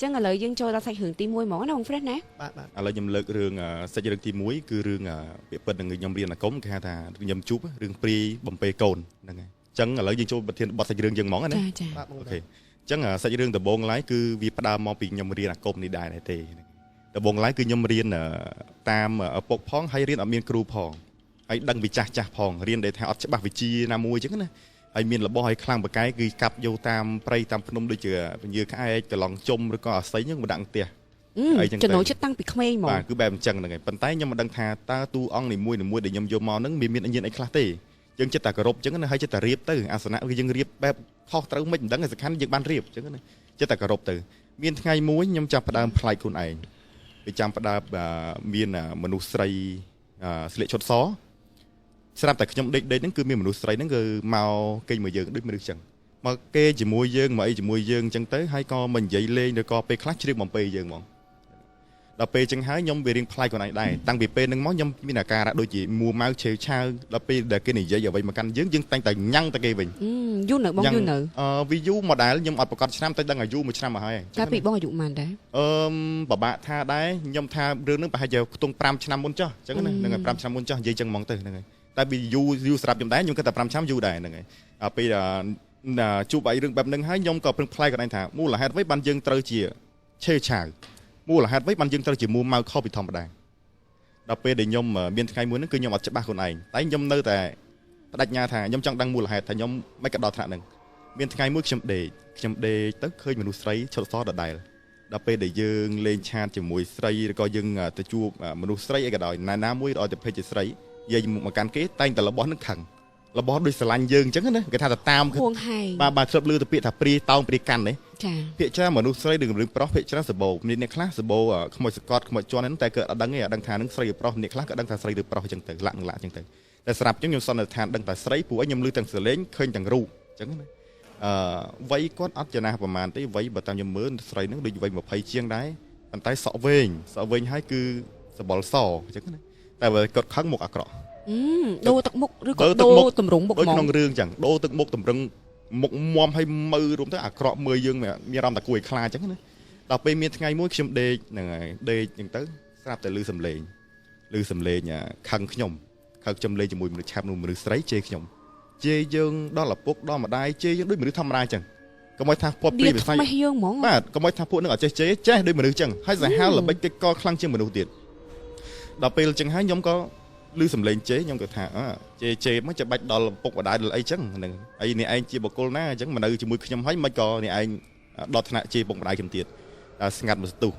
ចឹងឥឡូវយើងចូលដល់សាច់រឿងទី1ហ្មងណាបង Fresh ណា។ បាទបាទ ឥឡូវខ្ញុំលើករឿងសាច់រឿងទី1គឺរឿងពាក្យពិតនឹងខ្ញុំរៀនអាគមគេហៅថាខ្ញុំជួបរឿងព្រាយបំពេកូនហ្នឹងហើយអញ្ចឹងឥឡូវយើងចូលប្រធានបទសាច់រឿងយើងហ្មងណា។ ចាចា បាទបង OK អញ្ចឹងសាច់រឿងដំបូងឡើយគឺវាផ្ដើមមកពីខ្ញុំរៀនអាគមនេះដែរទេដំបូងឡើយគឺខ្ញុំរៀនតាមឪពុកផងហើយរៀនអត់មានគ្រូផងហើយដឹងពីចាស់ចាស់ផងរៀនដែលថាអត់ច្បាស់វិជ្ជាណាមួយអញ្ចឹងណាហើយមានរបស់ឲ្យខ្លាំងបកែគឺកាប់យកតាមព្រៃតាមភ្នំដូចជាពញាក្អែកកន្លងជុំឬក៏អាសីហ្នឹងមកដាក់ផ្ទះអីចឹងទៅ។ ចំណូលចិត្តតាំងពីក្មេងហ្មង បាទគឺបែបអញ្ចឹងហ្នឹងហើយប៉ុន្តែខ្ញុំមិនដឹងថាតើតួអង្គនីមួយៗដែលខ្ញុំយកមកហ្នឹងមានមានញៀនអីខ្លះទេយើងចិត្តតែគោរពអញ្ចឹងណាហើយចិត្តតែរៀបទៅអាសនៈគឺយើងរៀបបែបខុសត្រូវមិនដឹងឯសំខាន់យើងបានរៀបអញ្ចឹងណាចិត្តតែគោរពទៅមានថ្ងៃមួយខ្ញុំចាប់ផ្ដើមប្លែកខ្លួនឯងវាចាំផ្ដើមមានមនុស្សស្រីស្លៀកឈុតសស្រាប់តែខ្ញុំដេកដេកហ្នឹងគឺមានមនុស្សស្រីហ្នឹងគឺមកគេងមួយយើងដូចមនុស្សអញ្ចឹងមកគេជាមួយយើងមកអីជាមួយយើងអញ្ចឹងទៅហើយក៏មិននិយាយលេងឬក៏ពេលខ្លះជ្រាបបំពេយើងហ្មងដល់ពេលចឹងហើយខ្ញុំវារៀងប្លែកខ្លួនឯងដែរតាំងពីពេលហ្នឹងមកខ្ញុំមានអាការៈដូចជាមួម៉ៅឆេវឆាវដល់ពេលដែលគេនិយាយអ្វីមកកាន់យើងយើងតែងតែញ៉ាំងតែគេវិញ យូរនៅបងយូរនៅ អឺវាយូរមកដែរខ្ញុំអត់ប្រកាសឆ្នាំតែដឹងអាយុមួយឆ្នាំមកហើយ កាលពីបងអាយុប៉ុន្មានដែរ អឺពិបាកថាដែរខ្ញុំថារឿងហ្នឹងប្រហែលជាខ្ទង់5ឆ្នាំមុនចុះអញ្ចឹងណាហ្នឹងហើយ5ឆ្នាំមុនចុះនិយាយចឹងហ្មងទៅហ្នឹងហើយតែវាយូរយូរសម្រាប់ខ្ញុំដែរខ្ញុំគិតតែ5ឆ្នាំយូរដែរហ្នឹងហើយពេលជួបអីរឿងបែបហ្នឹងហើយខ្ញុំក៏ព្រឹងប្លែកខ្លួនឯងថាមូលហេតុអ្វីបានយើងត្រូវជាឆេវឆាវមូលហេតុអ្វីបានយើងត្រូវជាមួម៉ៅខុសពីធម្មតាដល់ពេលដែលខ្ញុំមានថ្ងៃមួយហ្នឹងគឺខ្ញុំអត់ច្បាស់ខ្លួនឯងតែខ្ញុំនៅតែបដិញ្ញាថាខ្ញុំចង់ដឹងមូលហេតុថាខ្ញុំមិនក៏ដល់ថ្នាក់ហ្នឹងមានថ្ងៃមួយខ្ញុំដេកខ្ញុំដេកទៅឃើញមនុស្សស្រីឈុតសដដែលដល់ពេលដែលយើងលេងឆាតជាមួយស្រីឬក៏យើងទៅជួបមនុស្សស្រីអីក៏ដោយណាណាមួយឲ្យតែភេទជាស្រីនិយាយមកកាន់គេតែងតែរបស់នឹងខឹងរបស់ដូចស្រឡាញ់យើងអញ្ចឹងណាគេថាទៅតាម ហួងហែង បាទបាទធ្លាប់ឮទៅពាក្យថាព្រាយតោងព្រាយកាន់នេះ ចា ពាក្យច្រើនមនុស្សស្រីឬរឿងប្រុសពាក្យច្រើនសបោមានអ្នកខ្លះសបោខ្មោចសកត់ខ្មោចជន់ហ្នឹងតែគេអត់ដឹងទេអត់ដឹងថានឹងស្រីឬប្រុសអ្នកខ្លះក៏ដឹងថាស្រីឬប្រុសអញ្ចឹងទៅលាក់នឹងលាក់អញ្ចឹងទៅតែស្រាប់អញ្ចឹងខ្ញុំសន្និដ្ឋានដឹងតែស្រីព្រោះខ្ញុំឮទាំងសលេងឃើញទាំងរូបអញ្ចឹងណាអឺវ័យគាត់អត់ចំណាស់ប្រហែលទេវ័យបើតាមខ្ញុំមើលស្រីហ្នឹងដូចវ័យ20ជាងដែរប៉ុន្តែសក់វែងសក់វែងហើយគឺសបល់សអញ្ចឹងណាតែបើគាត់ខឹងមុខអាក្រក់ ដូរទឹកមុខឬក៏ដូរតម្រង់មុខ ដូចក្នុងរឿងអញ្ចឹងដូរទឹកមុខតម្រង់មុខមមហើយមើលរួមទៅអាក្រក់មើលយើងមានអារម្មណ៍តែគួរឲ្យខ្លាចអញ្ចឹងណាដល់ពេលមានថ្ងៃមួយខ្ញុំដេកហ្នឹងហើយដេកអញ្ចឹងទៅស្រាប់តែឮសំឡេងឮសំឡេងខឹងខ្ញុំខឹងខ្ញុំលេងជាមួយមនុស្សឆាប់នោះមនុស្សស្រីជេរខ្ញុំជេរយើងដល់ឪពុកដល់ម្ដាយជេរយើងដូចមនុស្សធម្មតាអញ្ចឹងកុំឲ្យថាពត់ព្រាយវិស័យ យើងហ្មង បាទកុំឲ្យថាពួកនឹងអត់ចេះជេរចេះដូចមនុស្សអញ្ចឹងហើយសាហាវល្បិចកិច្ចកខ្លាំងជាងមនុស្សទៀតដល់ពេលអញ្ចឹងហើយខ្ញុំក៏ឮសំឡេងជេរខ្ញុំក៏ថាជេរជេរមកចាំបាច់ដល់ពុកម្ដាយដល់អីចឹងហ្នឹងអីនេះឯងជាបុគ្គលណាអញ្ចឹងមកនៅជាមួយខ្ញុំហើយមិនក៏នេះឯងដល់ថ្នាក់ជេរពុកម្ដាយខ្ញុំទៀតតែស្ងាត់មួយស្ទុះ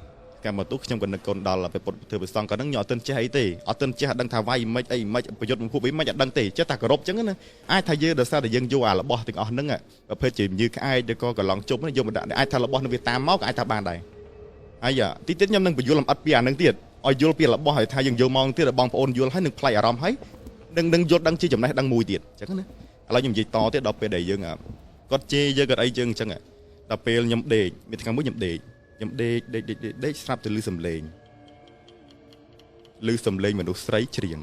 កម្មមកទុះខ្ញុំក៏នឹកកូនដល់ពេលពុទ្ធធ្វើប្រសងក៏ហ្នឹងខ្ញុំអត់ទាន់ចេះអីទេអត់ទាន់ចេះអត់ដឹងថាវាយមិនអីមិនប្រយុទ្ធមកពួកវាមិនអត់ដឹងទេចេះតែគោរពចឹងណាអាចថាយើងដោយសារតែយើងយកអារបស់ទាំងអស់ហ្នឹងប្រភេទជាញើក្អែកឬក៏កន្លងជុំយកមកដាក់អាចថារបស់នឹងវាតាមមកក៏អាចថាបានដែរហើយតិចទៀតខ្ញុំនឹងបញ្យល់លម្អិតពីអាហ្នឹងទៀតឲ្យយល់ពីរបស់ឲ្យថាយើងយកមកទៀតឲ្យបងប្អូនយល់ហើយនឹងប្លែកអារម្មណ៍ហើយនឹងយល់ដឹងជាចំណេះដឹងមួយទៀតអញ្ចឹងណាឥឡូវខ្ញុំនិយាយតទៀតដល់ពេលដែលយើងគាត់ជេរយើងគាត់អីយើងអញ្ចឹងដល់ពេលខ្ញុំដេកមានថ្ងៃមួយខ្ញុំដេកខ្ញុំដេកដេកដេកដេកស្រាប់តែឮសំឡេងឮសំឡេងមនុស្សស្រីច្រៀង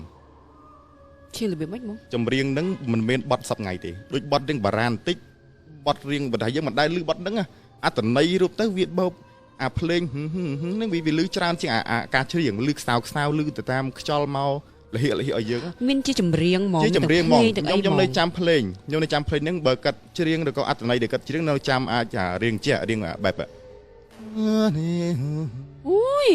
ជារបៀបម៉េចមក ចម្រៀងហ្នឹងមិនមែនបត់សប្ងៃទេដូចបត់រៀងបារាណបន្តិចបត់រៀងបើថាយើងមិនដែលឮបត់ហ្នឹងអត្តន័យរូបទៅវាបោបអាភ្លេងហ្នឹងវាឮច្រើនជាងអាការច្រៀងឮខ្សៅខ្សៅឮទៅតាមខ្យល់មកលហិលហិឲ្យយើង មានជាចម្រៀងហ្មង ជាចម្រៀងហ្មងខ្ញុំខ្ញុំនៅចាំភ្លេងខ្ញុំនៅចាំភ្លេងហ្នឹងបើកាត់ច្រៀងឬក៏អត្តន័យដែលកាត់ច្រៀងនៅចាំអាចរៀងជារៀងបែប អូយ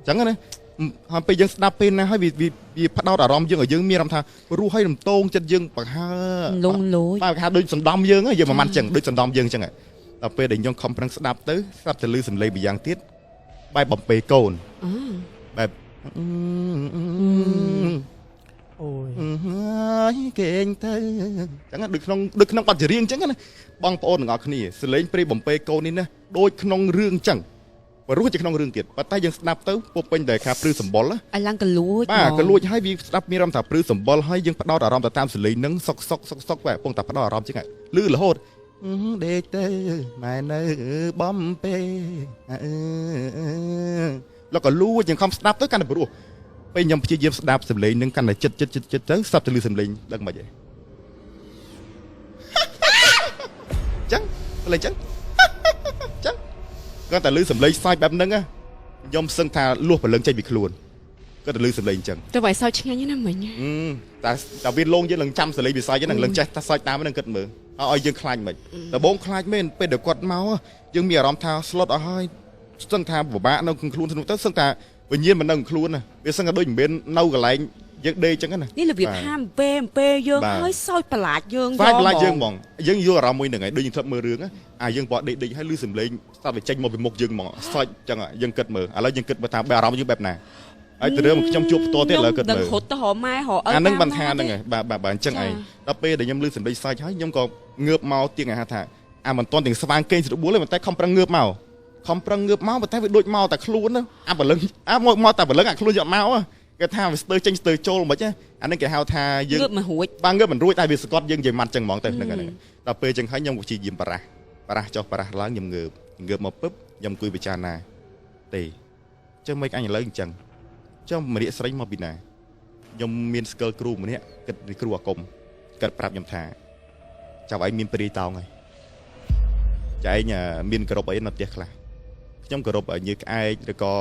ចឹងណាហើយពេលយើងស្ដាប់ពេលណាហើយវាវាផ្ដោតអារម្មណ៍យើងឲ្យយើងមានអារម្មណ៍ថារស់ហើយរំតងចិត្តយើងបង្ហើ លងលួច បាទបង្ហើដូចសណ្ដំយើងយើងប្រហែលចឹងដូចសណ្ដំយើងចឹងដល់ពេលដែលខ្ញុំខំប្រឹងស្ដាប់ទៅស្ដាប់ទៅឮសំឡេងម្យ៉ាងទៀតបែបបំពេកូនបែប អូយ ហើយគេងទៅចឹងដូចក្នុងដូចក្នុងបទចម្រៀងចឹងណាបងប្អូនទាំងអស់គ្នាសលេងព្រាយបំពេកូននេះណាដូចក្នុងរឿងចឹងព្រោះជាក្នុងរឿងទៀតប៉ុន្តែយើងស្ដាប់ទៅពុះពេញតែថាព្រឺសម្បុរ ឲ្យឡើងកលួច បាទកលួចហើយវាស្ដាប់មានអារម្មណ៍ថាព្រឺសម្បុរហើយយើងផ្ដោតអារម្មណ៍ទៅតាមសលេងនឹងសុកសុកសុកសុកបែបពងតែផ្ដោតអារម្មណ៍ចឹងលឺរហូតដេកទៅម៉ែនៅបំពេលោកក៏លួចយើងខំស្ដាប់ទៅកាន់តែព្រោះពេលខ្ញុំព្យាយាមស្ដាប់សំឡេងនឹងកាន់តែចិត្តចិត្តចិត្តទៅស្ដាប់ទៅលឺសំឡេងដឹងមិនហីចឹងលេងចឹងចឹង គាត់តែឮសំឡេងសើចបែបហ្នឹងខ្ញុំសឹងថាលួសព្រលឹងចេញពីខ្លួនគាត់តែឮសំឡេងអញ្ចឹង តែបើសើចឆ្ងាញ់ណាស់មិញ តែតែវាលងយើងនឹងចាំសំឡេងវាសើចហ្នឹងនឹងចេះតែសើចតាមហ្នឹងគិតមើលឲ្យយើងខ្លាចមិនដំបូងខ្លាចមែនពេលដែលគាត់មកយើងមានអារម្មណ៍ថាស្លុតអស់ហើយសឹងថាពិបាកនៅក្នុងខ្លួនទៅសឹងថាវិញ្ញាណមិននៅក្នុងខ្លួនណាវាសឹងថាដូចមិនមែននៅកន្លែងយើងដេកអញ្ចឹងណា នេះរបៀបហាមពេពេលយើងហើយសើចប្រឡាចយើង សើចប្រឡាចយើងហ្មងយើងយល់អារម្មណ៍មួយហ្នឹងហើយដូចយើងធ្លាប់មើលរឿងអាយើងបកដេកដេកហើយឮសំឡេងស្ដាប់វាចេញមកពីមុខយើងហ្មងសើចអញ្ចឹងយើងគិតមើលឥឡូវយើងគិតមើលថាបែបអារម្មណ៍យើងបែបណាហើយទៅរឿងខ្ញុំជួបផ្ទាល់ទៀតឥឡូវគិតមើល រត់ទៅរកម៉ែរកឪ អាហ្នឹងបានថាហ្នឹងហើយបាទបាទបាទអញ្ចឹងឯងដល់ពេលដែលខ្ញុំឮសំឡេងសើចហើយខ្ញុំក៏ងើបមកទៀងអាហាថាអាមិនទាន់ទាំងស្វាងគេងស្របួលទេប៉ុន្តែខំប្រឹងងើបមកខំប្រឹងងើបមកប៉ុន្តែវាដូចមកតែខ្លួនណាអាព្រលឹងអាមកមកតែព្រលឹងអាខ្លួនយកមកគេថាវាស្ទើរចេញស្ទើរចូលមិនអាហ្នឹងគេហៅថាយើង ងើបមិនរួច បាទងើបមិនរួចតែវាសកត់យើងនិយាយម៉ាត់ចឹងហ្មងទៅហ្នឹងហ្នឹងដល់ពេលចឹងហើយខ្ញុំក៏ព្យាយាមបារះបារះចុះបារះឡើងខ្ញុំងើបងើបមកពឹបខ្ញុំអង្គុយពិចារណាទេចឹងមិនអញឥឡូវអញ្ចឹងចាំម្នាក់ស្រីមកពីណាខ្ញុំមានស្កិលគ្រូម្នាក់គិតពីគ្រូអាគមគាត់ប្រាប់ខ្ញុំថាចៅឯងមានព្រាយតោងហើយចៅឯងមានគោរពអីនៅផ្ទះខ្លះខ្ញុំគោរពញើក្អែកឬក៏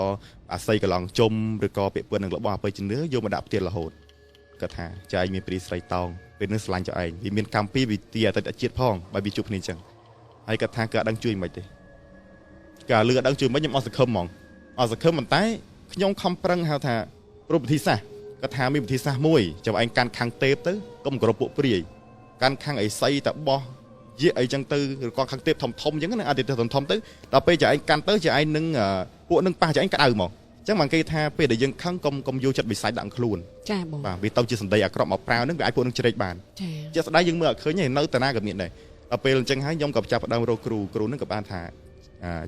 អាស័យកន្លងជុំឬក៏ពាក្យពឿននឹងរបស់អបិយជំនឿយកមកដាក់ផ្ទះរហូតគាត់ថាចៅឯងមានព្រាយស្រីតោងពេលនេះស្រឡាញ់ចៅឯងវាមានកម្មពីវិទ្យាអតីតជាតិផងបើវាជួបគ្នាអញ្ចឹងហើយគាត់ថាគាត់អត់ដឹងជួយមិនទេគាត់លឺអត់ដឹងជួយមិនខ្ញុំអស់សង្ឃឹមហ្មងអស់សង្ឃឹមប៉ុន្តែខ្ញុំខំប្រឹងហៅថាព្រោះវិធីសាស្ត្រគាត់ថាមានវិធីសាស្ត្រមួយចាំឯងកាន់ខាងទេពទៅកុំគោរពពួកព្រាយកាន់ខាងអីសីតបោះយាអីចឹងទៅឬក៏ខាងទេពធំធំចឹងណាអតិថិធំធំទៅដល់ពេលចាំឯងកាន់ទៅចាំឯងនឹងពួកនឹងប៉ះចាំឯងក្តៅហ្មងចឹងបានគេថាពេលដែលយើងខឹងកុំយកចិត្តវិស័យដាក់ខ្លួន ចាបង បាទវាទៅជាសម្ដីអាក្រក់មកប្រើនឹងវាអាចពួកនឹងជ្រែកបាន ចា ជាក់ស្ដែងយើងមើលអត់ឃើញទេនៅតាណាក៏មានដែរដល់ពេលអញ្ចឹងហើយខ្ញុំក៏ចាប់ផ្ដើមរកគ្រូគ្រូនឹងក៏បានថា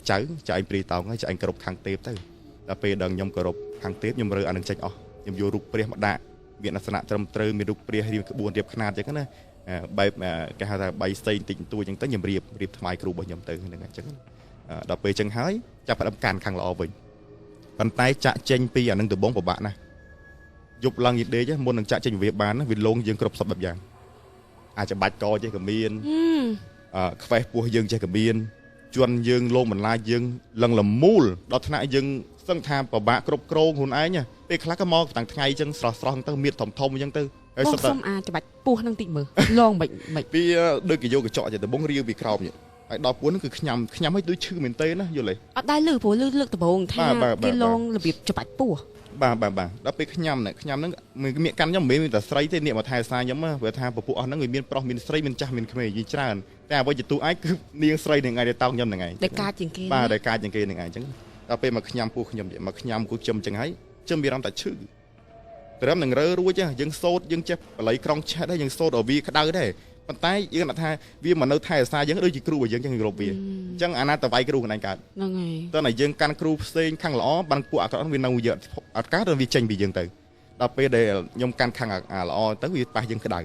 ចៅចៅឯងព្រាយតោងហើយចៅឯងគោរពខាងទេពទៅដល់ពេលដល់ខ្ញុំគោរពខាងទេពខ្ញុំរើអានឹងចេញអស់ខ្ញុំយករូបព្រះមកដាក់មានអាសនៈត្រឹមត្រូវមានរូបព្រះរៀបក្បួនរៀបខ្នាតអញ្ចឹងណាបែបគេហៅថាបៃផ្សេងតិចបន្តួចអញ្ចឹងទៅខ្ញុំរៀបរៀបថ្វាយគ្រូរបស់ខ្ញុំទៅហ្នឹងអញ្ចឹងដល់ពេលអញ្ចឹងហើយចាប់ផ្ដើមកាន់ខាងល្អវិញប៉ុន្តែចាក់ចេញពីអានឹងដំបងពិបាកណាស់យប់ឡើងយីដេកមុននឹងចាក់ចេញវាបានវាលងយើងគ្រប់សពបែបយ៉ាងអាចច្បាច់កចេះក៏មានខ្វេះពោះយើងចេះក៏មានជន់យើងលងបន្លាចយើងលឹងលមូលដល់ថ្នាក់យើងសឹងថាពិបាកគ្រប់គ្រងខ្លួនឯងពេលខ្លះក៏មកតាំងថ្ងៃអញ្ចឹងស្រស់ស្រស់ទៅមៀតធំធំអញ្ចឹងទៅហើយ សុំអាចច្បាច់ពោះនឹងតិចមើលលងមិនមិន វាដូចគេយកកញ្ចក់ទៅដំបងរាវពីក្រោមនេះហើយដល់ពោះហ្នឹងគឺខ្ញាំខ្ញាំឲ្យដូចឈឺមែនទេណាយល់ទេ អត់ដែរលឺព្រោះលឺលើកដំបូងថាគេលងរបៀបច្បាច់ពោះ បាទបាទបាទដល់ពេលខ្ញាំនេះខ្ញាំហ្នឹងមានកាន់ខ្ញុំមិនមែនមានតែស្រីទេនេះមកថែសារខ្ញុំព្រោះថាពពួកអស់ហ្នឹងវាមានប្រុសមានស្រីមានចាស់មានក្មេងយីច្រើនតែអ្វីជាទូឯងគឺនាងស្រីនឹងឯងដែលតោងខ្ញុំហ្នឹងឯង ដែលកាចជាងគេ បាទដែលកាចជាងគេហ្នឹងឯងអញ្ចឹងដល់ពេលមកខ្ញាំពោះខ្ញុំមកខ្ញាំគូខ្ញុំអញ្ចឹងហើយខ្ញុំមានអារម្មណ៍ថាឈឺត្រឹមនឹងរើរួចយើងសូត្រយើងចេះបល័យក្រងឆេះដែរយើងសូត្រឲ្យវាក្តៅដែរប៉ុន្តែយើងថាវាមកនៅថែអាសាយើងដូចជាគ្រូរបស់យើងចឹងគោរពវាអញ្ចឹងអាណាតវាយគ្រូខ្លួនឯងកើត ហ្នឹងហើយ តើតែយើងកាន់គ្រូផ្សេងខាងល្អបានពួកអាក្រក់វានៅយើងអត់កើតវាចេញពីយើងទៅដល់ពេលដែលខ្ញុំកាន់ខាងអាល្អទៅវាប៉ះយើងក្តៅ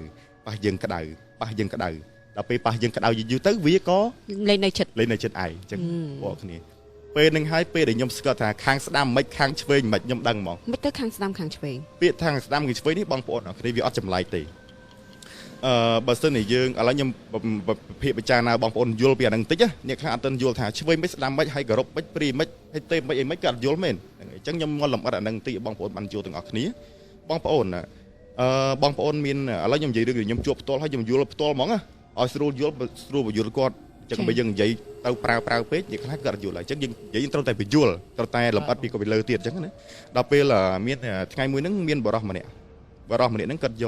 ប៉ះយើងក្តៅប៉ះយើងក្តៅដល់ពេលប៉ះយើងក្តៅយូរៗទៅវាក៏ លេងនៅចិត្ត លេងនៅចិត្តឯងអញ្ចឹងពួកគ្នាពេលនឹងហើយពេលដែលខ្ញុំស្គាល់ថាខាងស្ដាំមិនខាងឆ្វេងមិនខ្ញុំដឹងហ្មង មិនទៅខាងស្ដាំខាងឆ្វេង ពាក្យខាងស្ដាំខាងឆ្វេងនេះបងប្អូនអរគ្នាវាអត់ចម្លែកទេបើសិនជាយើងឥឡូវខ្ញុំពិភាក្សាណាបងប្អូនយល់ពីអានឹងតិចអ្នកខ្លះអត់ទាន់យល់ថាឆ្វេងមិនស្ដាំមិនហើយគោរពមិនព្រីមិនហើយទេមិនអីមិនក៏អត់យល់មែនហ្នឹងអញ្ចឹងខ្ញុំមកលម្អិតអានឹងតិចបងប្អូនបានយល់ទាំងអស់គ្នាបងប្អូនបងប្អូនមានឥឡូវខ្ញុំនិយាយរឿងខ្ញុំជួបផ្ទាល់ហើយខ្ញុំយល់ផ្ទាល់ហ្មងឲ្យស្រួលយល់ស្រួលបញ្យល់គាត់អញ្ចឹងបើយើងនិយាយទៅប្រើប្រើពេកអ្នកខ្លះក៏អត់យល់ហើយអញ្ចឹងយើងនិយាយត្រូវតែបញ្យល់ត្រូវតែលម្អិតពីក៏ពីលើទៀតអញ្ចឹងណាដល់ពេលមានថ្ងៃមួយហ្នឹងមានបរិសម្នាក់បរិសម្នាក់ហ្នឹងគាត់យ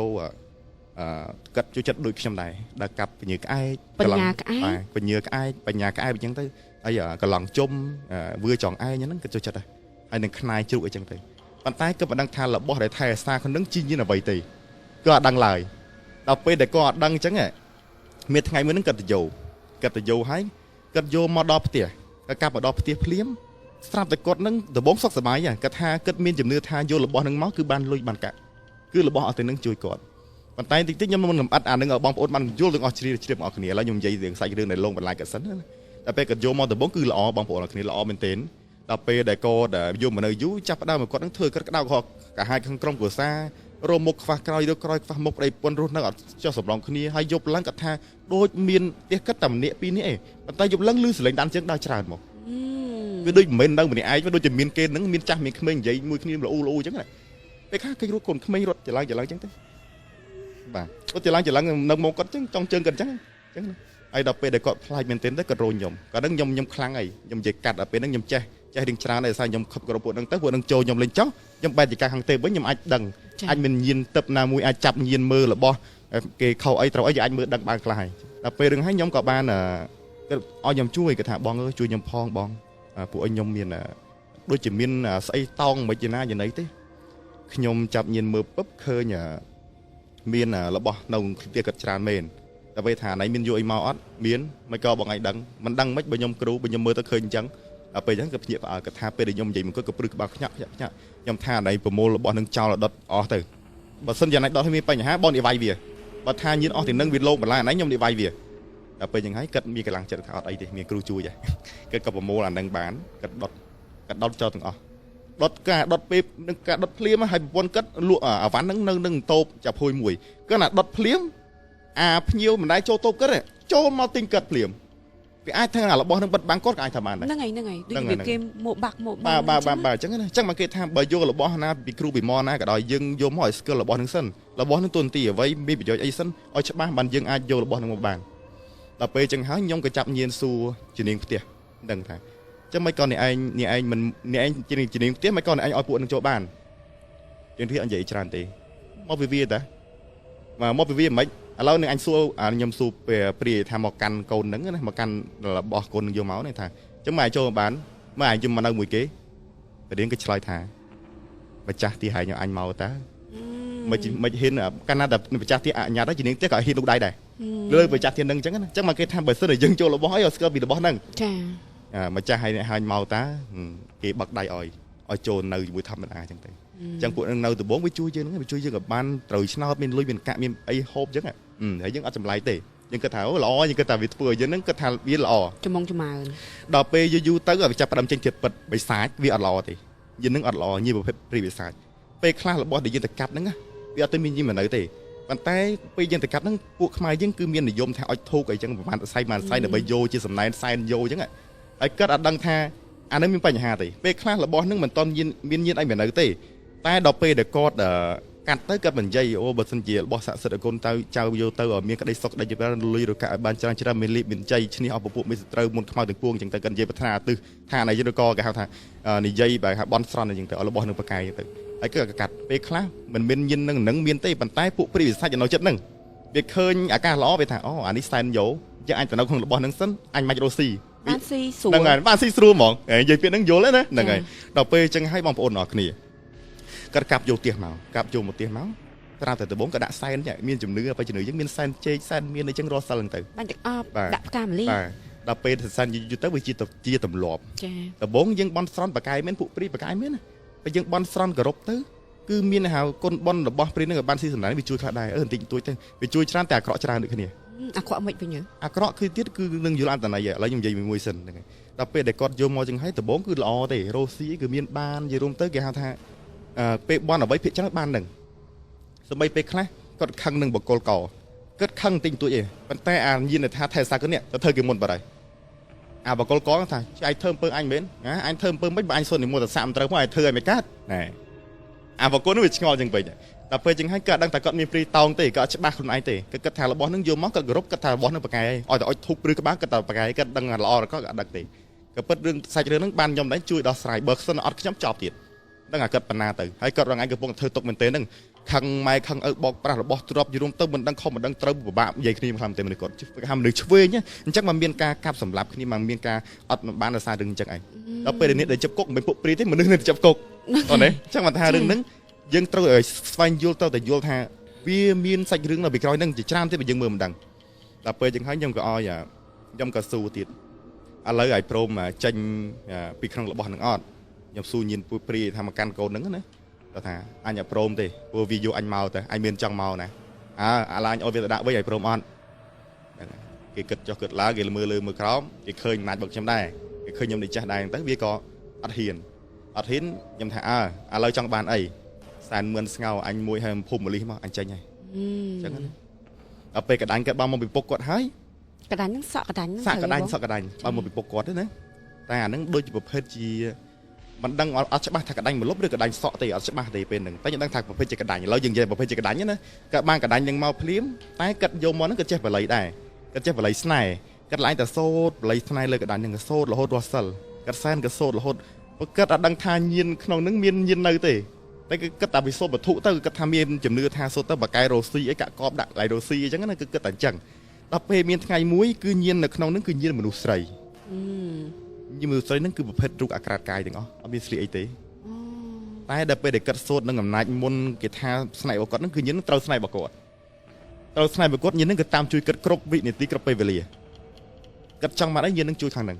កគាត់ជួយចិត្តដូចខ្ញុំដែរដល់កាប់ពញាក្អែក បញ្ញាក្អែក ពញាក្អែកបញ្ញាក្អែកអញ្ចឹងទៅហើយកន្លងជុំវឿចង់ឯងហ្នឹងគាត់ចូលចិត្តដែរហើយនឹងខ្នាយជ្រូកអីចឹងទៅប៉ុន្តែក៏មិនដឹងថារបស់ដែលថែអាសាក្នុងនឹងជីញៀនអ្វីទេក៏អត់ដឹងឡើយដល់ពេលដែលគាត់អត់ដឹងអញ្ចឹងមានថ្ងៃមួយហ្នឹងគាត់ទៅយកគាត់ទៅយកហើយគាត់យកមកដល់ផ្ទះគាត់កាប់មកដល់ផ្ទះភ្លាមស្រាប់តែគាត់នឹងដំបងសុខសប្បាយគាត់ថាគាត់មានជំនឿថាយករបស់ហ្នឹងមកគឺបានលុយបានកាក់គឺរបស់អស់ទៅនឹងជួយគាត់ប៉ុន្តែតិចតិចខ្ញុំមិនលម្អិតអានឹងឲ្យបងប្អូនបានយល់ទាំងអស់ជ្រាបជ្រាបអស់គ្នាឥឡូវខ្ញុំនិយាយរឿងសាច់រឿងដែលលងបន្លាយកសិនណាតែពេលគាត់យកមកដំបងគឺល្អបងប្អូនអរគ្នាល្អមែនទែនដល់ពេលដែលគាត់យកមកនៅយូរចាប់ផ្ដើមឲ្យគាត់នឹងធ្វើគាត់ក្តៅក្រហកាហាយខាងក្រុមគ្រួសាររមុខខ្វះក្រោយឬក្រោយខ្វះមុខប្តីប្រពន្ធរស់នៅអត់ចុះសម្រងគ្នាហើយយប់ឡើងគាត់ថាដូចមានផ្ទះគិតតែម្នាក់ពីរនេះឯងប៉ុន្តែយប់ឡើងឮសលេងដានជើងដើរច្រើនមក វាដូចមិនមែននៅម្នាក់ឯងវាដូចជាមានគេនឹងមានចាស់មានក្មេងនិយាយមួយគ្នាល្អល្អអញ្ចឹងណាពេលខ្លះគេរត់កូនក្មេងរត់ច្រឡំច្រឡំអញ្ចឹងទៅបាទរត់ច្រឡំច្រឡំនៅមកគាត់អញ្ចឹងចង់ជើងគាត់អញ្ចឹងអញ្ចឹងណាហើយដល់ពេលដែលគាត់ខ្លាចមែនទែនទៅគាត់រោញខ្ញុំគាត់នឹងខ្ញុំខ្លាំងហើយខ្ញុំនិយាយកាត់ដល់ពេលហ្នឹងខ្ញុំចេះរៀងច្រើនហើយដោយសារខ្ញុំខឹបគ្រប់ពួកហ្នឹងទៅពួកហ្នឹងចូលខ្ញុំលេងចោះខ្ញុំបែរជាការខាងទេវិញខ្ញុំអាចដឹងអាចមានញៀនទឹកណាមួយអាចចាប់ញៀនមើលរបស់គេខុសអីត្រូវអីអាចមើលដឹងបានខ្លះហើយដល់ពេលរឿងហើយខ្ញុំក៏បានឲ្យខ្ញុំជួយគាត់ថាបងអើយជួយខ្ញុំផងបងពួកឯងខ្ញុំមានដូចជាមានស្អីតោងមិនជាណាយ៉ាងណីទេខ្ញុំចាប់ញៀនមើលពឹបឃើញមានរបស់នៅផ្ទះគាត់ច្រើនមែនតែពេលថាណៃមានយកអីមកអត់មានមិនក៏បងឯងដឹងមិនដឹងមិនបើខ្ញុំគ្រូបើខ្ញុំមើលទៅឃើញអញ្ចឹងដល់ពេលអញ្ចឹងក៏ភ្ញាក់ផ្អើលគាត់ថាពេលដែលខ្ញុំនិយាយមកគាត់ក៏ព្រឺក្បាលខ្ញាក់ខ្ញាក់ខ្ញាក់ខ្ញុំថាណៃប្រមូលរបស់នឹងចោលឲ្យដុតអស់ទៅបើសិនយ៉ាងណៃដុតឲ្យមានបញ្ហាបងនិវាយវាបើថាញៀនអស់ទាំងនឹងវាលោកម្លាណៃខ្ញុំនិវាយវាដល់ពេលអញ្ចឹងហើយគាត់មានកម្លាំងចិត្តថាអត់អីទេមានគ្រូជួយហើយគាត់ក៏ប្រមូលអានឹងបានគាត់ដុតគាត់ដុតចោលទាំងអស់ដុតការដុតពេលនឹងការដុតភ្លាមហើយប្រពន្ធគាត់លក់អាវ៉ាន់ហ្នឹងនៅនឹងតូបចាប់ភួយមួយគាត់ណាដុតភ្លាមអាភ្ញៀវមិនដែលចូលតូបគាត់ចូលមកទិញគាត់ភ្លាមវាអាចថារបស់នឹងបិទបាំងគាត់ក៏អាចថាបានដែរហ្នឹងហើយហ្នឹងហើយដូចវាគេមកបាក់មកបាទបាទបាទបាទអញ្ចឹងណាអញ្ចឹងមកគេថាបើយករបស់ណាពីគ្រូពីម៉ណាក៏ដោយយើងយកមកឲ្យស្គាល់របស់នឹងសិនរបស់នឹងទូនទីអ្វីមានប្រយោជន៍អីសិនឲ្យច្បាស់បានយើងអាចយករបស់នឹងមកបានដល់ពេលអញ្ចឹងហើយខ្ញុំក៏ចាប់ញៀនសួរជានាងផ្ទះដឹងថាអញ្ចឹងមិនក៏អ្នកឯងអ្នកឯងមិនអ្នកឯងជានាងផ្ទះមិនក៏អ្នកឯងឲ្យពួកនឹងចូលបានជាងទីអញនិយាយច្រើនទេមកពីវាតាមកពីវាមិនឥឡូវនឹងអញសួរខ្ញុំសួរព្រាយថាមកកាន់កូនហ្នឹងណាមកកាន់របស់កូននឹងយកមកនេះថាអញ្ចឹងមកឯងចូលមកបានមកឯងយំមកនៅមួយគេព្រាយក៏ឆ្លើយថាម្ចាស់ទីហែងអញមកតាមិនហ៊ានកាលណាតែម្ចាស់ទីអញ្ញាតជានាងផ្ទះក៏ហ៊ានលូកដៃដែរលើម្ចាស់ទីហ្នឹងអញ្ចឹងណាអញ្ចឹងមកគេថាបើសិនតែយើងចូលរបស់អីឲ្យស្គាល់ពីរបស់ហ្នឹងចាម្ចាស់ហើយអ្នកហាញមកតាគេបាក់ដៃឲ្យចូលនៅជាមួយធម្មតាអញ្ចឹងទៅអញ្ចឹងពួកនឹងនៅដំបងវាជួយយើងហ្នឹងវាជួយយើងក៏បានត្រូវឆ្នោតមានលុយមានកាក់មានអីហូបអញ្ចឹងហើយយើងអត់ចម្លែកទេយើងគិតថាអូល្អយើងគិតថាវាធ្វើឲ្យយើងហ្នឹងគិតថាវាល្អចំងចំើនដល់ពេលយូរយូរទៅវាចាប់ផ្ដើមចេញទៀតពិតបិសាចវាអត់ល្អទេយើងនឹងអត់ល្អញីប្រភេទព្រីបិសាចពេលខ្លះរបស់ដែលយើងទៅកាប់ហ្នឹងវាអត់ទៅមានញីមកនៅទេប៉ុន្តែពេលយើងទៅកាប់ហ្នឹងពួកខ្មែរយើងគឺមាននិយមថាអុចធូកអីចឹងប្រហែលសៃប្រហែលសៃដើម្បីយកជាសំណែនសែនយកអញ្ចឹងហើយគាត់អត់ដឹងថាអានេះមានបញ្ហាទេពេលខ្លះរបស់ហ្នឹងមិនតន់មានញៀនអីមកនៅទេតែដល់ពេលដែលគាត់កាត់ទៅគាត់មិននិយាយអូបើសិនជារបស់ស័ក្តិសិទ្ធិគុណទៅចៅយកទៅឲ្យមានក្តីសុខក្តីចម្រើនលុយរកឲ្យបានច្រើនច្រើនមានលៀបមានជ័យឈ្នះអស់ពពួកមានសត្រូវមុនខ្មៅទាំងពួងអញ្ចឹងទៅគាត់និយាយប្រាថ្នាទិសថាណៃយើងក៏គេហៅថានិយាយបែបថាបន់ស្រន់អញ្ចឹងទៅឲ្យរបស់នឹងប្រកែកទៅហើយគឺកាត់ពេលខ្លះមិនមានញិននឹងនឹងមានទេប៉ុន្តែពួកព្រាយវិសាចនៅចិត្តនឹងវាឃើញអាកាសល្អវាថាអូអានេះសែនយោយើងអាចទៅនៅក្នុងរបស់នឹងសិនអញមិនរស់ស៊ីបានស៊ីស្រួលហ្នឹងហើយបានស៊ីស្រួលហ្មងនិយាយពាក្យហ្នឹងយល់ទេណាហ្នឹងហើយដល់ពេលអញ្ចឹងឲ្យបងប្អូនអរគ្នាគាត់កាប់យកផ្ទះមកកាប់យកមកផ្ទះមកត្រាប់តែដំបងក៏ដាក់សែនមានជំនឿបើជំនឿយើងមានសែនជែកសែនមានអីចឹងរស់សិលហ្នឹងទៅបានទាំងអប់ដាក់ផ្កាម្លិះបាទដល់ពេលសែនយូរទៅវាជាទម្លាប់ចាដំបងយើងបន់ស្រន់បកាយមែនពួកព្រាយបកាយមែនណាពេលយើងបន់ស្រន់គោរពទៅគឺមានហៅគុណបន់របស់ព្រាយហ្នឹងក៏បានស៊ីសំណាងវាជួយខ្លះដែរបន្តិចបន្តួចទៅវាជួយច្រើនតែអាក្រក់ច្រើនដូចគ្នាអាក្រក់មិនវិញអាក្រក់គឺទៀតគឺនឹងយល់អត្តន័យឥឡូវខ្ញុំនិយាយមួយសិនហ្នឹងហើយដល់ពេលដែលគាត់យកមកចឹងហើយដំបងគឺល្អទេរស់ស៊ីគឺមានបាននិយាយរួមទៅគេហៅថាពេលបន់អ្វីភាគច្រើនបាននឹងសម្បីពេលខ្លះគាត់ខឹងនឹងបកលកគាត់ខឹងតិចតួចឯងប៉ុន្តែអាញៀនថាថែសាគាត់នេះទៅធ្វើគេមុនបាត់ហើយអាបកលកថាឯងធ្វើអំពើអញមែនណាអញធ្វើអំពើមិនបើអញសុននិមន្តសាក់មិនត្រូវមកឯងធ្វើឲ្យមិនកើតណែអាបកលនោះវាឆ្ងល់ចឹងពេកដល់ពេលចឹងហើយគាត់ដឹងតែគាត់មានព្រីតោងទេគាត់ច្បាស់ខ្លួនឯងទេគាត់គិតថារបស់នឹងយកមកគាត់គោរពគាត់ថារបស់នឹងប្រកែឲ្យតែអុចធូបឬក្បាលគាត់តែប្រកែគាត់ដឹងល្អក៏គាត់អត់ដឹងទេក៏ពិតរឿងសាច់រឿងហ្នឹងបានខ្ញុំដែរជួយដោះស្រាយបើសិនអត់ខ្ញុំចប់ទៀតដឹងអាគាត់បណ្ណាទៅហើយគាត់រងឯងកំពុងធ្វើទុកមែនទេហ្នឹងខឹងម៉ែខឹងឪបោកប្រាស់របស់ទ្របយរួមទៅមិនដឹងខុសមិនដឹងត្រូវពិបាកនិយាយគ្នាខ្លាំងទេមនុស្សគាត់គេហៅមនុស្សឆ្វេងអញ្ចឹងមកមានការកាប់សម្លាប់គ្នាមកមានការអត់បានដោយសាររឿងអញ្ចឹងឯងដល់ពេលនេះដែលចាប់គុកមិនមែនពួកព្រាយទេមនុស្សនេះចាប់គុកអូនទេអញ្ចឹងមកថារឿងហ្នឹងយើងត្រូវឲ្យស្វែងយល់ទៅតែយល់ថាវាមានសាច់រឿងនៅពីក្រោយហ្នឹងជាច្រើនទេបើយើងមើលមិនដឹងដល់ពេលអញ្ចឹងហើយខ្ញុំក៏ឲ្យខ្ញុំក៏ស៊ូទៀតឥឡូវឲ្យព្រមចេញពីក្នុងរបស់ហ្នឹងអត់ខ្ញុំស៊ូញៀនពួយព្រាយថាមកកាន់កូនហ្នឹងណាគាត់ថាអញអត់ព្រមទេព្រោះវាយកអញមកតែអញមានចង់មកណាអើអាឡាញឲ្យវាទៅដាក់វិញឲ្យព្រមអត់ហ្នឹងគេគិតចុះគិតឡើងគេមើលលើមើលក្រោមគេឃើញអំណាចរបស់ខ្ញុំដែរគេឃើញខ្ញុំនេះចាស់ដែរទៅវាក៏អត់ហ៊ានអត់ហ៊ានខ្ញុំថាអើឥឡូវចង់បានអីសែនមឿនស្ងោអញមួយហើយភូមិមលិះមកអញចេញហើយអញ្ចឹងណាដល់ពេលកដាញ់គាត់បានមកពីពុកគាត់ហើយកដាញ់ហ្នឹងសក់កដាញ់សក់កដាញ់សក់កដាញ់បានមកពីពុកគាត់ទេណា តែអាហ្នឹងដូចជាប្រភេទជាមិនដឹងអត់ច្បាស់ថាកដាញ់មលុបឬកដាញ់សក់ទេអត់ច្បាស់ទេពេលហ្នឹងតែខ្ញុំដឹងថាប្រភេទជាកដាញ់ឥឡូវយើងនិយាយប្រភេទជាកដាញ់ណាគាត់បានកដាញ់នឹងមកភ្លាមតែគាត់យកមកហ្នឹងគាត់ចេះបល័យដែរគាត់ចេះបល័យស្នេហ៍គាត់ឡើងតែសូត្របល័យស្នេហ៍លើកដាញ់ហ្នឹងក៏សូត្ររហូតរស់សិលគាត់សែនក៏សូត្ររហូតព្រោះគាត់អត់ដឹងថាញៀនក្នុងហ្នឹងមានញៀននៅទេតែគឺគិតតែវិសូត្រវត្ថុទៅគិតថាមានជំនឿថាសូត្រទៅបកែរ៉ូស៊ីអីកាក់កបដាក់ឡៃរ៉ូស៊ីអីចឹងណាគឺគិតតែអញ្ចឹងដល់ពេលមានថ្ងៃមួយគឺញៀននៅក្នុងហ្នឹងគឺញៀនមនុស្សស្រីញៀនមនុស្សស្រីហ្នឹងគឺប្រភេទរូបអាក្រាតកាយទាំងអស់អត់មានស្លៀកអីទេតែដល់ពេលដែលគិតសូត្រនឹងអំណាចមុនគេថាស្នេហ៍របស់គាត់ហ្នឹងគឺញៀនត្រូវស្នេហ៍របស់គាត់ត្រូវស្នេហ៍របស់គាត់ញៀនហ្នឹងគឺតាមជួយគិតគ្រប់វិនាទីគ្រប់ពេលវេលាគិតចង់មកអីញៀនហ្នឹងជួយខាងហ្នឹង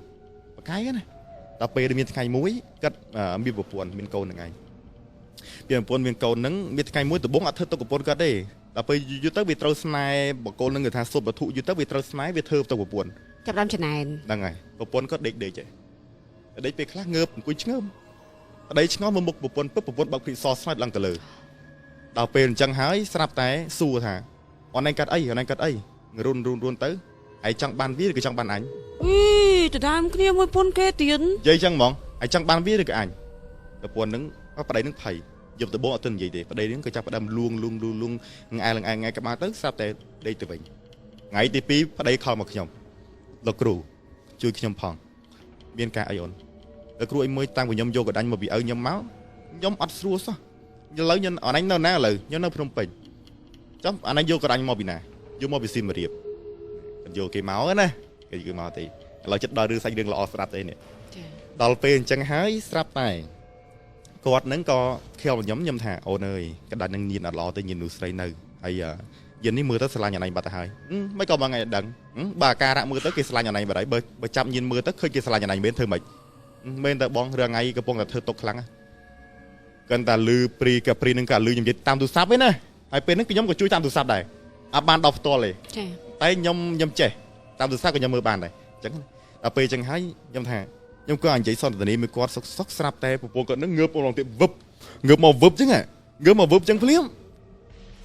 បកាយណាដល់ពេលមានថ្ងៃមួយគិតមានប្រពន្ធមានកូនហ្នឹងឯងមានប្រពន្ធមានកូនហ្នឹងមានថ្ងៃមួយដំបងអត់ធ្វើទុកប្រពន្ធគាត់ទេដល់ពេលយូរទៅវាត្រូវស្នេហ៍បកូនហ្នឹងគេថាសុបវត្ថុយូរទៅវាត្រូវស្នេហ៍វាធ្វើទៅប្រពន្ធចាប់ដើមចំណែនហ្នឹងហើយប្រពន្ធគាត់ដេកដេកដេកពេលខ្លះងើបអង្គុយឆ្ងើមប្តីឆ្ងល់មកមុខប្រពន្ធពឹបប្រពន្ធបើកព្រីសស្នេហ៍ឡើងទៅលើដល់ពេលអញ្ចឹងហើយស្រាប់តែសួរថាអូនឯងកាត់អីអូនឯងកាត់អីរុនរុនរុនទៅឯងចង់បានវាឬក៏ចង់បានអញអីទៅតាមគ្នាមួយពុនគេទៀតនិយាយចឹងហ្មងឯងចង់បានវាឬក៏អញប្រពន្ធហ្នឹងប្តីហ្នឹងភ័យយកទៅបងអត់ទៅនិយាយទេប្តីហ្នឹងក៏ចាប់ផ្ដើមលួងលួងលួងលួងងែលងែងែក្បាលទៅស្រាប់តែដេកទៅវិញថ្ងៃទី2ប្តីខលមកខ្ញុំលោកគ្រូជួយខ្ញុំផងមានការអីអូនលោកគ្រូអីមួយតាំងពីខ្ញុំយកកដាញ់មកពីឪខ្ញុំមកខ្ញុំអត់ស្រួលសោះឥឡូវខ្ញុំអនឯងនៅណាឥឡូវខ្ញុំនៅភ្នំពេញចាំអនឯងយកកដាញ់មកពីណាយកមកពីសៀមរាបយកគេមកណាគេយកមកទេឥឡូវចិត្តដល់រឿងសាច់រឿងល្អស្រាប់ទេនេះដល់ពេលអញ្ចឹងហើយស្រាប់តែគាត់ហ្នឹងក៏ខៀវខ្ញុំខ្ញុំថាអូនអើយកដាច់នឹងញៀនអត់ល្អទេញៀននោះស្រីនៅហើយញៀននេះមើលទៅស្រឡាញ់អនឯងបាត់ទៅហើយមិនក៏មកថ្ងៃដឹងបើអាការៈមើលទៅគេស្រឡាញ់អនឯងបាត់ហើយបើចាប់ញៀនមើលទៅឃើញគេស្រឡាញ់អនឯងមែនធ្វើម៉េចមែនតែបងរឿងថ្ងៃកំពុងតែធ្វើទុកខ្លាំងកិនតែលឺព្រីកាព្រីនឹងក៏លឺខ្ញុំនិយាយតាមទូរស័ព្ទឯណាហើយពេលហ្នឹងខ្ញុំក៏ជួយតាមទូរស័ព្ទដែរអត់បានដល់ផ្ទាល់ទេតែខ្ញុំចេះតាមទូរស័ព្ទក៏ខ្ញុំមើលបានដែរអញ្ចឹងដល់ពេលអញ្ចឹងហើយខ្ញុំថាខ្ញុំក៏និយាយសន្ទនាមួយគាត់សុកសុកស្រាប់តែប្រពន្ធគាត់នឹងងើបមកទៀតវឹបងើបមកវឹបអញ្ចឹងងើបមកវឹបអញ្ចឹងភ្លាម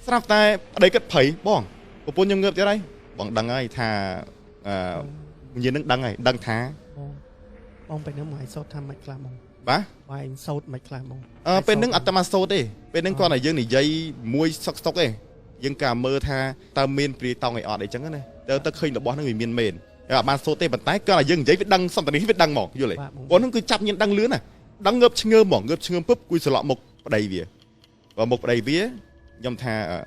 ស្រាប់តែប្តីគាត់ភ័យបងប្រពន្ធខ្ញុំងើបទៀតហើយបងដឹងហើយថាអឺញៀននឹងដឹងហើយដឹងថាបងពេលហ្នឹងមកឲ្យសូត្រថាមិនខ្លះបងបាទបងឯងសូត្រមិនខ្លះបងអឺពេលហ្នឹងអត់តែមកសូត្រទេពេលហ្នឹងគាត់តែយើងនិយាយមួយសុកសុកទេយើងក៏មើលថាតើមានព្រាយតង់អីអត់អីចឹងណាទៅឃើញរបស់ហ្នឹងវាមានមែនអត់បានសូត្រទេប៉ុន្តែគាត់ឲ្យយើងនិយាយវាដឹងសន្តានេះវាដឹងហ្មងយល់ទេបងហ្នឹងគឺចាប់ញៀនដឹងលឿនណាដឹងងើបឆ្ងើមហ្មងងើបឆ្ងើមពឹបគួយស្លក់មុខប្តីវាបើមុខប្តីវាខ្ញុំថា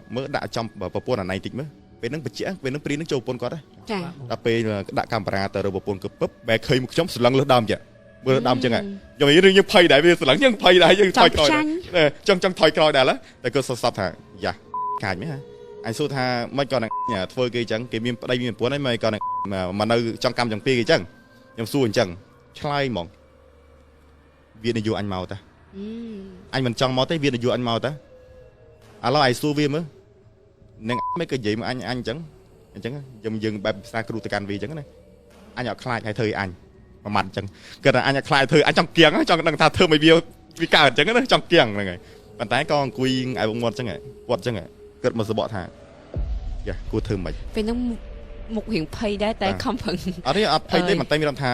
មើលដាក់ចំប្រពន្ធអាណៃតិចមើលពេលហ្នឹងបច្ចៈពេលហ្នឹងព្រីហ្នឹងចូលប្រពន្ធគាត់ចាដល់ពេលដាក់កាមេរ៉ាទៅរកប្រពន្ធគឺពឹបបែរឃើញមុខខ្ញុំស្រឡឹងលើសដើមចាមើលដើមចឹងខ្ញុំនិយាយរឿងយើងភ័យដែរវាស្រឡឹងយើងភ័យដែរយើងថយក្រោយចង់ចង់ថយក្រោយដែរតែគាត់សសបថាយ៉ាកាចមែនហ៎អញសួរថាមិនក៏នឹងធ្វើគេអញ្ចឹងគេមានប្តីមានប្រពន្ធហើយមិនក៏នឹងមកនៅចង់កម្មចង់ពីគេអញ្ចឹងខ្ញុំសួរអញ្ចឹងឆ្លើយហ្មងវានយោអញមកតាអញមិនចង់មកទេវានយោអញមកតាឥឡូវឯងសួរវាមើលនឹងមិនក៏និយាយមកអញអញអញ្ចឹងអញ្ចឹងយើងបែបភាសាគ្រូទៅកាន់វាអញ្ចឹងណាអញអត់ខ្លាចឲ្យធ្វើឲ្យអញមួយម៉ាត់អញ្ចឹងគាត់ថាអញអត់ខ្លាចធ្វើអញចង់គៀងចង់ដឹងថាធ្វើមិនវាកើតអញ្ចឹងណាចង់គៀងហ្នឹងហើយប៉ុន្តែក៏អង្គុយឲ្យវងមាត់អញ្ចឹងគាត់អញ្ចឹងគាត់មកសបកថាយ៉ាគួរធ្វើមិនពេលហ្នឹងមុខរៀងភ័យដែរតែខំប្រឹងអត់ទេអត់ភ័យទេមិនតែមានថា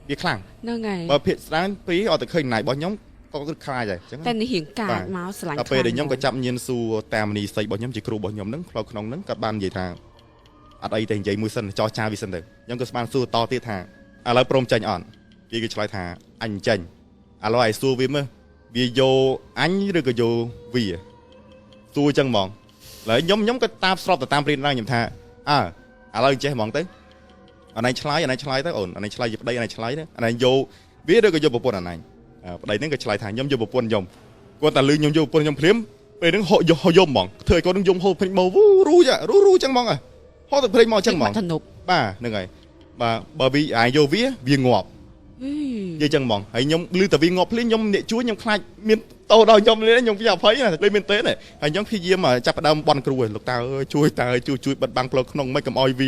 វាខ្លាំងហ្នឹងហើយបើភាកស្ដានពីអត់ទៅឃើញណៃរបស់ខ្ញុំក៏គឺខ្លាចដែរអញ្ចឹងតែនេះរៀងកាចមកស្រឡាញ់ដល់ពេលដែលខ្ញុំក៏ចាប់ញៀនសួរតាមនីសីរបស់ខ្ញុំជាគ្រូរបស់ខ្ញុំហ្នឹងផ្លូវក្នុងហ្នឹងគាត់បាននិយាយថាអត់អីទេនិយាយមួយសិនចរចាវាសិនទៅខ្ញុំក៏ស្មានសួរតទៀតថាឥឡូវព្រមចាញ់អត់គេក៏ឆ្លើយថាអញចាញ់ឥឡូវឯងសួរវាមើលវាយកអញឬក៏យកវាសួរអញ្ចឹងហ្មងឡើយខ្ញុំក៏តាមស្របទៅតាមព្រានដែរខ្ញុំថាអើឥឡូវចេះហ្មងទៅអាណៃឆ្លើយអាណៃឆ្លើយទៅអូនអាណៃឆ្លើយជាប្តីអាណៃឆ្លើយទៅអាណៃយកវាឬក៏យកប្រពន្ធអាណៃប្តីហ្នឹងក៏ឆ្លើយថាខ្ញុំយកប្រពន្ធខ្ញុំគាត់តែលឺខ្ញុំយកប្រពន្ធខ្ញុំភ្លាមពេលហ្នឹងហក់យកយំហ្មងធ្វើឲ្យកូនហ្នឹងយំហូរភ្នែកមកវូរូចារូរូចឹងហ្មងហូរទៅភ្នែកមកចឹងហ្មងបាទហ្នឹងហើយបាទបើវាឯងយកវាវាងាប់និយាយចឹងហ្មងហើយខ្ញុំលឺតែវាងាប់ភ្លាមខ្ញុំអ្នកជួយខ្ញុំខ្លាចមានតោដល់ខ្ញុំនេះខ្ញុំពីអភ័យណាលេមែនទេណាហើយខ្ញុំព្យាយាមចាប់ផ្ដើមបន់គ្រូឲ្យលោកតាអើយជួយតាជួយបិទបាំងផ្លូវក្នុងមិនកុំឲ្យវ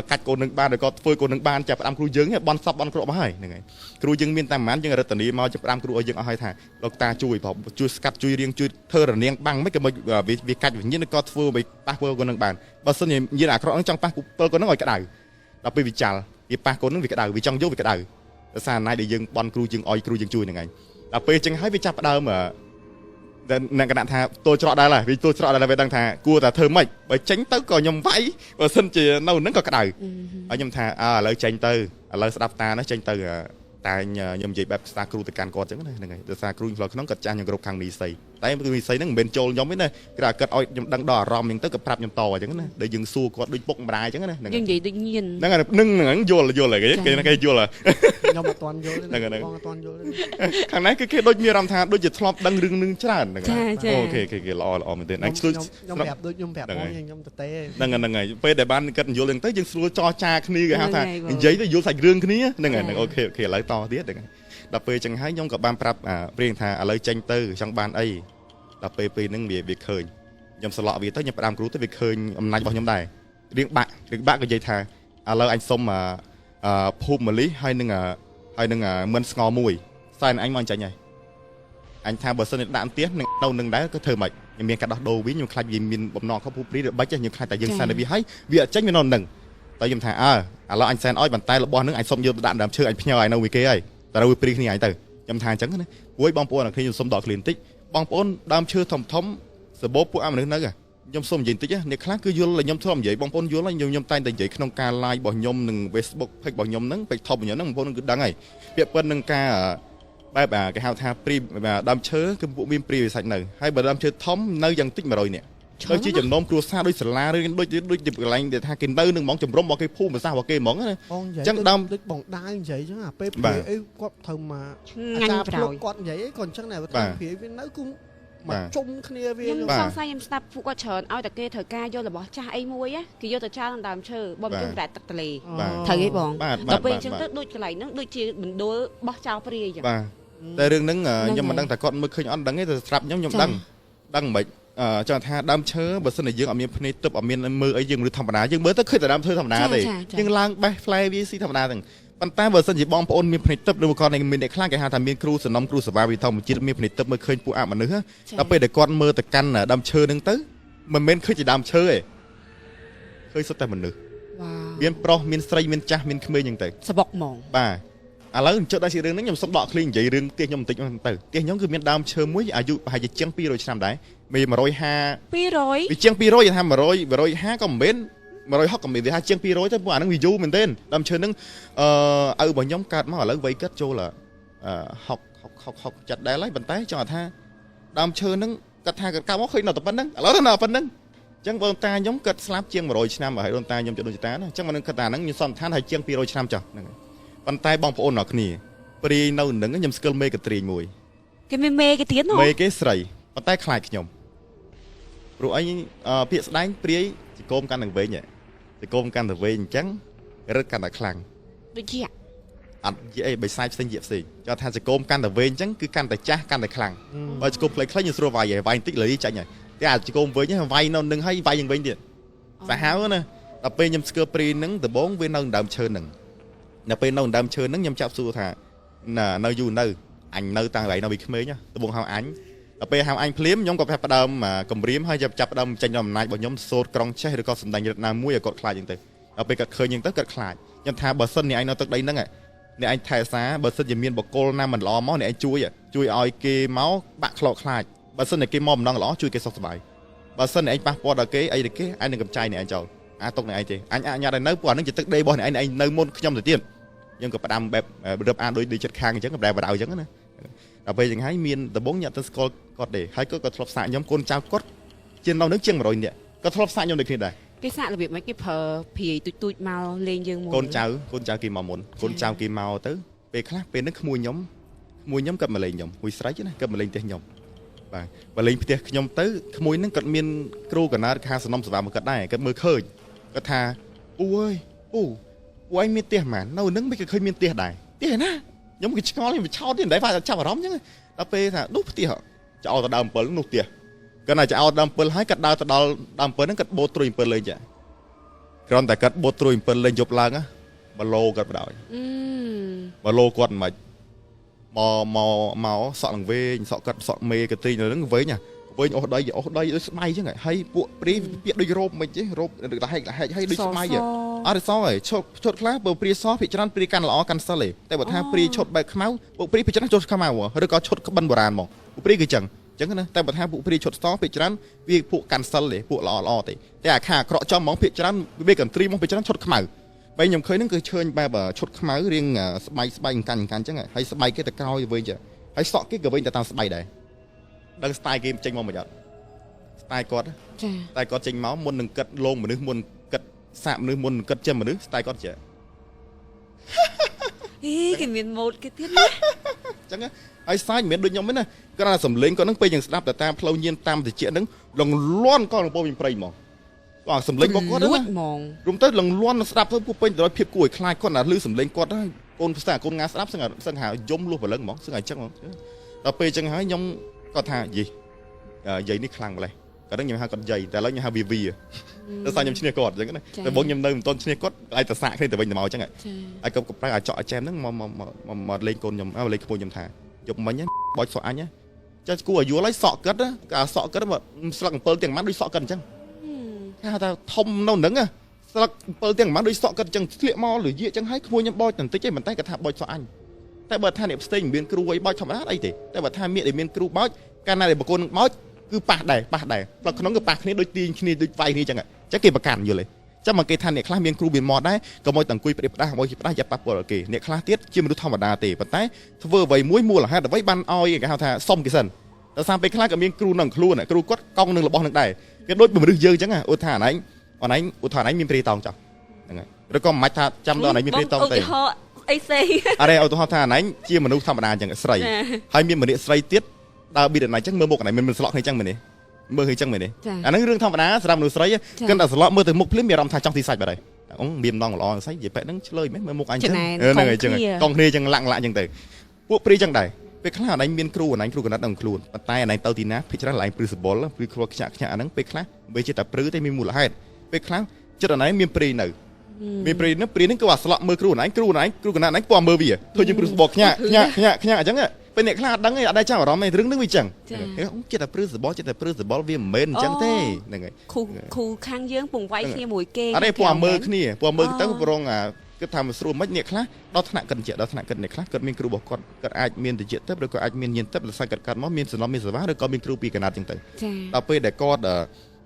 ាកាច់កូននឹងបានឬក៏ធ្វើកូននឹងបានចាប់ផ្ដើមគ្រូយើងបន់សពបន់គ្រាប់មកហើយហ្នឹងហើយគ្រូយើងមានតែប្រហែលយើងរតនីមកចាប់ផ្ដើមគ្រូឲ្យយើងអស់ហើយថាលោកតាជួយជួយស្កាត់ជួយរៀងជួយធ្វើរនាងបាំងមិនកុំឲ្យវាកាច់វិញ្ញាណឬក៏ធ្វើឲ្យប៉ះពើកូននឹងបានបើសិនជាញាណអាក្រក់នឹងចង់ប៉ះពើកូននឹងឲ្យក្តៅដល់ពេលវាចាល់វាប៉ះកូននឹងវាក្តៅវាចង់យកវាក្តៅ ដោយសារអំណាចដែលយើងបន់គ្រូយើងអោយគ្រូយើងជួយហ្នឹងឯងដល់ពេលចឹងហើយវាចាប់ផ្ដើមតែអ្នកគណៈថាទល់ច្រកដែរហើយវាទល់ច្រកដែរវាដឹងថាគួរតែធ្វើម៉េចបើចេញទៅក៏ខ្ញុំវាយបើសិនជានៅហ្នឹងក៏ក្តៅហើយខ្ញុំថាអើឥឡូវចេញទៅឥឡូវស្ដាប់តាណាចេញទៅតែខ្ញុំនិយាយបែបស្ដារគ្រូទៅកាន់គាត់ចឹងណាហ្នឹងហើយដោយសារគ្រូក្នុងគាត់ចាស់ខ្ញុំគ្រប់ខាងនីស័យតែគ្រូនីស័យហ្នឹងមិនមែនចូលខ្ញុំទេណាគេថាគាត់ឲ្យខ្ញុំដឹងដល់អារម្មណ៍ចឹងទៅគាត់ប្រាប់ខ្ញុំតអញ្ចឹងណាដែលយើងសួរគាត់ដូចពុកម្ដាយចឹងណាហ្នឹងយើងនិយាយដូចញៀនហ្នឹងហ្នឹងយល់យល់គេគេយល់ខ្ញុំអត់ទាន់យល់ទេបងអត់ទាន់យល់ទេខាងនេះគឺគេដូចមានអារម្មណ៍ថាដូចជាធ្លាប់ដឹងរឿងនឹងច្រើនហ្នឹងអូខេគេល្អល្អមែនទេអញឆ្លួយខ្ញុំប្រាប់ដូចខ្ញុំប្រាប់បងខ្ញុំទៅទេហ្នឹងហ្នឹងហើយពេលដែលបានគាត់យល់ចឹងទៅយើងស្រួលចរចាគ្នាគេហៅថានិយាយទៅយល់សាច់រឿងគ្នាហ្នឹងហើយអូខេអូខេឥឡូវតទៀតហ្នឹងដល់ពេលចឹងហើយខ្ញុំក៏បានប្រាប់ព្រៀងថាឥឡូវចេញទៅចង់បានអីដល់ពេលពេលហ្នឹងវាឃើញខ្ញុំសឡក់វាទៅខ្ញុំផ្ដាំគ្រូទៅវាឃើញអំណាចរបស់ខ្ញុំដែររៀងបាក់រៀងបាក់ក៏និយាយថាឥឡូវអញសុំភូមិម្លិះហើយនឹងមិនស្ងល់មួយសែនអញមកអញ្ចឹងហើយអញថាបើសិនដាក់ផ្ទះនឹងនៅនឹងដែរក៏ធ្វើម៉េចខ្ញុំមានការដោះដូរវិញខ្ញុំខ្លាចវាមានបំណងខុសភូព្រីរបិចខ្ញុំខ្លាចតែយើងសែនវាហើយវាអត់ចេញវានៅនឹងតែខ្ញុំថាអើឥឡូវអញសែនឲ្យបន្តែរបស់នឹងអញសុំយកទៅដាក់ដើមឈើអញផ្ញើឲ្យនៅវាគេហើយតែវាព្រីគ្នាអញទៅខ្ញុំថាអញ្ចឹងណាព្រោះបងប្អូនអ្នកគ្នាខ្ញុំសុំដកឃ្លាបន្តិចបងប្អូនដើមឈើធំធំសបោពួកអាមនុស្សនៅខ្ញុំសុំនិយាយបន្តិចអ្នកខ្លះគឺយល់ខ្ញុំធ្លាប់និយាយបងប្អូនយល់ខ្ញុំតែងតែនិយាយក្នុងការ live របស់ខ្ញុំនិង Facebook page របស់ខ្ញុំហ្នឹង page top របស់ខ្ញុំហ្នឹងបងប្អូនគឺដឹងហើយពាក្យប៉ុននឹងការបែបគេហៅថាព្រីដើមឈើគឺពួកមានព្រីវិសាច់នៅហើយបើដើមឈើធំនៅយ៉ាងតិច100នាក់ដូចជាចំណោមគ្រួសារដូចសាលាឬដូចដូចជាកន្លែងដែលថាគេនៅនឹងហ្មងជំរំរបស់គេភូមិសាស្ត្ររបស់គេហ្មងណាអញ្ចឹងដើមដូចបងដាវនិយាយអញ្ចឹងអាពេលព្រាយអីគាត់ត្រូវមកអាចារ្យភ្លុកគាត់និយាយអីក៏អញ្ចឹងដែរបើថាព្រាយវានៅគឺមកជុំគ្នាវាខ្ញុំសង្ស័យខ្ញុំស្ដាប់ពួកគាត់ច្រើនឲ្យតែគេត្រូវការយករបស់ចាស់អីមួយគេយកទៅចោលក្នុងដើមឈើបំជុំតែទឹកទលេត្រូវទេបងដល់ពេលអញ្ចឹងទៅដូចកន្លែងហ្នឹងដូចជាមណ្ឌលបោះចោលព្រាយអញ្ចឹងបាទតែរឿងហ្នឹងខ្ញុំមិនដឹងថាគាត់មើលឃើញអត់ដឹងទេតែស្រាប់ខ្ញុំខ្ញុំដឹងដឹងមិនចង់ថាដើមឈើបើសិនជាយើងអត់មានភ្នែកទប់អត់មានមើលអីយើងឬធម្មតាយើងមើលទៅឃើញតែដើមឈើធម្មតាទេយើងឡើងបេះផ្លែវាស៊ីធម្មតាទាំងប៉ុន្តែបើសិនជាបងប្អូនមានភ្នែកទប់ឬក៏មានអ្នកខ្លះគេហៅថាមានគ្រូសំណុំគ្រូសេវាវិធម្មជាតិមានភ្នែកទប់មើលឃើញពួកអមនុស្សដល់ពេលដែលគាត់មើលទៅកាន់ដើមឈើហ្នឹងទៅមិនមែនឃើញជាដើមឈើទេឃើញសុទ្ធតែមនុស្សមានប្រុសមានស្រីមានចាស់មានក្មេងហ្នឹងទៅសបុកហ្មងបាទឥឡូវចុះដល់ជារឿងហ្នឹងខ្ញុំសុំដកឃ្លីនិយាយរឿងផ្ទះខ្ញុំបន្តិចទៅផ្ទះខ្ញុំគឺមានដើមឈើមួយអាយុប្រហែលជាជាង200ឆ្នាំដែរមាន150 200វាជាង200ថា100 150ក៏មិនមែន160ក៏មិនវាថាជាង200ទៅពួកអាហ្នឹងវាយូរមែនទែនដើមឈើហ្នឹងអឺឪរបស់ខ្ញុំកើតមកឥឡូវវ័យគាត់ចូល60 60 60ចាត់ដែរហើយប៉ុន្តែចង់ថាដើមឈើហ្នឹងគាត់ថាគាត់កើតមកឃើញនៅតែប៉ុណ្្នឹងឥឡូវនៅប៉ុណ្្នឹងអញ្ចឹងបងតាខ្ញុំគាត់ស្លាប់ជាង100ឆ្នាំហើយដូនតាខ្ញុំជាដូនតាណាអញ្ចឹងមិននឹងគាត់ថាហ្នឹងខ្ញុំសន្និដ្ឋានឲ្យជាង200ឆ្នាំចុះហ្នឹងប៉ុន្តែបងប្អូនអ្នកគ្នាព្រាយនៅនឹងខ្ញុំស្គាល់មេកត្រៀងមួយគេមានមេគេទៀតហ៎មេគេស្រីប៉ុន្តែខ្លាចខ្ញុំព្រោះអីពាក្យស្ដែងព្រាយចកោមកាន់នឹងវិញចកោមកាន់តែវិញអញ្ចឹងរឹតកាន់តែខ្លាំងដូចជាអត់និយាយអីបិសាចផ្សេងជាផ្សេងចង់ថាចកោមកាន់តែវិញអញ្ចឹងគឺកាន់តែចាស់កាន់តែខ្លាំងបើចកោមខ្លីៗខ្ញុំស្រួលវាយហើយវាយបន្តិចលីចាញ់ហើយតែអាចកោមវិញវាយនៅនឹងហើយវាយយ៉ាងវិញទៀតសាហាវណាដល់ពេលខ្ញុំស្គាល់ព្រាយនឹងដំបងវានៅដើមឈើនឹងដល់ពេលនៅដើមឈើហ្នឹងខ្ញុំចាប់សួរថានៅយូរនៅអញនៅតាំងតែនៅពីក្មេងដំបងហៅអញដល់ពេលហៅអញភ្លាមខ្ញុំក៏ចាប់ផ្ដើមគម្រាមហើយចាប់ផ្ដើមចេញដល់អំណាចរបស់ខ្ញុំសូត្រក្រុងចេះឬក៏សម្ដែងរិទ្ធណាមួយឲ្យគាត់ខ្លាចហ្នឹងទៅដល់ពេលគាត់ឃើញហ្នឹងទៅគាត់ខ្លាចខ្ញុំថាបើសិនអ្នកឯងនៅទឹកដីហ្នឹងអ្នកឯងថែសារបើសិនជាមានបុគ្គលណាមិនល្អមកអ្នកឯងជួយជួយឲ្យគេមកបាក់ខ្លោចខ្លាចបើសិនជាគេមកម្ដងល្អជួយគេសុខសប្បាយបើសិនអ្នកឯងប៉ះពាល់ដល់គេអីទៅគេឯងនឹងកំចាយអ្នកឯងចោលអាទុកអ្នកឯងទេអញអនុញ្ញាតឲ្យនៅព្រោះអានឹងជាទឹកដីរបស់អ្នកឯងឯងនៅមុនខ្ញុំទៅទៀតយើងក៏ផ្ដាំបែបរឹបអានដូចចិត្តខាងអញ្ចឹងក៏បែបបដៅអញ្ចឹងណាដល់ពេលយ៉ាងហើយមានដំបងញាក់ទៅស្គាល់គាត់ទេហើយគាត់ក៏ធ្លាប់សាកខ្ញុំកូនចៅគាត់ជានៅនឹងជាង100នាក់ក៏ធ្លាប់សាកខ្ញុំដូចគ្នាដែរគេសាករបៀបម៉េចគេប្រើព្រាយទូចទូចមកលេងយើងមុនកូនចៅគេមកមុនកូនចៅគេមកទៅពេលខ្លះពេលហ្នឹងក្មួយខ្ញុំគាត់មកលេងខ្ញុំមួយស្រីណាគាត់មកលេងផ្ទះខ្ញុំបាទមកលេងផ្ទះខ្ញុំទៅក្មួយហ្នឹងគាត់មានគ្រូកណាតខាសំណុំសេវាមកគាត់ដែរគាត់មើលឃើញគាត់ថាពូអើយពូពូឯងមានផ្ទះហ្មងនៅនឹងមិនក៏ឃើញមានផ្ទះដែរផ្ទះណាខ្ញុំគេឆ្ងល់ខ្ញុំឆោតទៀតមិនដែរចាប់អារម្មណ៍អញ្ចឹងដល់ពេលថានោះផ្ទះចោលទៅដើម7នោះផ្ទះគាត់ណាចោលដើម7ហើយគាត់ដើរទៅដល់ដើម7ហ្នឹងគាត់បូតត្រួយ7លេងចាគ្រាន់តែគាត់បូតត្រួយ7លេងយប់ឡើងបឡូគាត់បដ ாய் បឡូគាត់មិនមកមកសក់នឹងវែងសក់គាត់សក់មេកត្រីនៅហ្នឹងវែងវិញអស់ដីអស់ដីដូចស្បៃអញ្ចឹងហើយពួកព្រាយពាក្យដូចរោបមិនទេរោបលហែកលហែកហើយដូចស្បៃ អត់ទេសទេឈុតឈុតខ្លះបើព្រាសភាគច្រើនព្រាកាន់ល្អកាន់សិលទេតែបើថាព្រាឈុតបែបខ្មៅពួកព្រាភាគច្រើនឈុតខ្មៅឬក៏ឈុតក្បិនបុរាណមកពួកព្រាគឺចឹងចឹងណាតែបើថាពួកព្រាឈុតសភាគច្រើនវាពួកកាន់សិលទេពួកល្អល្អទេតែអាខាអាក្រក់ចំហ្មងភាគច្រើនវាកន្ទ្រីមកភាគច្រើនឈុតខ្មៅបែខ្ញុំឃើញហ្នឹងគឺឈើញបែបឈុតខ្មៅរៀងស្បែកស្បែកកាន់កាន់ចឹងហើយស្បែកគេទៅក្រោយវិញចឹងហើយសក់គេក៏វិញទៅតាមស្បែកដែរដឹង style គេចេញមកមិនអត់ style គាត់ ចា តែគាត់ចេញមកមុននឹងគិតលងមនុស្សមុនគិតសាកមនុស្សមុននឹងគិតចេះមនុស្ស style គាត់ចេះ អីគេមានម៉ូតគេទៀតណា អញ្ចឹងហើយសាយមិនមែនដូចខ្ញុំទេណាគាត់ថាសំលេងគាត់ហ្នឹងពេលយើងស្ដាប់ទៅតាមផ្លូវញៀនតាមតិចហ្នឹងលងលន់ក៏លងពោវិញព្រៃហ្មងបាទសំលេងរបស់គាត់ លួ ណា ចហ្មង រួមទៅលងលន់ស្ដាប់ទៅពួកពេញទៅដោយភាពគួរឲ្យខ្លាចគាត់ណាលឺសំលេងគាត់ហើយកូនផ្សារកូនងាស្ដាប់សឹងសឹងហៅយំលុះព្រលឹងហ្មងសឹងឲ្យអញ្ចឹងហ្មងដល់ពេលអញ្ចឹងហើយខ្ញុំគាត់ថាយីយាយនេះខ្លាំងម្ល៉េះគាត់ហ្នឹងខ្ញុំហៅគាត់យាយតែឥឡូវខ្ញុំហៅវាវាដោយសារខ្ញុំឈ្នះគាត់អញ្ចឹងណាតែបងខ្ញុំនៅមិនទាន់ឈ្នះគាត់ឯងទៅសាកគ្នាទៅវិញទៅមកអញ្ចឹង ចា ហើយក៏ប្រែអាចចក់អាចែមហ្នឹងមកមកមកមកលេងកូនខ្ញុំអើលេងក្មួយខ្ញុំថាយប់មិញបោចសក់អញចាគួរឲ្យយល់ហើយសក់គិតកាសក់គិតមកស្លឹកអំពិលទាំងម៉ាន់ដូចសក់គិតអញ្ចឹងគេហៅថាធំនៅហ្នឹងស្លឹកអំពិលទាំងម៉ាន់ដូចសក់គិតអញ្ចឹងធ្លាក់មកលយាកអញ្ចឹងហើយក្មួយខ្ញុំបោចបន្តិចឯងមិនតែគាត់ថាបោចសក់អញតែបើថាអ្នកផ្សេងមិនមានគ្រូអីបោចធម្មតាអីទេតែបើថាមានដែលមានគ្រូបោចកាលណាដែលបកូននឹងបោចគឺប៉ះដែរប៉ះដែរផ្លឹកក្នុងគឺប៉ះគ្នាដូចទាញគ្នាដូចវាយគ្នាអញ្ចឹងអញ្ចឹងគេប្រកាន់យល់ទេចាំមកគេថាអ្នកខ្លះមានគ្រូមានមាត់ដែរក៏មកតែអង្គុយផ្ដេសផ្ដាស់មកផ្ដាស់យ៉ាប់ប៉ះពាល់គេអ្នកខ្លះទៀតជាមនុស្សធម្មតាទេប៉ុន្តែធ្វើអ្វីមួយមូលហេតុអ្វីបានឲ្យគេហៅថាសុំគេសិនតែសារពេលខ្លះក៏មានគ្រូនឹងខ្លួនគ្រូគាត់កង់នឹងរបស់នឹងដែរគេដូចមនុស្សយើងអញ្ចឹងឧទាហរណ៍អនឯងអនឯងឧទាហរណ៍អនឯងមានព្រាតងចុះហ្នឹងហើយឬក៏មិនបាច់ថាចាំដល់អនឯងមានព្រាតងទេ ឧទាហរណ៍អីផ្សេង អរេឧទាហរណ៍ថាអនឯងជាមនុស្សធម្មតាអញ្ចឹងស្រីហើយមានម្នាក់ស្រីទៀតដើរបៀតអនឯងអញ្ចឹងមើលមុខអនឯងមិនស្លក់គ្នាអញ្ចឹងមែនទេមើលឃើញចឹងមែនទេអាហ្នឹងរឿងធម្មតាសម្រាប់មនុស្សស្រីគិតតែស្លក់មើលទៅមុខភ្លាមមានអារម្មណ៍ថាចង់ទីសាច់បាត់ហើយអូមានម្ដងល្អស្អីនិយាយបែបហ្នឹងឆ្លើយមែនមើលមុខអញចឹងហ្នឹងហើយចឹងកងគ្នាចឹងលាក់លាក់ចឹងទៅពួកព្រីចឹងដែរពេលខ្លះអនឯងមានគ្រូអនឯងគ្រូកណិតនឹងខ្លួនប៉ុន្តែអនឯងទៅទីណាភិកច្រើនឡើងព្រឺសបល់ព្រឺខ្វល់ខ្ញាក់ខ្ញាក់អាហ្នឹងពេលខ្លះវាជាតែព្រឺទេមានមូលហេតុពេលខ្លះចិត្តអនឯងមានព្រីនៅមានព្រីហ្នឹងព្រីហ្នឹងគឺអាស្លក់មើលគ្រូអនឯងគ្រូអនឯងគ្រូកណិតអនឯងពណ៌មើលវាធ្វើជាព្រឺសបល់ខ្ញាក់ខ្ញាក់ខ្ញាក់ខ្ញាក់អញ្ចឹងពេលអ្នកខ្លះអត់ដឹងទេអត់ដែរចាប់អារម្មណ៍ទេរឿងហ្នឹងវាចឹងចិត្តតែព្រឺសបល់ចិត្តតែព្រឺសបល់វាមិនមែនអញ្ចឹងទេហ្នឹងហើយ គ្រូគ្រូខាងយើងពងវាយគ្នាមួយគេ អត់ទេពួកអាមើលគ្នាពួកអាមើលទៅប្រងអាគិតថាមិនស្រួលមិនអ្នកខ្លះដល់ថ្នាក់កិនជាដល់ថ្នាក់កិនអ្នកខ្លះគាត់មានគ្រូរបស់គាត់គាត់អាចមានតិចទឹកឬក៏អាចមានញៀនទឹកដោយសារគាត់កាត់មកមានសំណុំមានសេវាឬក៏មានគ្រូពីកណាត់ចឹងទៅដល់ពេលដែលគាត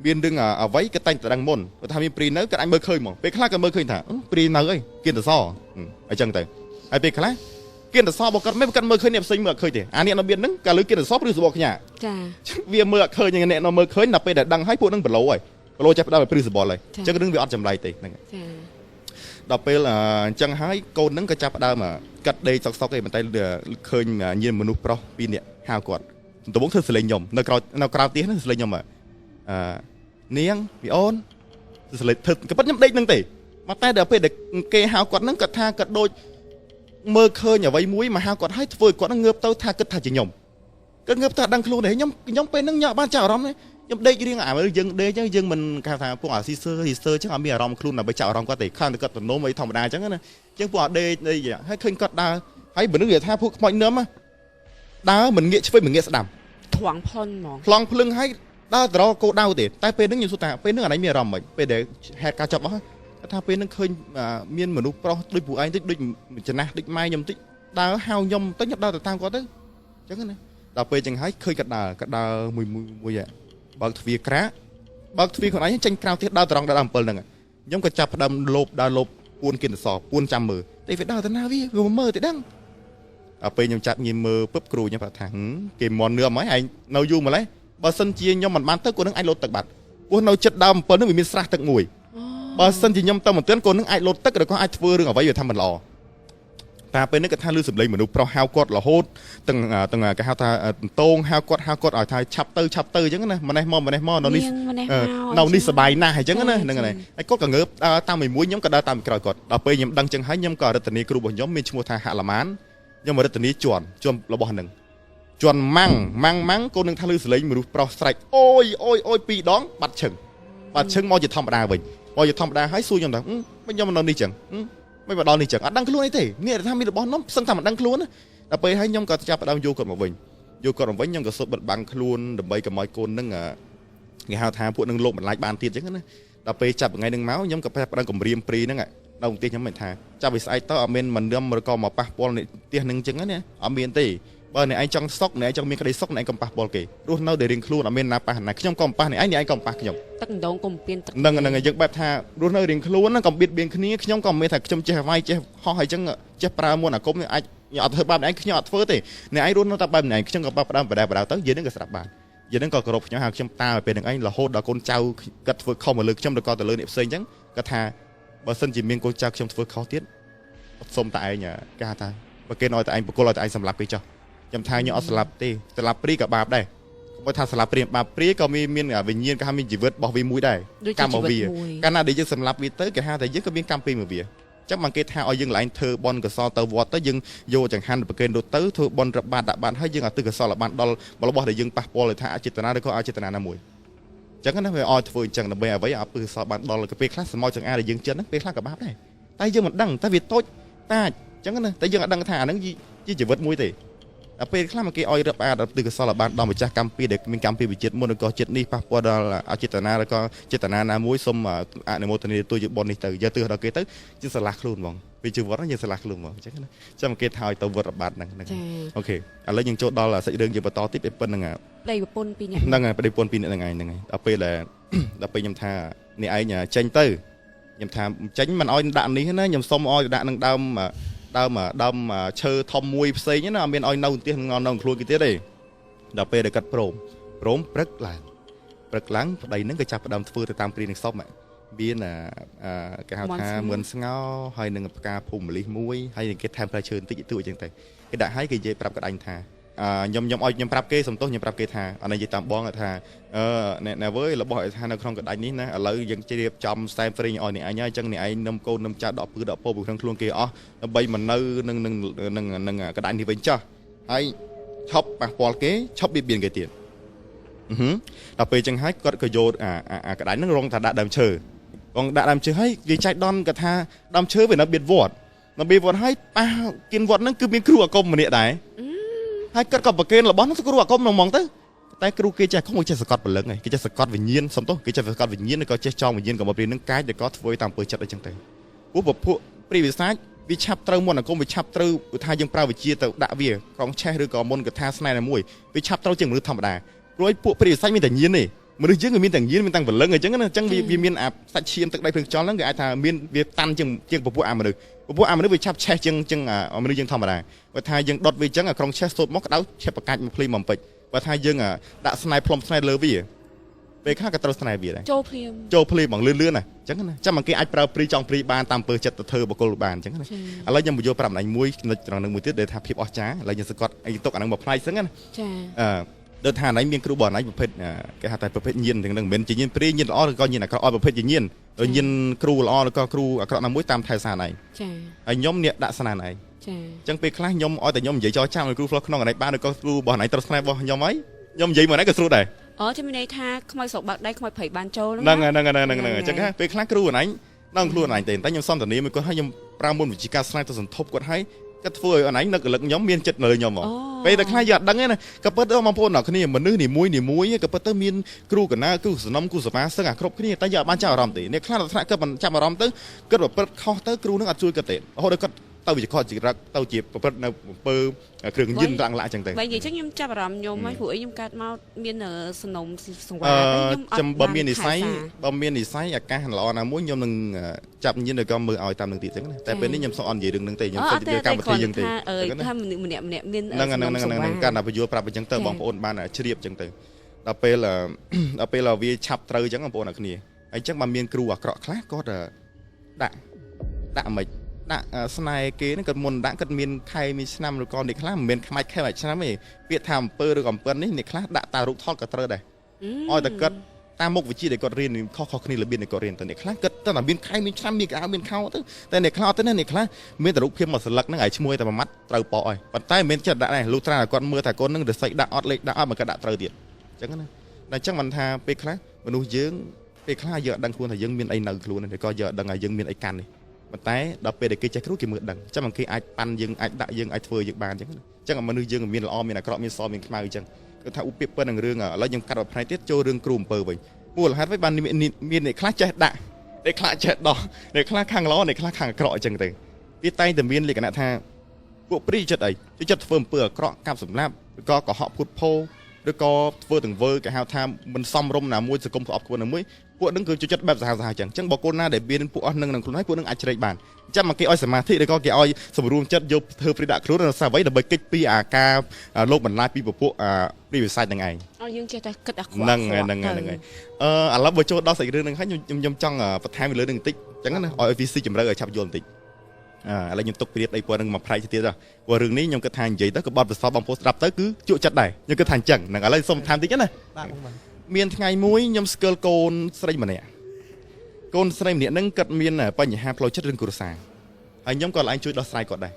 ់មានរឿងអ្វីគាត់តែងតែដឹងមុនគាត់ថាមានព្រីនៅគាត់អាចមើលឃើញហ្មងពេលខ្លះគាត់មើលឃើញថាព្រីនៅអីគៀនតសអញ្ចឹងទៅហើយពេលខ្លះគៀនតសរបស់គាត់មិនគាត់មើលឃើញអ្នកផ្សេងមើលអត់ឃើញទេអាអ្នកនៅមានហ្នឹងកាលលើគៀនតសឬសបកខ្ញា ចា វាមើលអត់ឃើញអ្នកនៅមើលឃើញដល់ពេលដែលដឹងហើយពួកហ្នឹងប្រឡូហើយប្រឡូចេះផ្ដើមឲ្យព្រឺសបល់ហើយអញ្ចឹងរឿងវាអត់ចម្លែកទេហ្នឹង ចា ដល់ពេលអញ្ចឹងហើយកូនហ្នឹងក៏ចាប់ផ្ដើមកាត់ដេកសុកសុកឯងប៉ុន្តែឃើញញៀនមនុស្សប្រុសពីរនាក់ហៅគាត់ដំបូងធ្វើសលេងខ្ញុំនៅក្រៅនៅក្រៅផ្ទះហ្នឹងសលេងខ្ញុំអឺនាងវីអូនសលេងធ្វើក៏ប៉ុតខ្ញុំដេកហ្នឹងទេមកតែដល់ពេលដែលគេហៅគាត់ហ្នឹងគាត់ថាគាត់ដូចមើលឃើញអ្វីមួយមកហៅគាត់ឲ្យធ្វើឲ្យគាត់ហ្នឹងងើបទៅថាគិតថាជាខ្ញុំគាត់ងើបទៅដឹងខ្លួនទេខ្ញុំខ្ញុំពេលហ្នឹងញ៉ាំបានចាប់អារម្មណ៍ទេខ្ញុំដេករៀងអាមើលយើងដេកអញ្ចឹងយើងមិនគេថាពួកអាស៊ីសឺស៊ីសឺអញ្ចឹងអត់មានអារម្មណ៍ខ្លួនដើម្បីចាប់អារម្មណ៍គាត់ទេខាងតែគាត់ទំនំអីធម្មតាអញ្ចឹងណាអញ្ចឹងពួកអាដេកអីហើយឃើញគាត់ដើរហើយមនុស្សនិយាយថាពួកខ្មោចនឹមដើរមិនងាកឆ្វេងមិនងាកស្ដាំ ថ្វងផុនហ្មង ប្លង់ភ្លឹងហើយដើរទៅរកគោដៅទេតែពេលហ្នឹងខ្ញុំសួរថាពេលហ្នឹងអានេះមានអារម្មណ៍មិនពេលដែលហេតុការណ៍ចប់អស់គាត់ថាពេលហ្នឹងឃើញមានមនុស្សប្រុសដូចពួកឯងតិចដូចចំណាស់ដូចម៉ែខ្ញុំតិចដើរហៅខ្ញុំទៅខ្ញុំដើរទៅតាមគាត់ទៅអញ្ចឹងណាដល់ពេលអញ្ចឹងហើយឃើញគាត់ដើរគាត់ដើរមួយមួយមួយបើកទ្វារក្រាកបើកទ្វារខ្លួនឯងចេញក្រៅផ្ទះដើរត្រង់ដល់អំពិលហ្នឹងខ្ញុំក៏ចាប់ផ្ដើមលោបដើរលោបពួនគិនសពួនចាំមើលតែវាដើរទៅណាវាវាមើលទេដឹងដល់ពេលខ្ញុំចាប់ញីមើលពឹបគ្រូខ្ញុំប្រាប់ថាគេមន់នឿមហើយឯងនៅយូរម្ល៉េះបើសិនជាខ្ញុំមិនបានទៅគាត់នឹងអាចលោតទឹកបាត់ព្រោះនៅចិត្តដើមអំពិលហ្នឹងវាមានស្រះទឹកមួយបើសិនជាខ្ញុំទៅមិនទាន់គាត់នឹងអាចលោតទឹកឬក៏អាចធ្វើរឿងអ្វីវាថាមិនល្អតែពេលនេះគាត់ថាលឺសំឡេងមនុស្សប្រុសហៅគាត់រហូតទាំងទាំងគេហៅថាតងហៅគាត់ហៅគាត់ឲ្យថាឆាប់ទៅឆាប់ទៅអញ្ចឹងណាម្នេះមកម្នេះមកនៅនេះនៅនេះសบายណាស់អញ្ចឹងណាហ្នឹងហើយហើយគាត់ក៏ងើបតាមមួយខ្ញុំក៏ដើរតាមក្រោយគាត់ដល់ពេលខ្ញុំដឹងអញ្ចឹងហើយខ្ញុំក៏រតនីគ្រូរបស់ខ្ញុំមានឈ្មោះថាហលម៉ានខ្ញុំរតនីជន់ជន់របស់ហ្នឹងជន់ម៉ាំងម៉ាំងម៉ាំងកូននឹងថាលឺសំឡេងមនុស្សប្រុសស្រែកអូយអូយអូយពីរដងបាត់ឈឹងបាត់ឈឹងមកជាធម្មតាវិញមកជាធម្មតាហើយសួរខ្ញុំថាមិនខ្ញុំមកនៅនេះចឹងមិនមកដល់នេះចឹងអត់ដឹងខ្លួនអីទេនេះថាមានរបស់នំសឹងថាមិនដឹងខ្លួនណាដល់ពេលហើយខ្ញុំក៏ចាប់ផ្ដើមយកគាត់មកវិញយកគាត់មកវិញខ្ញុំក៏សុទ្ធបិទបាំងខ្លួនដើម្បីកុំឲ្យកូននឹងគេហៅថាពួកនឹងលោកបន្លាចបានទៀតចឹងណា ដល់ពេលចាប់ថ្ងៃហ្នឹងមកខ្ញុំក៏ផ្ដើមគម្រាមព្រីហ្នឹងនៅផ្ទះខ្ញុំមិនថាចាប់វាស្អែកទៅអត់មានមិននឹមឬក៏មកប៉ះពាល់អ្នកផ្ទះហ្នឹងអញ្ចឹងណាអត់មានទេបើអ្នកឯងចង់សុកអ្នកឯងចង់មានក្តីសុខអ្នកឯងកុំប៉ះពាល់គេរស់នៅដែលរៀងខ្លួនអត់មានណាប៉ះណាខ្ញុំក៏មិនប៉ះអ្នកឯងអ្នកឯងក៏មិនប៉ះខ្ញុំទឹកម្ដងកុំពៀនទឹកហ្នឹងហ្នឹងយើងបែបថារស់នៅរៀងខ្លួនហ្នឹងកុំបៀតបៀនគ្នាខ្ញុំក៏មិនមានថាខ្ញុំចេះវាយចេះហោះអីចឹងចេះប្រើមុនអាគមអាចអត់ធ្វើបាបអ្នកឯងខ្ញុំអត់ធ្វើទេអ្នកឯងរស់នៅតែបែបអ្នកឯងខ្ញុំក៏ផ្ដើមបដិបដៅទៅយើងនឹងក៏ស្រាប់បានយើងនឹងក៏គោរពខ្ញុំហើយខ្ញុំតាមឲ្យពេលនឹងឯងរហូតដល់កូនចៅគាត់ធ្វើខុសមកលើខ្ញុំឬក៏ទៅលើអ្នកផ្សេងចឹងគាត់ថាបើសិនជាមានកូនចៅខ្ញុំធ្វើខុសទៀតអត់សុំតែឯងគេហៅថាបើគេឲ្យតែឯងបកគលឲ្យតែឯងសម្លាប់គេចុះខ្ញុំថាខ្ញុំអត់ស្លាប់ទេស្លាប់ព្រីក៏បាបដែរកុំថាស្លាប់ព្រាបាបព្រាក៏មានវិញ្ញាណគេហៅមានជីវិតរបស់វាមួយដែរកម្មរបស់វាកាលណាដែលយើងសម្លាប់វាទៅគេហៅថាយើងក៏មានកម្មពីមួយវាចឹងបានគេថាឲ្យយើងឡើងធ្វើបន់កសលទៅវត្តទៅយើងយកចង្ហាន់ប្រគេនទៅធ្វើបន់របាតដាក់បានហើយយើងអាទិកសលឲ្យបានដល់របស់ដែលយើងប៉ះពាល់ថាអចេតនាឬក៏អចេតនាណាមួយចឹងណាវាឲ្យធ្វើអញ្ចឹងដើម្បីអ្វីឲ្យពឹសសលបានដល់ពេលខ្លះសមោចង្អាដែលយើងចិត្តហ្នឹងពេលខ្លះក៏បាបដែរតែយើងមិនដឹងតែវាតូចតាចចឹងណាតែយើងអត់ដឹងថាអាហ្នឹងជាជីវិតមួយទេដល់ពេលខ្លះមកគេឲ្យរឹបអាតទិកសលបានដល់ម្ចាស់កម្មពីដែលមានកម្មពីវិជាតិមុនឬក៏ជាតិនេះប៉ះពាល់ដល់អចេតនាឬក៏ចេតនាណាមួយសូមអនុមោទនាទទួលយកបុណ្យនេះទៅយកទិសដល់គេទៅជាស្រឡះខ្លួនហ្មងពីជីវិតហ្នឹងយើងស្រឡះខ្លួនហ្មងអញ្ចឹងណាចាំគេថាឲ្យទៅវត្តបាត់ហ្នឹងហ្នឹងអូខេឥឡូវយើងចូលដល់សាច់រឿងយើងបន្តទៀតពេលប៉ុណ្្នឹងប្តីប្រពន្ធពីរនាក់ហ្នឹងហើយប្តីប្រពន្ធពីរនាក់ហ្នឹងឯងហ្នឹងហើយដល់ពេលដែលដល់ពេលខ្ញុំថានេះឯងចេញទៅខ្ញុំថាចេញមិនឲ្យដាក់នេះណាខ្ញុំសុំឲ្យដាក់នឹងដើមដើមឈើធំមួយផ្សេងណាអត់មានឲ្យនៅផ្ទះនៅខ្លួនគេទៀតទេដល់ពេលដែលគាត់ព្រមព្រឹកឡើងប្តីហ្នឹងក៏ចាប់ផ្ដើមធ្វើទៅតាមព្រានឹងសុំមានគេហៅថាមឿនស្ងោហើយនឹងផ្កាភូមិម្លិះមួយហើយនឹងគេថែមផ្លែឈើបន្តិចតួចអញ្ចឹងទៅគេដាក់ឲ្យគេនិយាយប្រាប់ក្តាញ់ថាខ្ញុំឲ្យខ្ញុំប្រាប់គេសំទោសខ្ញុំប្រាប់គេថាអានេះនិយាយតាមបងថាអ្នកណាវើយរបស់ឲ្យថានៅក្នុងក្តាញ់នេះណាឥឡូវយើងជ្រាបចំសែមហ្វ្រីងឲ្យអ្នកឯងហើយអញ្ចឹងអ្នកឯងនឹមកូននឹមចៅដកពឺដកពោពីក្នុងខ្លួនគេអស់ដើម្បីមកនៅនឹងនឹងនឹងក្តាញ់នេះវិញចោះហើយឈប់ប៉ះពាល់គេឈប់បៀតបៀនគេទៀតដល់ពេលអញ្ចឹងហើយគាត់ក៏យកអាក្តាញ់ហ្នឹងរងថាដាក់ដើមឈើរងដាក់ដើមឈើហើយវាចែកដនគាត់ថាដើមឈើវានៅបៀតវត្តនៅបៀតវត្តហើយប៉ះគៀនវត្តហ្នឹងគឺមានគ្រូអាគមម្នាក់ដែរហើយគាត់ក៏ប្រគេនរបស់នោះគ្រូអាគមហ្មងទៅតែគ្រូគេចេះខំចេះសកត់ព្រលឹងឯងគេចេះសកត់វិញ្ញាណសំទោសគេចេះសកត់វិញ្ញាណឬក៏ចេះចងវិញ្ញាណរបស់ព្រានឹងកាយដែលក៏ធ្វើតាមអំពើចិត្តអីចឹងទៅព្រោះពពួកព្រាវិសាចវាឆាប់ត្រូវមុនអាគមវាឆាប់ត្រូវថាយើងប្រើវិជាទៅដាក់វាក្រងឆេះឬក៏មុនកថាស្នេហ៍ណាមួយវាឆាប់ត្រូវជាងមនុស្សធម្មតាព្រោះពួកព្រាវិសាចមានតែញៀនទេមនុស្សយើងក៏មានតែញៀនមានតាំងព្រលឹងអញ្ចឹងណាអញ្ចឹងវាមានអាសាច់ឈាមទឹកដីភ្លើងខ្យល់ហ្នឹងគេអាចថាមានវាតាន់ជាងពពួកអាមនុស្សពពួកអាមនុស្សវាឆាប់ឆេះជាងមនុស្សយើងធម្មតាបើថាយើងដុតវាអញ្ចឹងអាក្រុងឆេះសូត្រមកក្តៅឆេះបកាច់មកភ្លីមកពេចបើថាយើងដាក់ស្នែផ្លុំស្នែលើវាពេលខ្លះក៏ត្រូវស្នែវាដែរចូលភ្លាមចូលភ្លាមហ្មងលឿនលឿនណាអញ្ចឹងណាចាំគេអាចប្រើព្រីចង់ព្រីបានតាមពើចិត្តទៅធ្វើបកគលបានអញ្ចឹងណាឥឡូវខ្ញុំបញ្យល់ប្រាប់ម្នាក់មួយចំណុចត្រង់នឹងមួយទៀតដែលថាភាពអស្ចារ្យឥឡូវខ្ញុំសង្កត់អីទុកអានឹងមកផ្នែកសិនណាចាដូចថាណៃមានគ្រូបណៃប្រភេទគេហៅតែប្រភេទញៀនទាំងហ្នឹងមិនមែនជាញៀនព្រាញៀនល្អឬក៏ញៀនអាក្រក់ឲ្យប្រភេទជាញៀនញៀនគ្រូល្អឬក៏គ្រូអាក្រក់ណាមួយតាមថែសារណៃចាហើយខ្ញុំអ្នកដាក់ស្នាណៃចាអញ្ចឹងពេលខ្លះខ្ញុំឲ្យតែខ្ញុំនិយាយចោលចាំឲ្យគ្រូផ្លោះក្នុងណៃបានឬក៏គ្រូរបស់ណៃត្រូវស្នេហ៍របស់ខ្ញុំហើយខ្ញុំនិយាយមកណៃក៏ស្រួលដែរអូចាំមានន័យថាខ្មោចស្រុកបើកដៃខ្មោចព្រៃបានចូលហ្នឹងហ្នឹងហ្នឹងហ្នឹងអញ្ចឹងពេលខ្លះគ្រូណៃដល់ខ្លួនណៃទេតែខ្ញុំសន្ទនាមួយគាត់ហើយខ្ញុំប្រើមុនវិជាការស្នេហ៍ទៅសន្ធប់គាត់ហើយគាត់ធ្វើឲ្យអនឯងនឹករលឹកខ្ញុំមានចិត្តនៅខ្ញុំហ្មងពេលតែខ្លះយើងអត់ដឹងទេណាក៏ពិតទៅបងប្អូនអ្នកគ្នាមនុស្សនីមួយនីមួយក៏ពិតទៅមានគ្រូកណាគ្រូសនំគ្រូសមាសឹងអាគ្រប់គ្នាតែយើងអត់បានចាប់អារម្មណ៍ទេអ្នកខ្លះដល់ថ្នាក់គាត់មិនចាប់អារម្មណ៍ទៅគាត់ប្រព្រឹត្តខុសទៅគ្រូនឹងអត់ជួយគាត់ទេរហូតដល់គាត់ទៅវិជាខុសចរិតទៅជាប្រព្រឹត្តនៅអំពើគ្រឿងញៀនរ៉ាំងឡាក់ចឹងទៅបើនិយាយចឹងខ្ញុំចាប់អារម្មណ៍ខ្ញុំហើយព្រោះអីខ្ញុំកើតមកមានសនំសង្វារទៅខ្ញុំអត់បើមាននិស័យបើមាននិស័យឱកាសល្អណាមួយខ្ញុំនឹងចាប់ញៀនឬក៏មើលឲ្យតាមនឹងទៀតចឹងណាតែពេលនេះខ្ញុំសូមអត់និយាយរឿងនឹងទេខ្ញុំសូមនិយាយកម្មវិធីយើងទេថាមនុស្សម្នាក់ម្នាក់មានហ្នឹងហ្នឹងហ្នឹងកាន់តែបញ្យល់ប្រាប់អញ្ចឹងទៅបងប្អូនបានជ្រាបចឹងទៅដល់ពេលវាឆាប់ត្រូវចឹងបងប្អូនអ្នកគ្នាហើយចឹងបើមានគ្រូអាក្រក់ខ្លះគាត់ដាក់មិនដាក់ស្នេហ៍គេហ្នឹងគាត់មុនដាក់គាត់មានខែមានឆ្នាំឬក៏អ្នកខ្លះមិនមែនខ្មាច់ខែមួយឆ្នាំទេពាក្យថាអំពើឬក៏អំពើនេះអ្នកខ្លះដាក់តារូបថតក៏ត្រូវដែរឲ្យតែគាត់តាមមុខវិជ្ជាដែលគាត់រៀនខុសៗគ្នារបៀបដែលគាត់រៀនទៅអ្នកខ្លះគាត់តែមានខែមានឆ្នាំមានកៅមានខោទៅតែអ្នកខ្លះអត់ទេណាអ្នកខ្លះមានតែរូបភាពមួយស្លឹកហ្នឹងឲ្យឈ្មោះតែមួយម៉ាត់ត្រូវប៉អហើយប៉ុន្តែមិនមែនចិត្តដាក់ដែរលុះត្រាគាត់មើលថាកូនហ្នឹងរស័យដាក់អត់លេខដាក់អត់មកគាត់ដាក់ត្រូវទៀតអញ្ចឹងណាតែអញ្ចឹងមិនថាពេលខ្លះមនុស្សយើងពេលខ្លះយើងអត់ដឹងខ្លួនថាយើងមានអីនៅខ្លួនទេក៏យើងអត់ដឹងថាយើងមានអីកាន់នេះប៉ុន្តែដល់ពេលដែលគេចេះគ្រូគេមើលដឹងចាំគេអាចប៉ាន់យើងអាចដាក់យើងអាចធ្វើយើងបានអញ្ចឹងអញ្ចឹងមនុស្សយើងមានល្អមានអាក្រក់មានសមានខ្មៅអញ្ចឹងគឺថាឧបពាក្យប៉ុណ្្នឹងរឿងឥឡូវខ្ញុំកាត់មួយផ្នែកទៀតចូលរឿងគ្រូអំពើវិញ មូលហេតុអ្វីបានមានអ្នកខ្លះចេះដាក់អ្នកខ្លះចេះដោះអ្នកខ្លះខាងល្អអ្នកខ្លះខាងអាក្រក់អញ្ចឹងទៅវាតែងតែមានលក្ខណៈថាពួកព្រាយចិត្តអីចិត្តធ្វើអំពើអាក្រក់កាប់សម្លាប់ឬក៏កុហកភូតភរឬក៏ធ្វើទង្វើគេហៅថាមិនសមរម្យណាមួយសង្គមស្អប់ខ្លួនណាមួយពួកនឹងគឺចូលចិត្តបែបសាហាវសាហាវចឹងចឹងបើកូនណាដែលមានពួកអស់នឹងនឹងខ្លួនហើយពួកនឹងអាចជ្រែកបានចាំមកគេឲ្យសមាធិឬក៏គេឲ្យសម្រួមចិត្តយកធ្វើព្រីដាក់ខ្លួនរសាអ្វីដើម្បីគេចពីអាការលោកបន្លាយពីពពួកព្រីវិសាចនឹងឯងឲ្យយើងចេះតែគិតអាក្រក់ហ្នឹងហ្នឹងហ្នឹងហើយឥឡូវបើចូលដល់សាច់រឿងនឹងហើយខ្ញុំចង់បន្ថែមលើនឹងបន្តិចចឹងណាឲ្យវាស៊ីជម្រៅឲ្យឆាប់យល់បន្តិចឥឡូវខ្ញុំទុកព្រៀបអីពណ៌នឹងមកផ្នែកទៀតព្រោះរឿងនេះខ្ញុំគិតថានិយាយទៅក៏បទពិសោធន៍បងប្អូនស្ដាប់ទៅគឺជក់ចិត្តដែរខ្ញុំគិតថាអញ្ចឹងហ្នឹងឥឡូវសូមបន្ថែមតិចណាបាទបងបាទមានថ្ងៃមួយខ្ញុំស្គាល់កូនស្រីម្នាក់កូនស្រីម្នាក់ហ្នឹងគាត់មានបញ្ហាផ្លូវចិត្តរឿងគ្រួសារហើយខ្ញុំក៏ឡើងជួយដោះស្រាយគាត់ដែ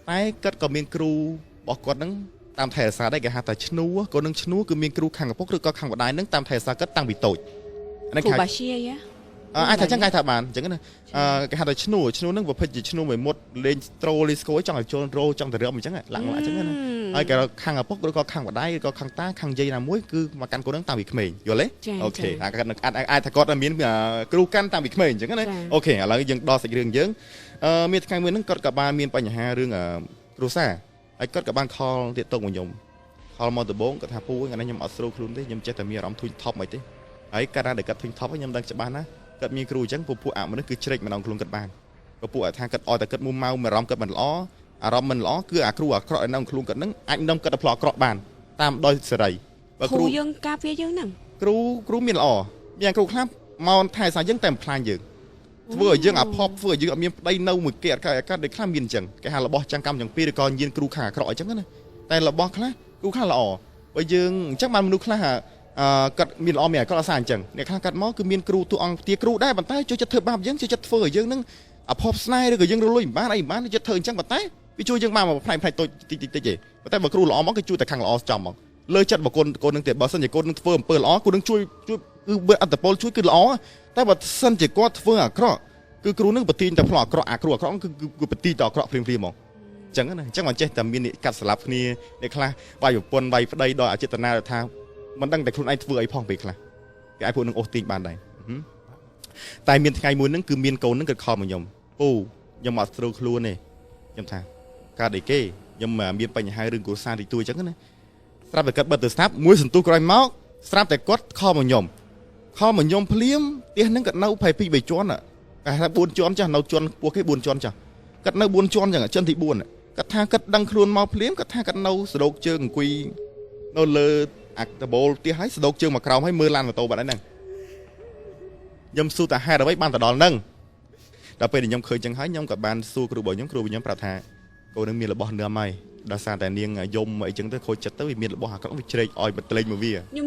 រតែគាត់ក៏មានគ្រូរបស់គាត់ហ្នឹងតាមថែរក្សាដែរគេហៅថាឈ្នួកូននឹងឈ្នួគឺមានគ្រូខាងឪពុកឬក៏ខាងម្ដាយហ្នឹងតាមថែរក្សាគាត់តាំងពីតូចហ្នឹងគ្រូបាជាយ៉ាអាចថាចឹងគេថាបានអញ្ចឹងណាគេហៅថាឈ្នួហ្នឹងប្រភេទជាឈ្នួមួយមុតលេងត្រូលីស្គូចង់ឲ្យចូលរោចង់ទៅរើមអញ្ចឹងឡាក់ឡាក់អញ្ចឹងណាហើយគេខាងឪពុកឬក៏ខាងម្ដាយឬក៏ខាងតាខាងយាយណាមួយគឺមកកាន់កូនហ្នឹងតាំងពីក្មេងយល់ទេអូខេអាគាត់អាចថាគាត់មានគ្រូកាន់តាំងពីក្មេងអញ្ចឹងណាអូខេឥឡូវយើងដល់សាច់រឿងយើងមានថ្ងៃមួយហ្នឹងគាត់ក៏បានមានបញ្ហារឿងគ្រួសារហើយគាត់ក៏បានខលទៀតទៅមកខ្ញុំខលមកដំបូងគាត់ថាពូថ្ងៃនេះខ្ញុំអត់ស្រួលខ្លួនទេខ្ញុំចេះតែមានអារម្មណ៍ធុញថប់មិនទេហើយកាលណាដែលគាត់ធុញថប់ខ្ញុំដឹងច្បាស់ណាគាត់មានគ្រូអញ្ចឹងពួកអមនុស្សគឺជ្រែកម្ដងខ្លួនគាត់បានពួកថាគាត់ឲ្យតែគាត់មួម៉ៅអារម្មណ៍គាត់មិនល្អអារម្មណ៍មិនល្អគឺអាគ្រូអាក្រក់នៅក្នុងខ្លួនគាត់ហ្នឹងអាចនាំគាត់ទៅផ្លោះអាក្រក់បានតាមដោយសេរីបើគ្រូយើងការពារយើងហ្នឹងគ្រូមានល្អមានគ្រូខ្លះមកថែសារយើងតែបំផ្លាញយើងធ្វើឲ្យយើងអាផប់ធ្វើឲ្យយើងអត់មានប្តីនៅមួយគេអត់កើតកើតដូចខ្លះមានអញ្ចឹងគេហៅរបស់ចាំងកម្មចង្ពីឬក៏ញៀនគ្រូខាងអាក្រក់អញ្ចឹងណាតែរបស់ខ្លះគ្រូខ្លះល្អបើយើងអញ្ចឹងបានមនុស្សខ្លះគាត់មានល្អមានអាក្រក់អសាអញ្ចឹងអ្នកខ្លះកាត់មកគឺមានគ្រូតួអង្គទាគ្រូដែរប៉ុន្តែចូលចិត្តធ្វើបាបយើងចូលចិត្តធ្វើឲ្យយើងនឹងអភ័ព្វស្នេហ៍ឬក៏យើងរលុយមិនបានអីមិនបានចិត្តធ្វើអញ្ចឹងប៉ុន្តែវាជួយយើងបានមកផ្នែកតូចតិចតិចតិចទេប៉ុន្តែបើគ្រូល្អមកគឺជួយតែខាងល្អចំមកលើចិត្តបើកូនកូននឹងទៀតបើសិនជាកូននឹងធ្វើអំពើល្អគូនឹងជួយជួយគឺបើអត្តពលជួយគឺល្អតែបើសិនជាគាត់ធ្វើអាក្រក់គឺគ្រូនឹងបទាញតែផ្លោះអាក្រក់អាគ្រូអាក្រក់គឺបទាញតែអាក្រក់ភ្លាមភ្លាមមកអញ្ចឹងណាអញ្ចឹងមិនចេះតែមានកាត់ស្លាប់គ្នាអ្នកខ្លះវាយប្រពន្ធវាយប្តីដោយអចេតនាថាមិនដឹងតែខ្លួនឯងធ្វើអីផងពេលខ្លះគេអាចពួកនឹងអូសទាញបានដែរតែមានថ្ងៃមួយហ្នឹងគឺមានកូនហ្នឹងគាត់ខលមកខ្ញុំពូខ្ញុំអត់ស្រួលខ្លួនទេខ្ញុំថាកើតអីគេខ្ញុំមានបញ្ហារឿងគ្រួសារតិចតួចអញ្ចឹងណាស្រាប់តែគាត់បិទទូរស័ព្ទមួយសន្ទុះក្រោយមកស្រាប់តែគាត់ខលមកខ្ញុំខលមកខ្ញុំភ្លាមផ្ទះហ្នឹងគាត់នៅ22 3ជាន់គេថា4ជាន់ចាស់នៅជាន់ពោះគេ4ជាន់ចាស់គាត់នៅ4ជាន់អញ្ចឹងជាន់ទី4គាត់ថាគាត់ដឹងខ្លួនមកភ្លាមគាត់ថាគាត់នៅសដោកជើងអង្គុយនៅលើអាដបូលផ្ទះហើយសដោកជើងមកក្រោមហើយមើលឡានម៉ូតូបាត់ហ្នឹងខ្ញុំសួរតែហេតុអ្វីបានទៅដល់ហ្នឹងដល់ពេលដែលខ្ញុំឃើញចឹងហើយខ្ញុំក៏បានសួរគ្រូរបស់ខ្ញុំគ្រូរបស់ខ្ញុំប្រាប់ថាកូននឹងមានរបស់នឹមហើយដោយសារតែនាងយំអីចឹងទៅខូចចិត្តទៅវាមានរបស់អាក្រក់វាជ្រែកឲ្យបន្លែងមកវាខ្ញុ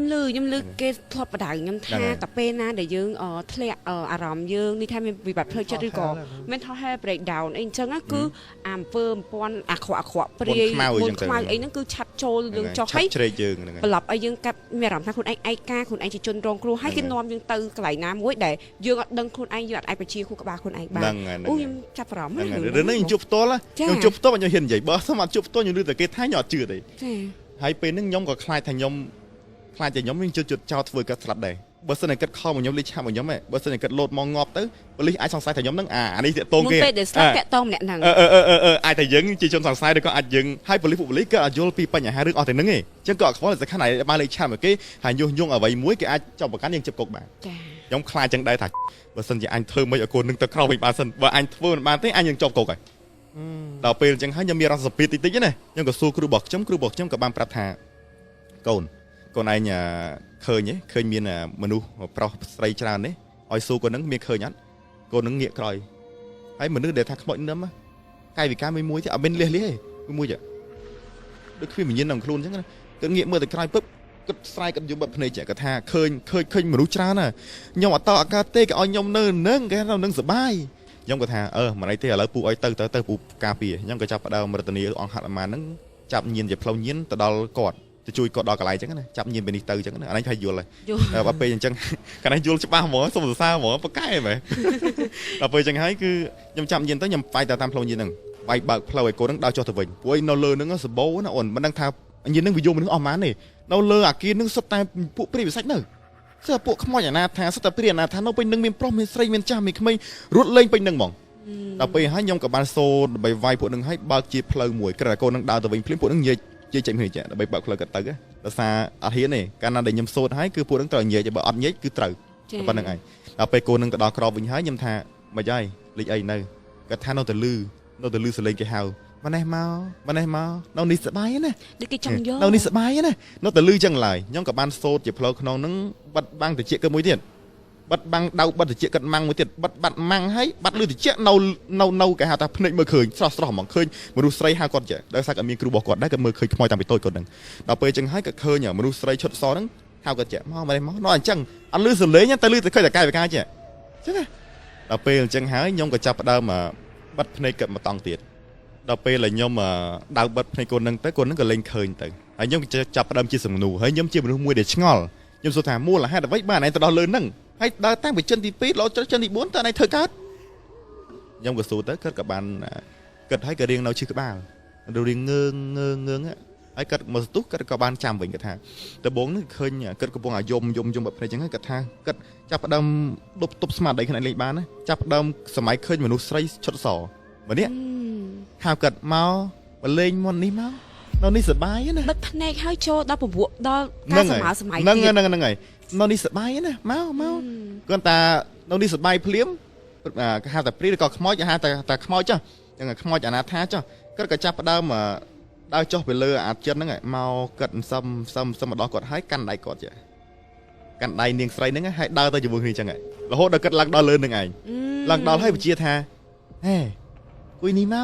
ំលឺគេធ្លាប់បដៅខ្ញុំថាតែពេលណាដែលយើងធ្លាក់អារម្មណ៍យើងនេះថាមានវិបត្តិផ្លូវចិត្តឬក៏ mental health breakdown អីចឹងគឺអាអំពើអំព័ន្ធអាក្រក់អាក្រក់ព្រាយមុនខ្មៅអីហ្នឹងគឺឆាប់ចូលយើងចុះហើយជ្រែកយើងហ្នឹងប្រឡប់ឲ្យយើងកាត់មានអារម្មណ៍ថាខ្លួនឯងឯកាខ្លួនឯងជាជនរងគ្រោះហើយគេនាំយើងទៅកន្លែងណាមួយដែលយើងអត់ដឹងខ្លួនឯងយើងអត់អាចបញ្ជាខួរក្បាលខ្លួនឯងបានអូខ្ញុំចាប់អារម្មណ៍រឿងនេះខ្ញុំជួបផ្ទាល់ខ្ញុំជួបផ្ទាល់ខ្ញុំហ៊ាននិយាយបើសិនអត់ជួបផ្ទាល់ខ្ញុំឮតែគេថាខ្ញុំអត់ជឿទេចាហើយពេលហ្នឹងខ្ញុំក៏ខ្លាចថាខ្ញុំខ្លាចតែខ្ញុំមានជឿចោលធ្វើគាត់ស្លាប់ដែរបើសិនតែគាត់ខំមកខ្ញុំលេចឆាប់មកខ្ញុំហ៎បើសិនតែគាត់លោតមកងាប់ទៅប៉ូលីសអាចសង្ស័យថាខ្ញុំហ្នឹងអានេះតាក់ទងគេពេលដែលស្លាប់តាក់ទងម្នាក់ហ្នឹងអឺអាចតែយើងជាជនសង្ស័យឬក៏អាចយើងហើយប៉ូលីសពួកប៉ូលីសក៏អត់យល់ពីបញ្ហារឿងអស់ទាំងហ្នឹងទេអញ្ចឹងក៏អត់ខ្វល់តែខាងណាបានលេចឆាប់មកគេហើយញុះញង់អ្វីមួយគេអាចចាប់ប្រកាន់យើងចាប់គុកបានចាខ្ញុំខ្លាចចឹងដែរថាបើសិនជាអញធ្វើមិនឲ្យកូននឹងទៅក្រោមវិញបានសិនបើអញធ្វើមិនបានទេអញនឹងជាប់គុកហើយដល់ពេលអញ្ចឹងហើយខ្ញុំមានរសពីតិចតិចណាខ្ញុំក៏សួរគ្រូរបស់ខ្ញុំគ្រូរបស់ខ្ញុំក៏បានប្រាប់ថាកូនឯងឃើញទេឃើញមានមនុស្សប្រុសស្រីច្រើនទេឲ្យសួរកូននឹងមានឃើញអត់កូននឹងងាកក្រោយហើយមនុស្សដែលថាខ្មោចនឹមកាយវិការមួយមួយទេអត់មានលះលះទេមួយទេដូចគ្មានវិញ្ញាណក្នុងខ្លួនអញ្ចឹងណាគាត់ងាកមើលទៅក្រោយពឹបគាត់ស្រែកគាត់យំបាត់ភ្នែកគាត់ថាឃើញមនុស្សច្រើនណាខ្ញុំអត់តអកើតទេគេឲ្យខ្ញុំនៅនឹងគេនៅនឹងសបាយខ្ញុំក៏ថាមិនអីទេឥឡូវពូឲ្យទៅទៅពូការពារខ្ញុំក៏ចាប់ផ្ដើមរតនីអង្គហនុមានហ្នឹងចាប់ញៀនជាផ្លូវញៀនទៅដល់គាត់ទៅជួយគាត់ដល់កន្លែងអញ្ចឹងណាចាប់ញៀនពីនេះទៅអញ្ចឹងណាអានេះថាយល់ហើយដល់ពេលអញ្ចឹងកាលនេះយល់ច្បាស់ហ្មងសុំសរសើរហ្មងប៉កែមែនដល់ពេលអញ្ចឹងហើយគឺខ្ញុំចាប់ញៀនទៅខ្ញុំវាយទៅតាមផ្លូវញៀនហ្នឹងវាយបើកផ្លូវឲ្យកូនហ្នឹងដើរចុះទៅវិញព្រោះនៅលើហ្នឹងសបោណាអូនមិនដឹងថាញៀនហ្នឹងវាយមនុស្សអស់ម៉ានទេនៅលើអាគារហ្នឹងសុទ្ធតែពួកព្រាយវិសាច់នៅ សិតពួកខ្មោចអាណាថាសិតតែព្រាអាណាថានៅពេញនឹងមានប្រុសមានស្រីមានចាស់មានក្មេងរត់លេងពេញនឹងហ្មងដល់ពេលហើយខ្ញុំក៏បានសូត្រដើម្បីវាយពួកនឹងឲ្យបើកជាផ្លូវមួយក្រែកូននឹងដើរទៅវិញភ្លាមពួកនឹងញែកជិះចេញគ្នាចាដើម្បីបើកផ្លូវគាត់ទៅដោយសារអត់ហ៊ានទេកាលណាដែលខ្ញុំសូត្រហើយគឺពួកនឹងត្រូវញែកបើអត់ញែកគឺត្រូវប៉ុណ្្នឹងឯងដល់ពេលកូននឹងទៅដល់ក្របវិញហើយខ្ញុំថាមិនហើយលេចអីនៅគាត់ថានៅតែលឺនៅតែលឺសលេងគេហៅម៉េះមកម៉េះមកនៅនេះសបាយណាដូចគេចង់យកនៅនេះសបាយណានៅតែលឺចឹងឡើយខ្ញុំក៏បានសូត្រជាផ្លូវក្នុងនឹងបិទបាំងតិចគឺមួយទៀតបិទបាំងដៅបិទតិចគាត់ម៉ាំងមួយទៀតបិទបាត់ម៉ាំងហើយបាត់លឺតិចនៅនៅនៅគេហៅថាភ្នែកមើលឃើញស្រស់ស្រស់ហ្មងឃើញមនុស្សស្រីហៅគាត់ចេះដោយសារគាត់មានគ្រូរបស់គាត់ដែរគាត់មើលឃើញខ្មោចតាំងពីតូចគាត់ហ្នឹងដល់ពេលចឹងហើយគាត់ឃើញមនុស្សស្រីឈុតសហ្នឹងហៅគាត់ចេះមកម៉េះមកនៅអញ្ចឹងអត់លឺសលេងតែលឺតែឃើញតែកាយវិការចេះចឹងណាដល់ពេលអញ្ចឹងហើយខ្ញុំក៏ចាប់ផ្ដើមបិទភ្នែកគាត់មកតង់ទៀតដល់ពេលដែលខ្ញុំដៅបិទភ្នែកកូននឹងទៅកូននឹងក៏លែងឃើញទៅហើយខ្ញុំក៏ចាប់ផ្ដើមជាសំណួរហើយខ្ញុំជាមនុស្សមួយដែលឆ្ងល់ខ្ញុំសួរថាមូលហេតុអ្វីបានឯងទៅដល់លើហ្នឹងហើយដើរតាំងពីចិនទី2ដល់ចិនទី4តើឯងធ្វើកើតខ្ញុំក៏សួរទៅគាត់ក៏បានគិតហើយក៏រៀងនៅឈឺក្បាលរៀងងើងងើងងើងហើយគាត់មកស្ទុះគាត់ក៏បានចាំវិញគាត់ថាដំបូងនេះឃើញគាត់កំពុងអាយមយមយមបិទភ្នែកចឹងហើយគាត់ថាគាត់ចាប់ផ្ដើមដប់ទប់ស្មារតីខ្លួនឯងលេងបានណាចាប់ផ្ដើមសម័យឃើញមនុស្សស្រីឈុតសម្នាក់ហៅគាត់មកមកលេងមុននេះមកនៅនេះសបាយណាបិទភ្នែកហើយចូលដល់ពពួកដល់ការសម័យសម័យហ្នឹងហ្នឹងហ្នឹងហើយនៅនេះសបាយណាមកមកគាត់តានៅនេះសបាយភ្លាមគេហៅតែព្រីឬក៏ខ្មោចគេហៅតែតែខ្មោចចុះហ្នឹងខ្មោចអាណាថាចុះគាត់ក៏ចាប់ផ្ដើមដើរចុះពីលើអាចិនហ្នឹងមកគាត់សឹមសឹមសឹមមកដល់គាត់ហើយកាន់ដៃគាត់ចេះកាន់ដៃនាងស្រីហ្នឹងហើយដើរទៅជាមួយគ្នាចឹងរហូតដល់គាត់ឡើងដល់លើហ្នឹងឯងឡើងដល់ហើយវិជាថាហេគួយនេះម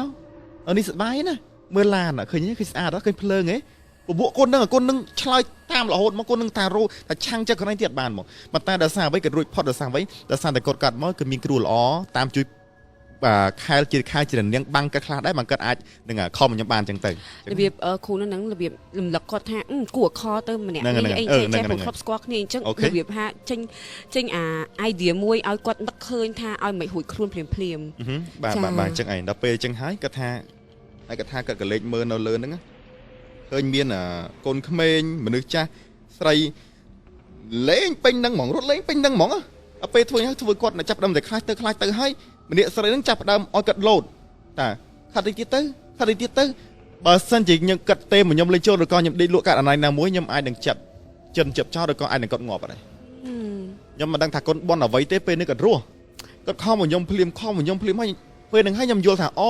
កនៅនេះសបាយណាមើលឡានឃើញឃើញស្អាតឃើញភ្លើងហ៎ពពួកកូននឹងកូននឹងឆ្លើយតាមរហូតមកកូននឹងតារោតែឆាំងចិត្តខ្លួនឯងទៀតបានមកប៉ុន្តែដោយសារអ្វីគាត់រួចផុតដោយសារអ្វីដោយសារតែគាត់កាត់មកគឺមានគ្រូល្អតាមជួយបាទខែលជាខែលជានាងបាំងគាត់ខ្លះដែរបាំងគាត់អាចនឹងខំខ្ញុំបានអញ្ចឹងទៅរបៀបគ្រូនឹងរបៀបរំលឹកគាត់ថាគួរខទៅម្នាក់នេះអីចេះចេះព្រោះធ្លាប់ស្គាល់គ្នាអញ្ចឹងរបៀបថាចេញចេញអា idea មួយឲ្យគាត់នឹកឃើញថាឲ្យមិនរួចខ្លួនភ្លាមភ្លាមបាទបាទបាទអញ្ចឹងឯងដល់ពេលអញ្ចឹងហើយគាត់ថាហើយគាត់ថាគាត់ក៏លេចមើលនៅលើហ្នឹងឃើញមានកូនក្មេងមនុស្សចាស់ស្រីលេងពេញហ្នឹងហ្មងរត់លេងពេញហ្នឹងហ្មងដល់ពេលធ្វើហ្នឹងធ្វើគាត់ចាប់ដើមតែខ្លាចទៅខ្លាចទៅហើយម្នាក់ស្រីហ្នឹងចាប់ផ្ដើមឲ្យគាត់លោតតាខាត់តិចទៀតទៅខាត់តិចទៀតទៅបើសិនជាខ្ញុំគិតទេមកខ្ញុំលេងចូលឬក៏ខ្ញុំដេកលក់កាត់អនឡាញណាមួយខ្ញុំអាចនឹងចាប់ចិនចាប់ចោលឬក៏អាចនឹងគាត់ងាប់អត់ខ្ញុំមិនដឹងថាកូនបនអ្វីទេពេលនេះគាត់រស់គាត់ខំមកខ្ញុំភ្លាមខំមកខ្ញុំភ្លាមហើយពេលហ្នឹងហើយខ្ញុំយល់ថាអូ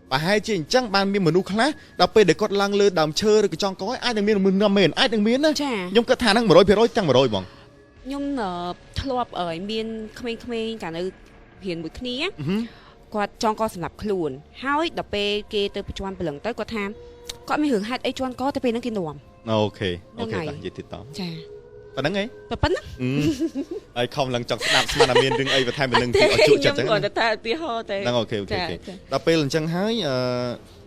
ប្រហែលជាអញ្ចឹងបានមានមនុស្សខ្លះដល់ពេលដែលគាត់ឡើងលើដើមឈើឬក៏ចង់កអាចនឹងមានមនុស្សណាមែនអាចនឹងមានណាខ្ញុំគិតថាហ្នឹង100%ទាំង100ហ្មងខ្ញុំធ្លាប់មានក្មេងៗកាលនៅរៀនមួយគ្នាគាត់ចងកសម្រាប់ខ្លួនហើយដល់ពេលគេទៅប្រជន់ព្រលឹងទៅគាត់ថាគាត់មានរឿងហេតុអីជន់កទៅពេលហ្នឹងគេនាំអូខេអូខេបាទនិយាយទៀតតចាប៉ុណ្្នឹងឯងប៉ុណ្ណឹងហើយខំឡើងចង់ស្ដាប់ស្មានតែមានរឿងអីបន្ថែមពីនឹងទៀតឲ្យជក់ចិត្តចឹងគាត់ថាឧទាហរណ៍តែហ្នឹងអូខេអូខេដល់ពេលអញ្ចឹងហើយ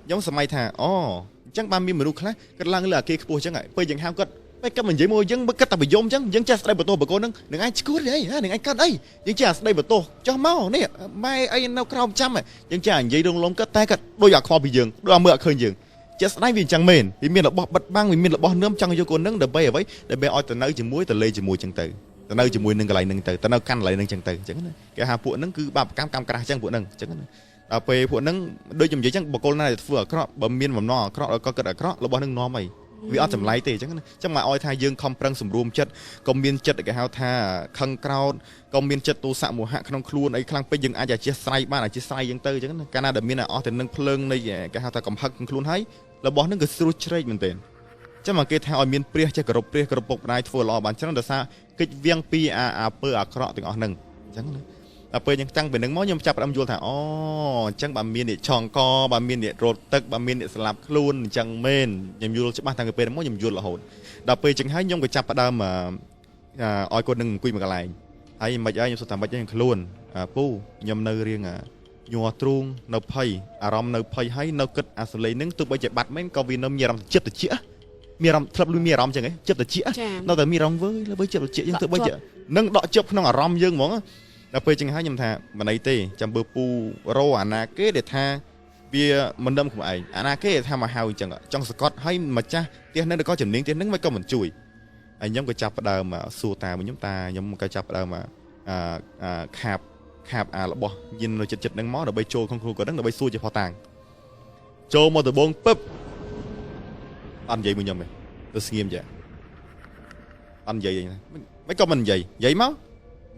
ខ្ញុំសម័យថាអូអញ្ចឹងបានមានមនុស្សខ្លះគាត់ឡើងលើអាគារខ្ពស់អញ្ចឹងហើយពេលយើងហៅគាត់ពេលគាត់មិននិយាយមកយើងគិតតែបយមអញ្ចឹងយើងចេះស្ដីបន្ទោសបកូនហ្នឹងនឹងឯងឈួតអីនឹងឯងកាត់អីយើងចេះស្ដីបន្ទោសចុះមកនេះម៉ែអីនៅក្រោមចាំយើងចេះនិយាយរងលំគាត់តែគាត់ដូចអាខ្វល់ពីយើងដូចអាមើលអត់ឃើញយើងជាស្ដែងវាអញ្ចឹងមែនវាមានរបស់បិទបាំងវាមានរបស់នឹមចង់យកកូននឹងដើម្បីអ្វីដើម្បីឲ្យទៅនៅជាមួយទៅលេជាមួយអញ្ចឹងទៅទៅនៅជាមួយនឹងកន្លែងហ្នឹងទៅទៅនៅកាន់កន្លែងហ្នឹងអញ្ចឹងទៅអញ្ចឹងណាគេហៅពួកហ្នឹងគឺបាបកម្មកម្មក្រាស់អញ្ចឹងពួកហ្នឹងអញ្ចឹងណាដល់ពេលពួកហ្នឹងដូចខ្ញុំនិយាយអញ្ចឹងបុគ្គលណាដែលធ្វើអាក្រក់បើមានបំណងអាក្រក់ក៏គិតអាក្រក់របស់ហ្នឹងនាំអីវាអត់ចម្លែកទេអញ្ចឹងណាអញ្ចឹងមកឲ្យថាយើងខំប្រឹងសម្រួមចិត្តកុំមានចិត្តគេហៅថាខឹងក្រោធកុំមានចិត្តទោសៈមោហៈក្នុងខ្លួនអីខ្លាំងពេកយើងអាចអធិស្ឋានបានអធិស្ឋានយើងទៅអញ្ចឹងណាកាលណាដែលមានអស់ទៅនឹងភ្លើងនៃគេហៅថាកំហឹកក្នុងខ្លួនហើយរបស់ហ្នឹងគឺស្រួចជ្រែកមែនទែនចាំមកគេថាឲ្យមានព្រះចេះគោរពព្រះគោរពពុកម្ដាយធ្វើល្អបានច្រើនដោយសារកិច្ចវៀងពីអាពើអាក្រក់ទាំងអស់ហ្នឹងអញ្ចឹងណាដល់ពេលយើងតាំងពីនឹងមកខ្ញុំចាប់ផ្ដើមយល់ថាអូអញ្ចឹងបើមានអ្នកឆងកបើមានអ្នករត់ទឹកបើមានអ្នកស្លាប់ខ្លួនអញ្ចឹងមែនខ្ញុំយល់ច្បាស់តាំងពីពេលមកខ្ញុំយល់រហូតដល់ពេលអញ្ចឹងហើយខ្ញុំក៏ចាប់ផ្ដើមឲ្យគាត់នឹងអង្គុយមួយកន្លែងហើយមិនអីខ្ញុំសួរថាមិនអីខ្លួនពូខ្ញុំនៅរៀងញ័រទ្រូងនៅភ័យអារម្មណ៍នៅភ័យហើយនៅគិតអាសលេងនឹងទោះបីជាបាត់មែនក៏វានៅមានអារម្មណ៍ចិត្តតិចមានអារម្មណ៍ធ្លាប់លឺមានអារម្មណ៍ចឹងហ៎ចិត្តតិចនៅតែមានអារម្មណ៍វើយលើចិត្តតិចយើងទោះបីជានឹងដកជប់ក្នុងអារម្មណ៍យើងហ្មងដល់ពេលចឹងហើយខ្ញុំថាមិនអីទេចាំបើពូរោអាណាគេដែលថាវាមិនដឹងខ្លួនឯងអាណាគេថាមកហៅអញ្ចឹងចង់សកត់ហើយម្ចាស់ផ្ទះនឹងក៏ជំនាញផ្ទះនឹងមិនក៏មិនជួយ ហើយខ្ញុំក៏ចាប់ផ្ដើមសួរតាខ្ញុំតាខ្ញុំក៏ចាប់ផ្ដើមអាខាបខាបអារបស់ញៀននៅចិត្តចិត្តហ្នឹងមកដើម្បីចូលក្នុងខ្លួនគាត់ហ្នឹងដើម្បីសួរជាផតាងចូលមកដំបងពឹបអត់និយាយមួយខ្ញុំទេទៅស្ងៀមចាអត់និយាយទេមិនក៏មិននិយាយនិយាយម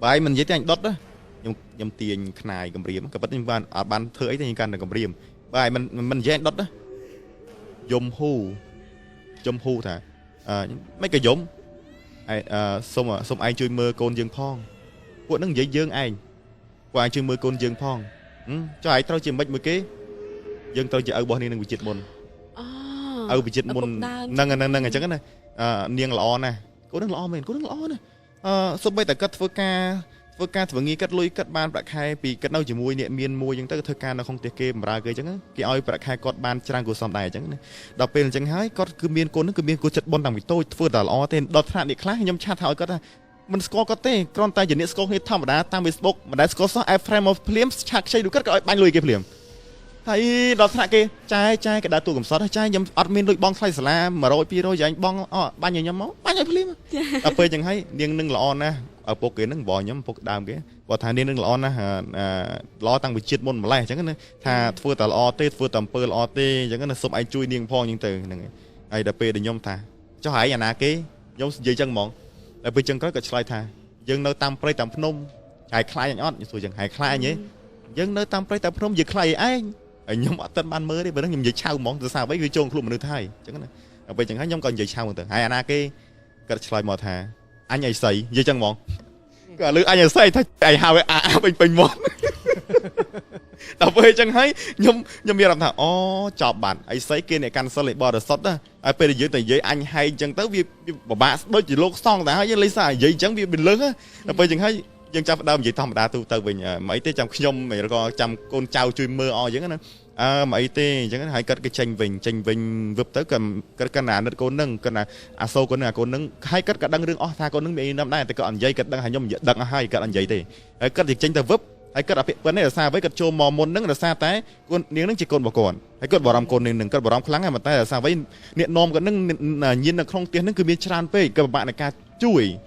កបាយមិននិយាយទេអញដុតណាខ្ញុំទាញខ្នាយគម្រាមក៏ប៉ុន្តែខ្ញុំបានអត់បានធ្វើអីទេខ្ញុំកាន់តែគម្រាមបាយមិននិយាយអញដុតណាយំហ៊ូយំហ៊ូថាមិនក៏យំឯសុំឯងជួយមើលកូនយើងផងពួកហ្នឹងនិយាយយើងឯងពួកឯងជួយមើលកូនយើងផងចុះឯងត្រូវជាមិនមួយគេយើងត្រូវជាឪរបស់នាងនឹងវិចិត្រមុនឪវិចិត្រមុនហ្នឹងហ្នឹងអញ្ចឹងណានាងល្អណាស់កូននឹងល្អមែនកូននឹងល្អណាស់សូម្បីតែគាត់ធ្វើការធ្វើងារគាត់លុយគាត់បានប្រាក់ខែពីគាត់នៅជាមួយអ្នកមានមួយអញ្ចឹងទៅធ្វើការនៅក្នុងផ្ទះគេបម្រើគេអញ្ចឹងគេឲ្យប្រាក់ខែគាត់បានច្រើនគួរសមដែរអញ្ចឹងណាដល់ពេលអញ្ចឹងហើយគាត់គឺមានកូននឹងគឺមានកូនចិត្តបុណ្យតាំងពីតូចធ្វើតែល្អទេដល់ថ្នាក់នេះខ្លះខ្ញុំឆាតថាឲ្យគាត់ថាមិនស្គាល់គាត់ទេគ្រាន់តែជាអ្នកស្គាល់គ្នាធម្មតាតាម Facebook មិនដែលស្គាល់សោះ add friend មកភ្លាមឆាតខ្ចីដូចគាត់ក៏ឲ្យបាញ់លុយគេភ្លាមហើយដល់ថ្នាក់គេចែគេដើរទូកំសត់ចែខ្ញុំអត់មានលុយបងថ្លៃសាលា100 200យ៉ាងបងអបាញ់ឲ្យខ្ញុំមកបាញ់ឲ្យភ្លាមដល់ពេលអញ្ចឹងហើយនាងនឹងល្អណាស់ឪពុកគេនឹងបងខ្ញុំឪពុកដើមគេគាត់ថានាងនឹងល្អណាស់ល្អតាំងពីជាតិមុនម្លេះអញ្ចឹងណាថាធ្វើតែល្អទេធ្វើតែអំពើល្អទេអញ្ចឹងណាសូមឯងជួយនាងផងអញ្ចឹងទៅហ្នឹងហើយដល់ពេលដែលខ្ញុំថាចុះឯងអាណាគេខ្ញុំនិយាយអញ្ចឹងហ្មងដល់ពេលអញ្ចឹងក្រោយក៏ឆ្លើយថាយើងនៅតាមព្រៃតាមភ្នំហែកខ្លាចអញអត់ខ្ញុំសួរអញ្ចឹងហែកខ្លាចអញទេយើងនៅតាមព្រៃតាមភ្នំយើងខ្លាចឯងហើយខ្ញុំអត់ទាន់បានមើលទេបើហ្នឹងខ្ញុំនិយាយឆៅហ្មងទៅសារអ្វីគឺចូលខ្លួនមនុស្សថៃអញ្ចឹងណាដល់ពេលអញ្ចឹងហើយខ្ញុំក៏និយាយឆៅហ្មងទៅហើយអាណាគេគាត់ឆ្លើយមកថាអញអីសីនិយាយចឹងហ្មងក៏លើអញអីសីថាឯងហៅឲ្យអាពេញពេញមាត់ដល់ពេលអញ្ចឹងហើយខ្ញុំមានអារម្មណ៍ថាអូចប់បាត់អីសីគេអ្នកកាន់សិលឯបរិសុទ្ធណាហើយពេលដែលយើងតែនិយាយអញហែងអញ្ចឹងទៅវាពិបាកដូចជាលោកសងតែហើយយើងលេងសារនិយាយអញ្ចឹងវាមិនលឹះដល់ពេលអញ្ចឹងហើយយើងចាប់ផ្ដើមនិយាយធម្មតាទូទៅវិញមិនអីទេចាំខ្ញុំឬក៏ចាំកូនចៅជួយមើលអញ្ចឹងណាមិនអីទេអញ្ចឹងហើយគាត់គេចេញវិញវឹបទៅគាត់កាន់អាណិតកូននឹងគាត់ណាអាសូរកូននឹងអាកូននឹងហើយគាត់ក៏ដឹងរឿងអស់ថាកូននឹងមានអីណាស់ដែរតែគាត់អត់និយាយគាត់ដឹងថាខ្ញុំដឹងអស់ហើយគាត់អត់និយាយទេហើយគាត់ចេញទៅវឹបហើយគាត់អភិប៉ុណ្ណេះដោយសារអ្វីគាត់ចូលមកមុននឹងដោយសារតែកូននាងនឹងជាកូនរបស់គាត់ហើយគាត់បារម្ភកូននាងនឹងគាត់បារម្ភខ្លាំងហើយប៉ុន្តែដោយសារអ្វីអ្នកនាំគាត់នឹងញៀននៅក្នុងផ្ទះនឹងគឺមានច្រើនពេកគាត់ពិបាកในការជួយ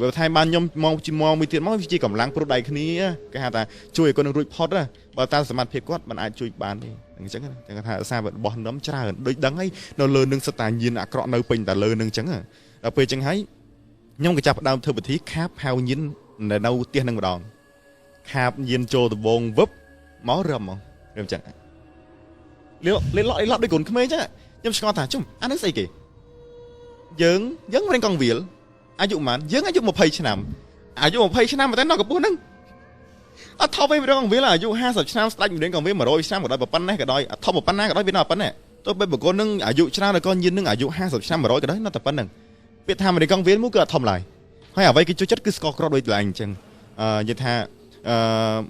បើថែមបានខ្ញុំមកជាមួយមួយទៀតមកវាជាកម្លាំងព្រុសដៃគ្នាគេហៅថាជួយឲ្យគាត់នឹងរួចផុតណាបើតាមសមត្ថភាពគាត់មិនអាចជួយបានទេអញ្ចឹងគេថាសាររបស់នឹមច្រើនដូចដឹងហើយនៅលើនឹងសតាញៀនអាក្រក់នៅពេញតែលើនឹងអញ្ចឹងដល់ពេលអញ្ចឹងហើយខ្ញុំក៏ចាប់ផ្ដើមធ្វើពិធីខាបហៅញៀននៅផ្ទះនឹងម្ដងខាបញៀនចូលដបងវឹបមករឹមហ្មងរឹមអញ្ចឹងលេលក់ដូចកូនក្មេងអញ្ចឹងខ្ញុំឆ្ងល់ថាជុំអានឹងស្អីគេយើងរៀនកង់វាលអាយុប៉ុន្មានយើងអាយុ20ឆ្នាំអាយុ20ឆ្នាំតែនៅកំពស់ហ្នឹងអត់ថប់ទេម្ដងវាអាយុ50ឆ្នាំស្ដាច់ម្ដងក៏វា100ឆ្នាំក៏ដោយប៉ុណ្ណេះក៏ដោយអត់ថប់ប៉ុណ្ណាក៏ដោយវានៅប៉ុណ្ណេះទោះបីបុគ្គលនឹងអាយុច្រើនឬក៏ញៀននឹងអាយុ50ឆ្នាំ100ក៏ដោយនៅតែប៉ុណ្ណឹងពាក្យថាម្ដងកង់វាមួយគឺអត់ធំឡើយហើយអ្វីគេជួយចិត្តគឺស្ករគ្រាប់ដូចឡើងអញ្ចឹងនិយាយថា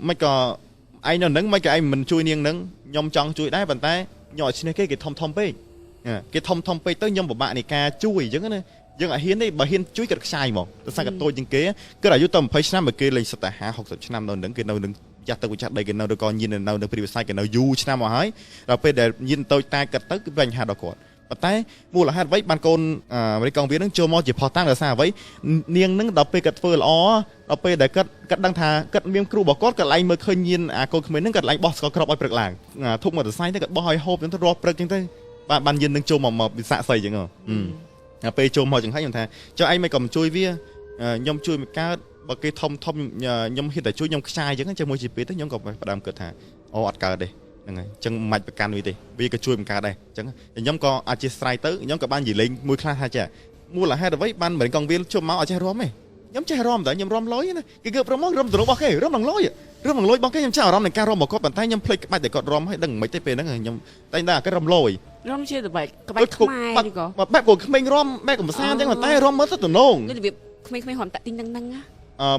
មិនក៏ឯងនៅនឹងមិនក៏ឯងមិនជួយនាងនឹងខ្ញុំចង់ជួយដែរប៉ុន្តែខ្ញុំអត់ឈ្នះគេគេធំធំពេកគេធំធំពេកទៅខ្ញុំពិបាកនៃការជួយអញ្ចឹងណាយើងអត់ហ៊ានទេបើហ៊ានជួយគាត់ខ្ចាយហ្មងតែសាគាត់តូចជាងគេគាត់អាយុតែ20ឆ្នាំបើគេលេងសិតតែ50 60ឆ្នាំនៅនឹងគេនៅនឹងចាស់ទៅចាស់ដីគេនៅឬក៏ញៀននៅព្រីវិស័យគេនៅយូរឆ្នាំមកហើយដល់ពេលដែលញៀនតូចតាគាត់ទៅគឺបញ្ហាដល់គាត់ប៉ុន្តែមូលហេតុអ្វីបានកូនអាមេរិកកងវានឹងចូលមកជាផុសតាំងដោយសារអ្វីនាងនឹងដល់ពេលគាត់ធ្វើល្អដល់ពេលដែលគាត់ដឹងថាគាត់មានគ្រូរបស់គាត់គាត់ឡើងមើលឃើញញៀនអាកូនក្មេងនឹងគាត់ឡើងបោះស្ករគ្រាប់ឲ្យព្រឹកឡើងធុកមតសៃទៅគាត់បោះឲ្យហូបចឹងទៅរាប់ព្រឹកចឹងទៅបានញៀននឹងចូលមកវិសាក់សីចឹងហ៎ពេលចូលមកចឹងហើយខ្ញុំថាចុះឯងមិនក៏មិនជួយវាខ្ញុំជួយមិនកើតបើគេធំធំខ្ញុំហ៊ានតែជួយខ្ញុំខ្ចាយចឹងជាមួយជីវិតទៅខ្ញុំក៏ផ្ដើមគិតថាអូអត់កើតទេហ្នឹងហើយចឹងមិនបាច់ប្រកាន់វាទេវាក៏ជួយមិនកើតដែរចឹងខ្ញុំក៏អធិស្ឋានទៅខ្ញុំក៏បាននិយាយលេងមួយខ្លះថាចាមូលហេតុអ្វីបានម្រេងកងវាលជុំមកអត់ចេះរាំទេខ្ញុំចេះរាំតែខ្ញុំរាំលុយណាគេគឺប្រមករំទៅរបស់គេរាំនឹងលុយរាំនឹងលុយរបស់គេខ្ញុំចេះអារម្មណ៍នៃការរាំរបស់គាត់ប៉ុន្តែខ្ញុំភ្លេចក្បាច់តែគាត់រាំឲ្យដឹងមិនទេពេលហ្នឹងខ្ញុំតែតែគាត់រាំលុយរាំជាបែបក្បាច់ខ្មែរនេះក៏បែបកូនក្មេងរាំបែបកំសាន្តអញ្ចឹងប៉ុន្តែរាំមើលទៅតំណងដូចរបៀបក្មេងៗរាំតាក់ទីងនឹងហ្នឹងណា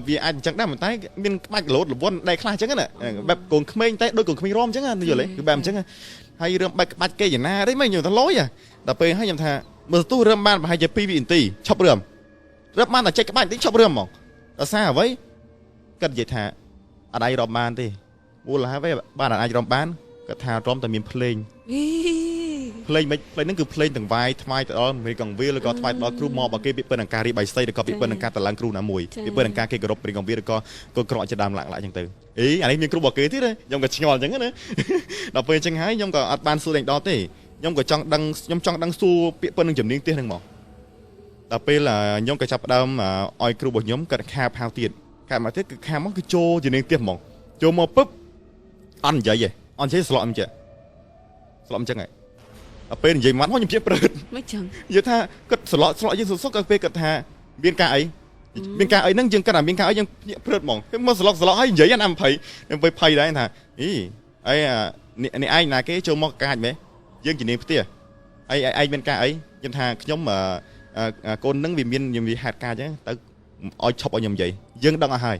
វាអាចអញ្ចឹងដែរប៉ុន្តែមានក្បាច់លោតលវន់ដែរខ្លះអញ្ចឹងណាបែបកូនក្មេងតែដូចកូនក្មេងរាំអញ្ចឹងណាយល់ទេគឺបែបអញ្ចឹងហើយរឿងបែបក្បាច់គេយ៉ាងណាទេមិនខ្ញុំថាលុយដល់ពេលហើយខ្ញុំថាមើលទូរឿងបានប្រហែលជា2វិនាទីឈប់រឿងរឹបបានតែចេះក្បាច់តិចឈប់រឿងហ្មងដោយសារអ្វីគាត់និយាយថាអត់អាចរំបានទេមូលហេតុអ្វីបានអាចរំបានគាត់ថារំតែមានភ្លេង ភ្លេងមិនភ្លេងហ្នឹងគឺភ្លេងទាំងវាយថ្វាយទៅដល់មេកងវាលឬក៏ថ្វាយទៅដល់គ្រូមកបើគេពីពិននឹងការរៀបបាយសីឬក៏ពីពិននឹងការតឡើងគ្រូណាមួយពីពិននឹងការគេគោរពមេកងវាលឬក៏កូនក្រក់ជាដើមឡាក់ឡាក់អញ្ចឹងទៅអីអានេះមានគ្រូរបស់គេទៀតខ្ញុំក៏ឆ្ងល់អញ្ចឹងណាដល់ពេលអញ្ចឹងហើយខ្ញុំក៏អត់បានសួរដេញដល់ទេខ្ញុំក៏ចង់ដឹងខ្ញុំចង់ដឹងសួរពាក្យពិននឹងជំនាញផ្ទះហ្នឹងមកដល់ពេលខ្ញុំក៏ចាប់ផ្ដើមឲ្យគ្រូរបស់ខ្ញុំគាត់ខាបហៅទៀតខាបមកទៀតគឺខាបមកគឺចូលជំនាញផ្ទះហ្មងចូលមកពឹបអត់និយាយទេអត់និយាយស្លក់អញ្ចឹងស្លក់អញ្ចឹងហ៎ដល់ពេលនិយាយម៉ាត់មកខ្ញុំជាព្រឺត មិនចឹង និយាយថាគាត់ស្លក់ស្លក់យើងសុកសុកពេលគាត់ថាមានការអីមានការអីហ្នឹងយើងគាត់ថាមានការអីយើងភ្ញាក់ព្រឺតហ្មងពេលមកស្លក់ស្លក់ហើយនិយាយណា20ខ្ញុំទៅភ័យដែរថាអីអីនេះឯងណាគេចូលមកកាចមែនយើងជំនាញផ្ទះអីឯងមានការអីខ្ញុំថាខ្ញុំកូននឹងវាមានខ្ញុំវាហេតុការអញ្ចឹងទៅឲ្យឈប់ឲ្យខ្ញុំនិយាយយើងដឹងអស់ហើ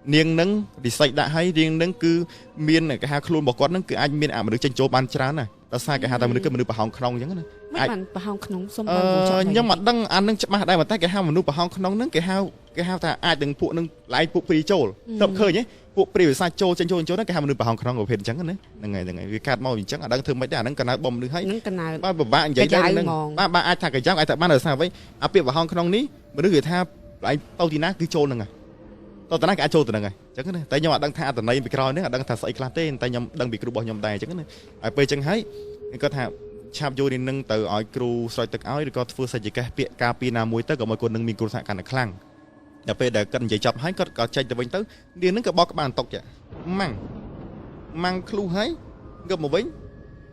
យនាងនឹងវិស័យដាក់ឲ្យនាងនឹងគឺមានគេហៅខ្លួនរបស់គាត់នឹងគឺអាចមានអមនុស្សចេញចូលបានច្រើនណាស់ដោយសារគេហៅថាមនុស្សគឺមនុស្សប្រហោងក្នុងអញ្ចឹងណា មិនបានប្រហោងក្នុងសុំបងពូចង់ ខ្ញុំអត់ដឹងអានឹងច្បាស់ដែរប៉ុន្តែគេហៅមនុស្សប្រហោងក្នុងហ្នឹងគេហៅថាអាចនឹងពួកនឹងឡែងពួកព្រីចូលទៅឃើញទេពួកព្រីវិសាចូលចេញចូលចូលហ្នឹងគេហៅមនុស្សប្រហោងក្នុងប្រភេទអញ្ចឹងណាហ្នឹងហើយហ្នឹងហើយវាកាត់មកអញ្ចឹងអត់ដឹងធ្វើម៉េចដែរអាហ្នឹងកណៅបំមនុស្សហើយ ហ្នឹងកណៅ បាទពិបាកនិយាយដែរហ្នឹងបាទបាទអាចថាកាយ៉ាងអាចថាបានដោយសារអ្វីអាពាក្យប្រហោងក្នុងនេះមនុស្សគេថាឯងទៅទីណាគឺចូលហ្នឹងហើយតើតាណាគេអាចចូលទៅហ្នឹងហើយអញ្ចឹងណាតែខ្ញុំអត់ដឹងថាអត្តន័យពីក្រោយហ្នឹងអត់ដឹងថាស្អីខ្លះទេតែខ្ញុំដឹងពីគ្រូរបស់ខ្ញុំដែរអញ្ចឹងណាហើយពេលអញ្ចឹងហើយគាត់ថាឆាប់យកនេះនឹងទៅឲ្យគ្រូស្រោចទឹកឲ្យឬក៏ធ្វើសច្ចកិច្ចពាក្យការពីណាមួយទៅក៏ឲ្យកូននឹងមានគ្រោះថ្នាក់កាន់តែខ្លាំងដល់ពេលដែលគាត់និយាយចប់ហើយគាត់ក៏ចេញទៅវិញទៅនាងនឹងក៏បោកក្បាលអន្តុកចាម៉ាំងម៉ាំងឃ្លុះហើយងើបមកវិ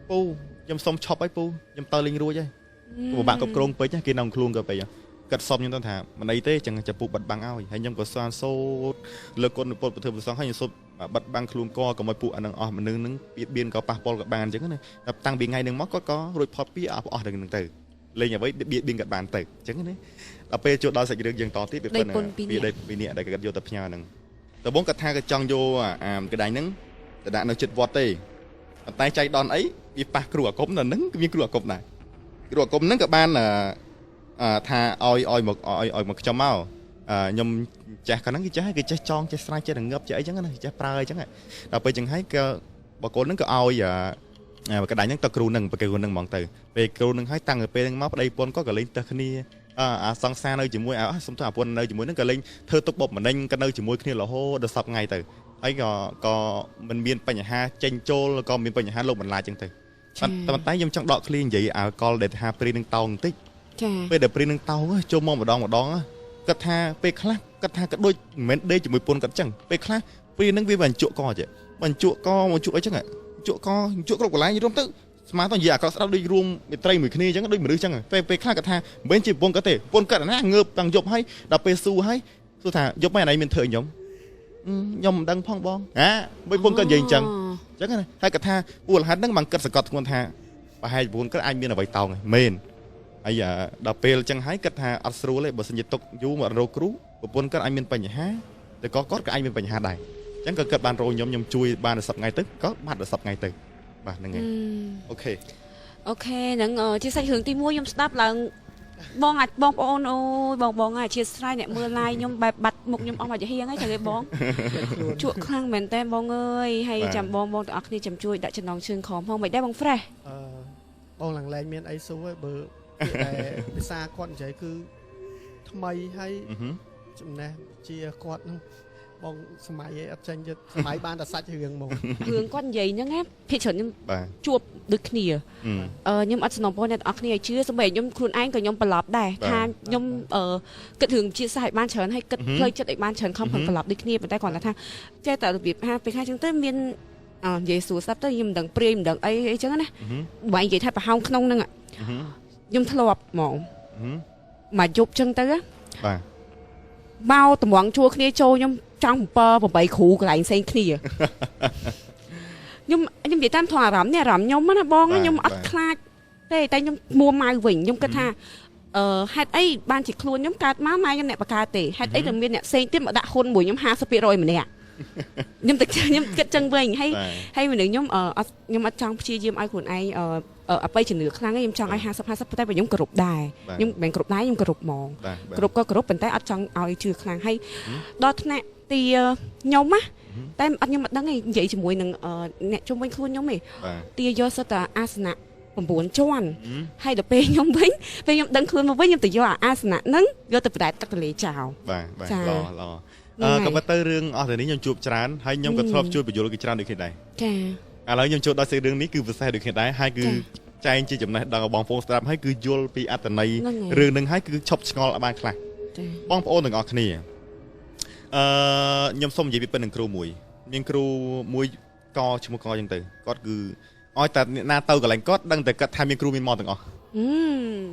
ញពូខ្ញុំសុំឈប់ហើយពូខ្ញុំទៅលេងរួចហើយពិបាកគ្រប់គ្រងពេកគេនៅខ្លួនក៏ពេកគាត់សុំខ្ញុំទៅថាមិនអីទេចឹងចំពុះបិទបាំងឲ្យហើយខ្ញុំក៏សានសូត្រលើគុណពុទ្ធពធប្រសងហើយខ្ញុំសូត្របិទបាំងខ្លួនកកុំឲ្យពួកអានឹងអស់មនុស្សនឹងបៀតបៀនក៏ប៉ះពាល់ក៏បានអញ្ចឹងណាតែតាំងពីថ្ងៃនឹងមកគាត់ក៏រួចផុតពីអស់អស់នឹងទៅលេងអ្វីបៀតបៀនក៏បានទៅអញ្ចឹងណាដល់ពេលចូលដល់សាច់រឿងយើងតទៀតវាប៉ុណ្ណាវាដីពីនេះដែលគាត់យកទៅផ្ញើហ្នឹងដំបូងគាត់ថាគាត់ចង់យកអាកដាញ់ហ្នឹងទៅដាក់នៅចិត្តវត្តទេប៉ុន្តែចៃដន្យអីវាប៉ះគ្រូអាគមនៅហ្នឹងគឺមានគ្រូអាគមដែរគ្រូអាគមហ្នឹងក៏បានថាឲ្យឲ្យមកឲ្យមកខ្ញុំមកខ្ញុំចេះកាលហ្នឹងគេចេះគេចេះចងចេះស្រែកចេះរងឹបចេះអីចឹងណាចេះប្រើអីចឹងដល់ពេលចឹងហើយក៏បកូនហ្នឹងក៏ឲ្យកដាញ់ហ្នឹងទៅគ្រូហ្នឹងប្រគេគ្រូហ្នឹងហ្មងទៅពេលគ្រូហ្នឹងហើយតាំងពីពេលហ្នឹងមកប្តីប្រពន្ធក៏លេងទៅគ្នាអាសង្សារនៅជាមួយអាសុំទៅអាប្រពន្ធនៅជាមួយហ្នឹងក៏លេងធ្វើទុកបុកម្នេញក៏នៅជាមួយគ្នារហូតដល់សប្តាហ៍ថ្ងៃទៅហើយក៏មិនមានបញ្ហាចេញចូលក៏មានបញ្ហាលោកបន្លាចចឹងទៅប៉ុន្តែខ្ញុំចង់ដកឃ្លីនិយាយអាកលដែលថាព្រីនឹងតោងបន្តិចចាពេលដែលព្រីនឹងតោងចូលមកម្ដងម្ដងគាត់ថាពេលខ្លះគាត់ថាក៏ដូចមិនមែនដេកជាមួយពុនគាត់ចឹងពេលខ្លះព្រីនឹងវាបញ្ជក់កចេះបញ្ជក់កមកជក់អីចឹងជក់កជក់គ្រប់កន្លែងរួមទៅស្មាតនិយាយអាក្រក់ស្ដាប់ដូចរួមមេត្រីមួយគ្នាចឹងដូចមនុស្សចឹងពេលខ្លះគាត់ថាមិនមែនជាពុនគាត់ទេពុនគាត់ណាងើបតាំងយប់ហើយដល់ពេលស៊ូហើយស៊ូថាយប់ហើយអានេះមានធ្វើខ្ញុំខ្ញុំមិនដឹងផងបងហាមិនពុនគាត់និយាយចឹងចឹងណាហើយគាត់ថាពូលហេតុហ្នឹងបានគាត់សង្កត់ធ្ងន់ថាប្រហែលពុនគាត់អាចមានអ្វីតោងមែនហើយដល់ពេលចឹងហើយគាត់ថាអត់ស្រួលទេបើសិនជាទុកយូរមករកគ្រូប្រពន្ធគាត់អាចមានបញ្ហាតែក៏គាត់ក៏អាចមានបញ្ហាដែរចឹងក៏គាត់បានរកខ្ញុំជួយបានដល់សប្តាហ៍ថ្ងៃទៅក៏បាត់ដល់សប្តាហ៍ថ្ងៃទៅបាទហ្នឹងហើយអូខេអូខេហ្នឹងជាសាច់រឿងទី1ខ្ញុំស្ដាប់ឡើងបងអាចបងប្អូនអូយបងបងអធិស្ឋានអ្នកមើល live ខ្ញុំបែបបាត់មុខខ្ញុំអស់មកជាហៀងហើយចឹងឯងបងជក់ខ្លាំងមែនតើបងអើយហើយចាំបងបងទាំងអស់គ្នាចាំជួយដាក់ចំណងជើងក្រោមផងមិនដែរបង fresh បងឡើងលែងមានអីសួរហើយបើពាក្យដែលភាសាគាត់និយាយគឺថ្មីហើយចំណេះជាគាត់ហ្នឹងបងសម័យឯងអត់ចេញទៀតសម័យបានតែសាច់រឿងហ្មងរឿងគាត់និយាយហ្នឹងណាភាគច្រើនខ្ញុំជួបដូចគ្នាខ្ញុំអត់សំណូមពរអ្នកទាំងអស់គ្នាឲ្យជឿសូម្បីខ្ញុំខ្លួនឯងក៏ខ្ញុំប្រឡប់ដែរថាខ្ញុំគិតរឿងជាសាសឲ្យបានច្រើនហើយគិតផ្លូវចិត្តឲ្យបានច្រើនខំប្រឹងប្រឡប់ដូចគ្នាប៉ុន្តែគ្រាន់តែថាចេះតែរបៀបថាពេលខ្លះចឹងទៅមាននិយាយសួរស្ដាប់ទៅខ្ញុំមិនដឹងព្រាយមិនដឹងអីអីចឹងណាបើនិយាយថាប្រហោងក្នុងហ្នឹងខ្ញុំធ្លាប់ហ្មងមកយប់ចឹងទៅបាទមកតម្រង់ជួរគ្នាចូលខ្ញុំចង់7 8គ្រូកន្លែងផ្សេងគ្នាខ្ញុំនិយាយតាមថងអារម្មណ៍នេះអារម្មណ៍ខ្ញុំណាបងខ្ញុំអត់ខ្លាចទេតែខ្ញុំមួម៉ៅវិញខ្ញុំគិតថាហេតុអីបានជាខ្លួនខ្ញុំកើតមកម៉ែខ្ញុំអ្នកបកកើតទេហេតុអីទៅមានអ្នកផ្សេងទៀតមកដាក់ហ៊ុនមួយខ្ញុំ 50% ម្នាក់ខ្ញុំទៅខ្ញុំគិតចឹងវិញហើយហើយមនុស្សខ្ញុំអត់ខ្ញុំអត់ចង់ព្យាយាមឲ្យខ្លួនឯងអបិយជំនឿខ្លាំងទេខ្ញុំចង់ឲ្យ50 50តែបើខ្ញុំគោរពដែរខ្ញុំមិនគោរពដែរខ្ញុំគោរពហ្មងគោរពក៏គោរពប៉ុន្តែអត់ចង់ឲ្យជឿខ្លាំងហើយដល់ថ្នាក់ទីខ្ញុំណាតែអត់ខ្ញុំអត់ដឹងទេនិយាយជាមួយនឹងអ្នកជុំវិញខ្លួនខ្ញុំទេទាយកសិតតែអាសនៈ 9ជាន់ហើយដល់ពេលខ្ញុំវិញពេលខ្ញុំដឹងខ្លួនមកវិញខ្ញុំទៅយកអាសនៈហ្នឹងយកទៅបដែតទឹកទលេចោល បាទបាទល្អល្អក៏ប៉ុន្តែរឿងអស់ទៅនេះខ្ញុំជួបច្រើនហើយខ្ញុំក៏ធ្លាប់ជួយបញ្យល់គេច្រើនដូចគ្នាដែរចាឥឡូវខ្ញុំចូលដល់រឿងនេះគឺពិសេសដូចគ្នាដែរហើយគឺចែងជាចំណេះដឹងរបស់បងប្អូនស្ដាប់ហើយគឺយល់ពីអត្ថន័យរឿងនឹងហើយគឺឈប់ឆ្ងល់ឲ្យបានខ្លះបងប្អូនទាំងអស់គ្នាខ្ញុំសូមនិយាយពីពិតនឹងគ្រូមួយមានគ្រូមួយកឈ្មោះកអញ្ចឹងទៅគាត់គឺឲ្យតែអ្នកណាទៅកន្លែងគាត់ដឹងតែគាត់ថាមានគ្រូមានមកទាំងអស់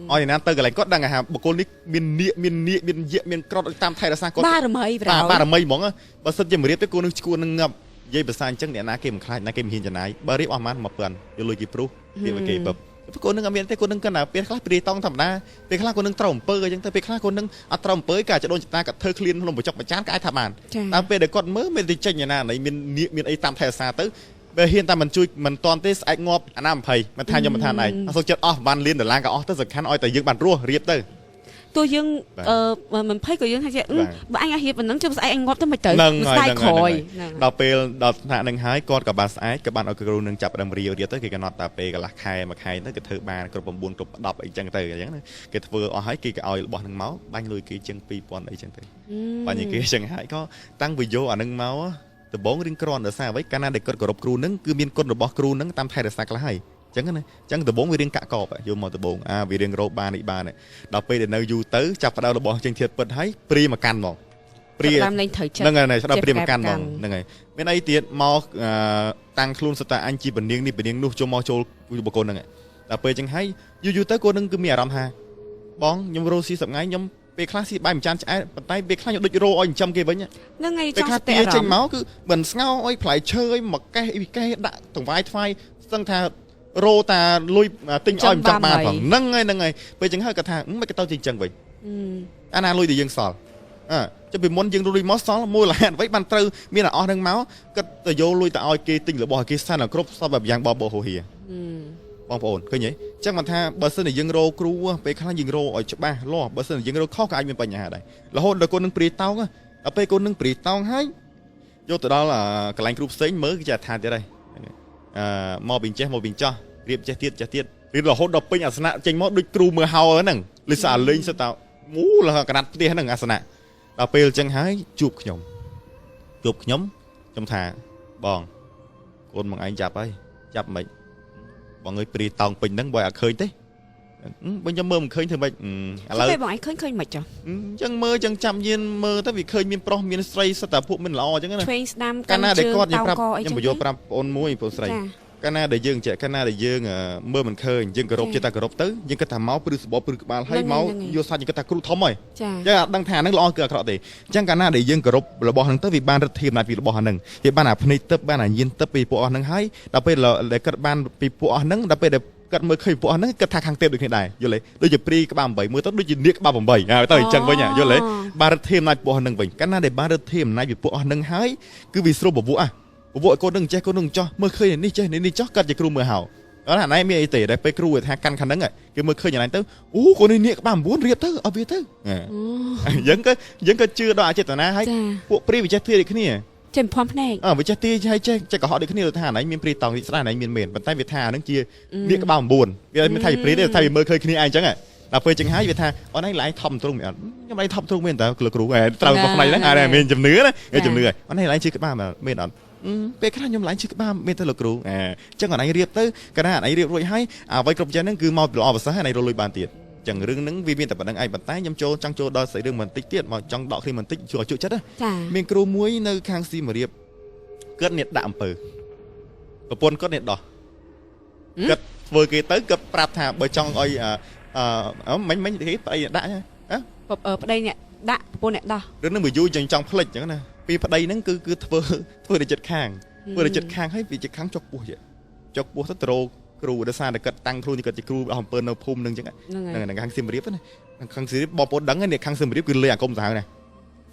ឲ្យអ្នកណាទៅកន្លែងគាត់ដឹងថាបុគ្គលនេះមាននាគមាននាគមានយៈមានក្រត់តាមថែរក្សាគាត់បារមីបារមីហ្មងបើសិនជាមរៀបទៅគូនឹងឈួននឹងងាប់និយាយភាសាអញ្ចឹងអ្នកណាគេមិនខ្លាចណាគេមិនហ៊ានចំណាយបើរៀបអស់ប៉ុន្មាន1000យកលុយគេព្រុសរៀបឲ្យគេបឹបគូនឹងអត់មានទេគូនឹងគាត់ណាពេលខ្លះព្រាយតង់ធម្មតាពេលខ្លះគូនឹងត្រូវអំពើអញ្ចឹងទៅពេលខ្លះគូនឹងអត់ត្រូវអំពើក៏អាចដូនចតាក៏ធ្វើឃ្លានក្នុងបញ្ចុកបញ្ចានក៏អាចថាបានតាមពេលដែលគាត់មើលមានតែចេញណាណីមាននាគមានអីតាមថែរក្សាទៅបើហ៊ានតែមិនជួយមិនតាន់ទេស្អែកងាប់អាណា20មិនថាខ្ញុំមិនថាឯងអត់សុខចិត្តអស់បានលានដុល្លារក៏អស់ទៅសំខាន់ឲ្យតែយើងបានរស់រៀបទៅទោះយើងមិនភ័យក៏យើងថាបើអញឲ្យរៀបប៉ុណ្ណឹងចុះស្អែកអញងាប់ទៅមិនទៅស្អែកក្រោយដល់ពេលដល់ថ្នាក់នឹងហើយគាត់ក៏បានស្អែកក៏បានឲ្យគ្រូនឹងចាប់ដើមរៀបរៀបទៅគេកំណត់តែពេលកន្លះខែមួយខែទៅគេធ្វើបានគ្រប់9គ្រប់10អីចឹងទៅអញ្ចឹងណាគេធ្វើអស់ហើយគេក៏ឲ្យរបស់នឹងមកបាញ់លុយគេជាង2000អីចឹងទៅបាញ់គេចឹងហើយក៏តាំងពីយកអានឹងមកដំបងរៀងក្រន់ដោយសារអ្វីកាលណាដែលគាត់គោរពគ្រូនឹងគឺមានគុណរបស់គ្រូនឹងតាមថែរក្សាខ្លះហើយចឹងណាចឹងដំបងវារៀងកាក់កបយកមកដំបងអាវារៀងរោបាននេះបានដល់ពេលដែលនៅយូរទៅចាប់ផ្ដើមរបស់ចេញធៀបពិតហើយព្រីមកកាន់ហ្មងព្រីតាមលេងត្រូវចិត្តហ្នឹងហើយស្ដាប់ព្រីមកកាន់ហ្មងហ្នឹងហើយមានអីទៀតមកតាំងខ្លួនសត្វតាអញជាពនាងនេះពនាងនោះចូលមកចូលបុគ្គលហ្នឹងដល់ពេលចឹងហើយយូរយូរទៅគាត់នឹងគឺមានអារម្មណ៍ថាបងខ្ញុំរស់ស៊ីសប្ងៃខ្ញុំពេលខ្លះស៊ីបាយមួយចានឆ្អែតប៉ុន្តែពេលខ្លះខ្ញុំដូចរោឲ្យចិញ្ចឹមគេវិញហ្នឹងហើយចង់ស្ទះអារម្មណ៍ចេញមកគឺមិនស្ងោអីផ្លែឈើអីមកកេះអីកេះដាក់តង្វាយថ្វាយស្ទឹងថារោតាលុយទិញឲ្យមិនចាំបានផងហ្នឹងហើយហ្នឹងហើយពេលចឹងហើយគាត់ថាមិនក៏ទៅជាអញ្ចឹងវិញអាណាលុយដែលយើងសល់អើចុះពីមុនយើងលុយមកសល់មួយលហានអ្វីបានត្រូវមានអស់ហ្នឹងមកគាត់ទៅយកលុយទៅឲ្យគេទិញរបស់ឲ្យគេសិនឲ្យគ្រប់សពបែបយ៉ាងបបោហូហៀបងប្អូនឃើញទេចឹងបានថាបើសិនជាយើងរោគ្រូពេលខ្លះយើងរោឲ្យច្បាស់លាស់បើសិនជាយើងរោខុសក៏អាចមានបញ្ហាដែររហូតដល់កូននឹងព្រាយតោងដល់ពេលកូននឹងព្រាយតោងហើយយកទៅដល់កន្លែងគ្រូផ្សេងមើលគេចាថាទៀតហើយមកពីចេះមកពីចោះរៀបចេះទៀតចេះទៀតរៀបរហូតដល់ពេញអាសនៈចេញមកដូចគ្រូមើលហោហ្នឹងលិសាលេងសិតតាមូលកណាត់ផ្ទះហ្នឹងអាសនៈដល់ពេលចឹងហើយជួបខ្ញុំជួបខ្ញុំខ្ញុំថាបងកូនមកឯងចាប់ហើយចាប់មិនបងអើយព្រីតោងពេញហ្នឹងបើអត់ឃើញទេបើខ្ញុំមើលមិនឃើញធ្វើម៉េចឥឡូវពេលបងឯងឃើញឃើញមិនចុះអញ្ចឹងមើលចឹងចាំញៀនមើលទៅវាឃើញមានប្រុសមានស្រីសិតតែពួកមិនល្អអញ្ចឹងណាឆ្វេងស្ដាំកាលណាដែលគាត់ខ្ញុំប្រាប់ខ្ញុំបញ្យល់ប្រាប់បងមួយបងស្រីកាលណាដែលយើងចេះកាលណាដែលយើងមើលមិនឃើញយើងគោរពចេះតែគោរពទៅយើងគិតថាមកព្រឺសបព្រឺក្បាលហើយមកយកសាច់យើងគិតថាគ្រូធំហើយយើងអត់ដឹងថាហ្នឹងល្អគឺអាក្រក់ទេអញ្ចឹងកាលណាដែលយើងគោរពរបស់ហ្នឹងទៅវាបានឫទ្ធាអំណាចពីរបស់ហ្នឹងវាបានអាភ្នែកទឹកបានអាញៀនទឹកពីពួកអស់ហ្នឹងហើយដល់ពេលដែលគាត់បានពីពួកអស់ហ្នឹងដល់ពេលដែលគាត់មើលឃើញពួកអស់ហ្នឹងគិតថាខាងទេពដូចគ្នាដែរយល់ទេដូចជាព្រីក្បាល8មើលទៅដូចជានាគក្បាល8ហើយទៅអញ្ចឹងវិញយល់ទេបានឫទ្ធាអំណាចពួកអស់ហ្នឹងវិញកាលណាដែលបានឫទ្ធាអំណាចពីពួកអស់ហ្នឹងហើយគឺវាស្រួលបវក់អាបវក់ឲ្យកូននឹងចេះកូននឹងចោះមើលឃើញនេះចេះនេះចោះគាត់ជាគ្រូមើលហៅអត់អាណៃមានអីទេតែពេលគ្រូគេថាកាន់ខាងហ្នឹងគេមើលឃើញអាណៃទៅអូកូននេះនាគក្បាល9រៀបទៅឲ្យវាទៅយើងក៏ជឿដល់អចេតនាហើយពួកព្រាវាចេះទាដូចគ្នាចេះភ័ន្តភ្នែកអើវាចេះទាហើយចេះចេះកុហកដូចគ្នាថាអាណៃមានព្រាតង់ស្ដាយអាណៃមានមែនប៉ុន្តែវាថាអាហ្នឹងជានាគក្បាល9វាមិនថាជាព្រាទេថាវាមើលឃើញគ្នាឯងអញ្ចឹងដល់ពេលចឹងហើយវាថាអូនឯងឡើងថប់ទ្រុងមែនអត់ខ្ញុំឡើងថប់ទ្រុងមែនតើគ្រូត្រូវមកផ្នែកហ្នឹងអាមានជំនឿណាជំនឿអូនឯងឡើងជឿក្បាលមែនអត់ពេលខ្លះខ្ញុំឡើងជឿក្បាលមានទៅលោកគ្រូអញ្ចឹងអនឯងរៀបទៅកាលណាអនឯងរៀបរួចហើយអ្វីគ្រប់យ៉ាងហ្នឹងគឺមកល្អប្រសើរអនឯងរលុយបានទៀតចឹងរឿងហ្នឹងវាមានតែប៉ុណ្្នឹងឯងប៉ុន្តែខ្ញុំចូលចង់ចូលដល់ស្អីរឿងបន្តិចទៀតមកចង់ដកគ្នាបន្តិចជួយឲ្យជក់ចិត្តមានគ្រូមួយនៅខាងសៀមរាបគាត់អ្នកដាក់អំពើប្រពន្ធគាត់អ្នកដោះគាត់ធ្វើគេទៅគាត់ប្រាប់ថាបើចង់ឲ្យមិញមិញគេប្តីអ្នកដាក់ហ៎ប្តីអ្នកដាក់ប្រពន្ធអ្នកដោះរឿងហ្នឹងវាយូរចឹងចង់ភ្លេចចឹងណាពីប្តីហ្នឹងគឺគឺធ្វើធ្វើនៅចិត្តខាងធ្វើនៅចិត្តខាងហើយវាចិត្តខាងចុកពោះចុកពោះទៅត្រោគ្រូដោយសារតែគាត់តាំងខ្លួនគាត់ជាគ្រូអំពើនៅភូមិហ្នឹងចឹងហ្នឹងខាងសៀមរាបណាខាងសៀមរាបបងប្អូនដឹងហើយខាងសៀមរាបគឺលេអាគមសាហាវណា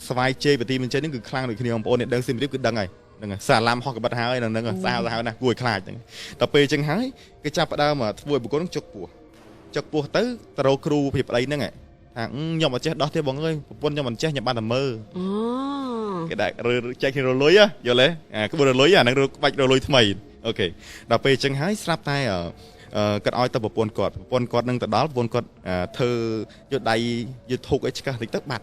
ស្វាយជ័យបទីមិនជ័យហ្នឹងគឺខ្លាំងដូចគ្នាបងប្អូនអ្នកដឹងសៀមរាបគឺដឹងហើយហ្នឹងសាឡាមហោះកបិតហើយហ្នឹងសាហាវសាហាវណាគួរឲ្យខ្លាចហ្នឹងដល់ពេលចឹងហើយគេចាប់ផ្ដើមធ្វើឲ្យបុគ្គលហ្នឹងចុកពោះចុកពោះទៅត្រោគ្រូពីប្តីហ្នឹងថាខ្ញុំអត់ចេះដោះទេបងអើយប្រពន្ធខ្ញុំមិនចេះខ្ញុំបានតែមើលអូគេដាក់ចែកគ្នារលុយយល់ទេអាក្បួនរលុយអាហ្នឹងបាច់រលុយថ្មីអូខេដល់ពេលអញ្ចឹងហើយស្រាប់តែ គាត់ឲ្យទៅប្រពន្ធគាត់ប្រពន្ធគាត់នឹងទៅដល់ប្រពន្ធគាត់ធ្វើយកដៃយកធូកអីឆ្កឹះតិចទៅបាត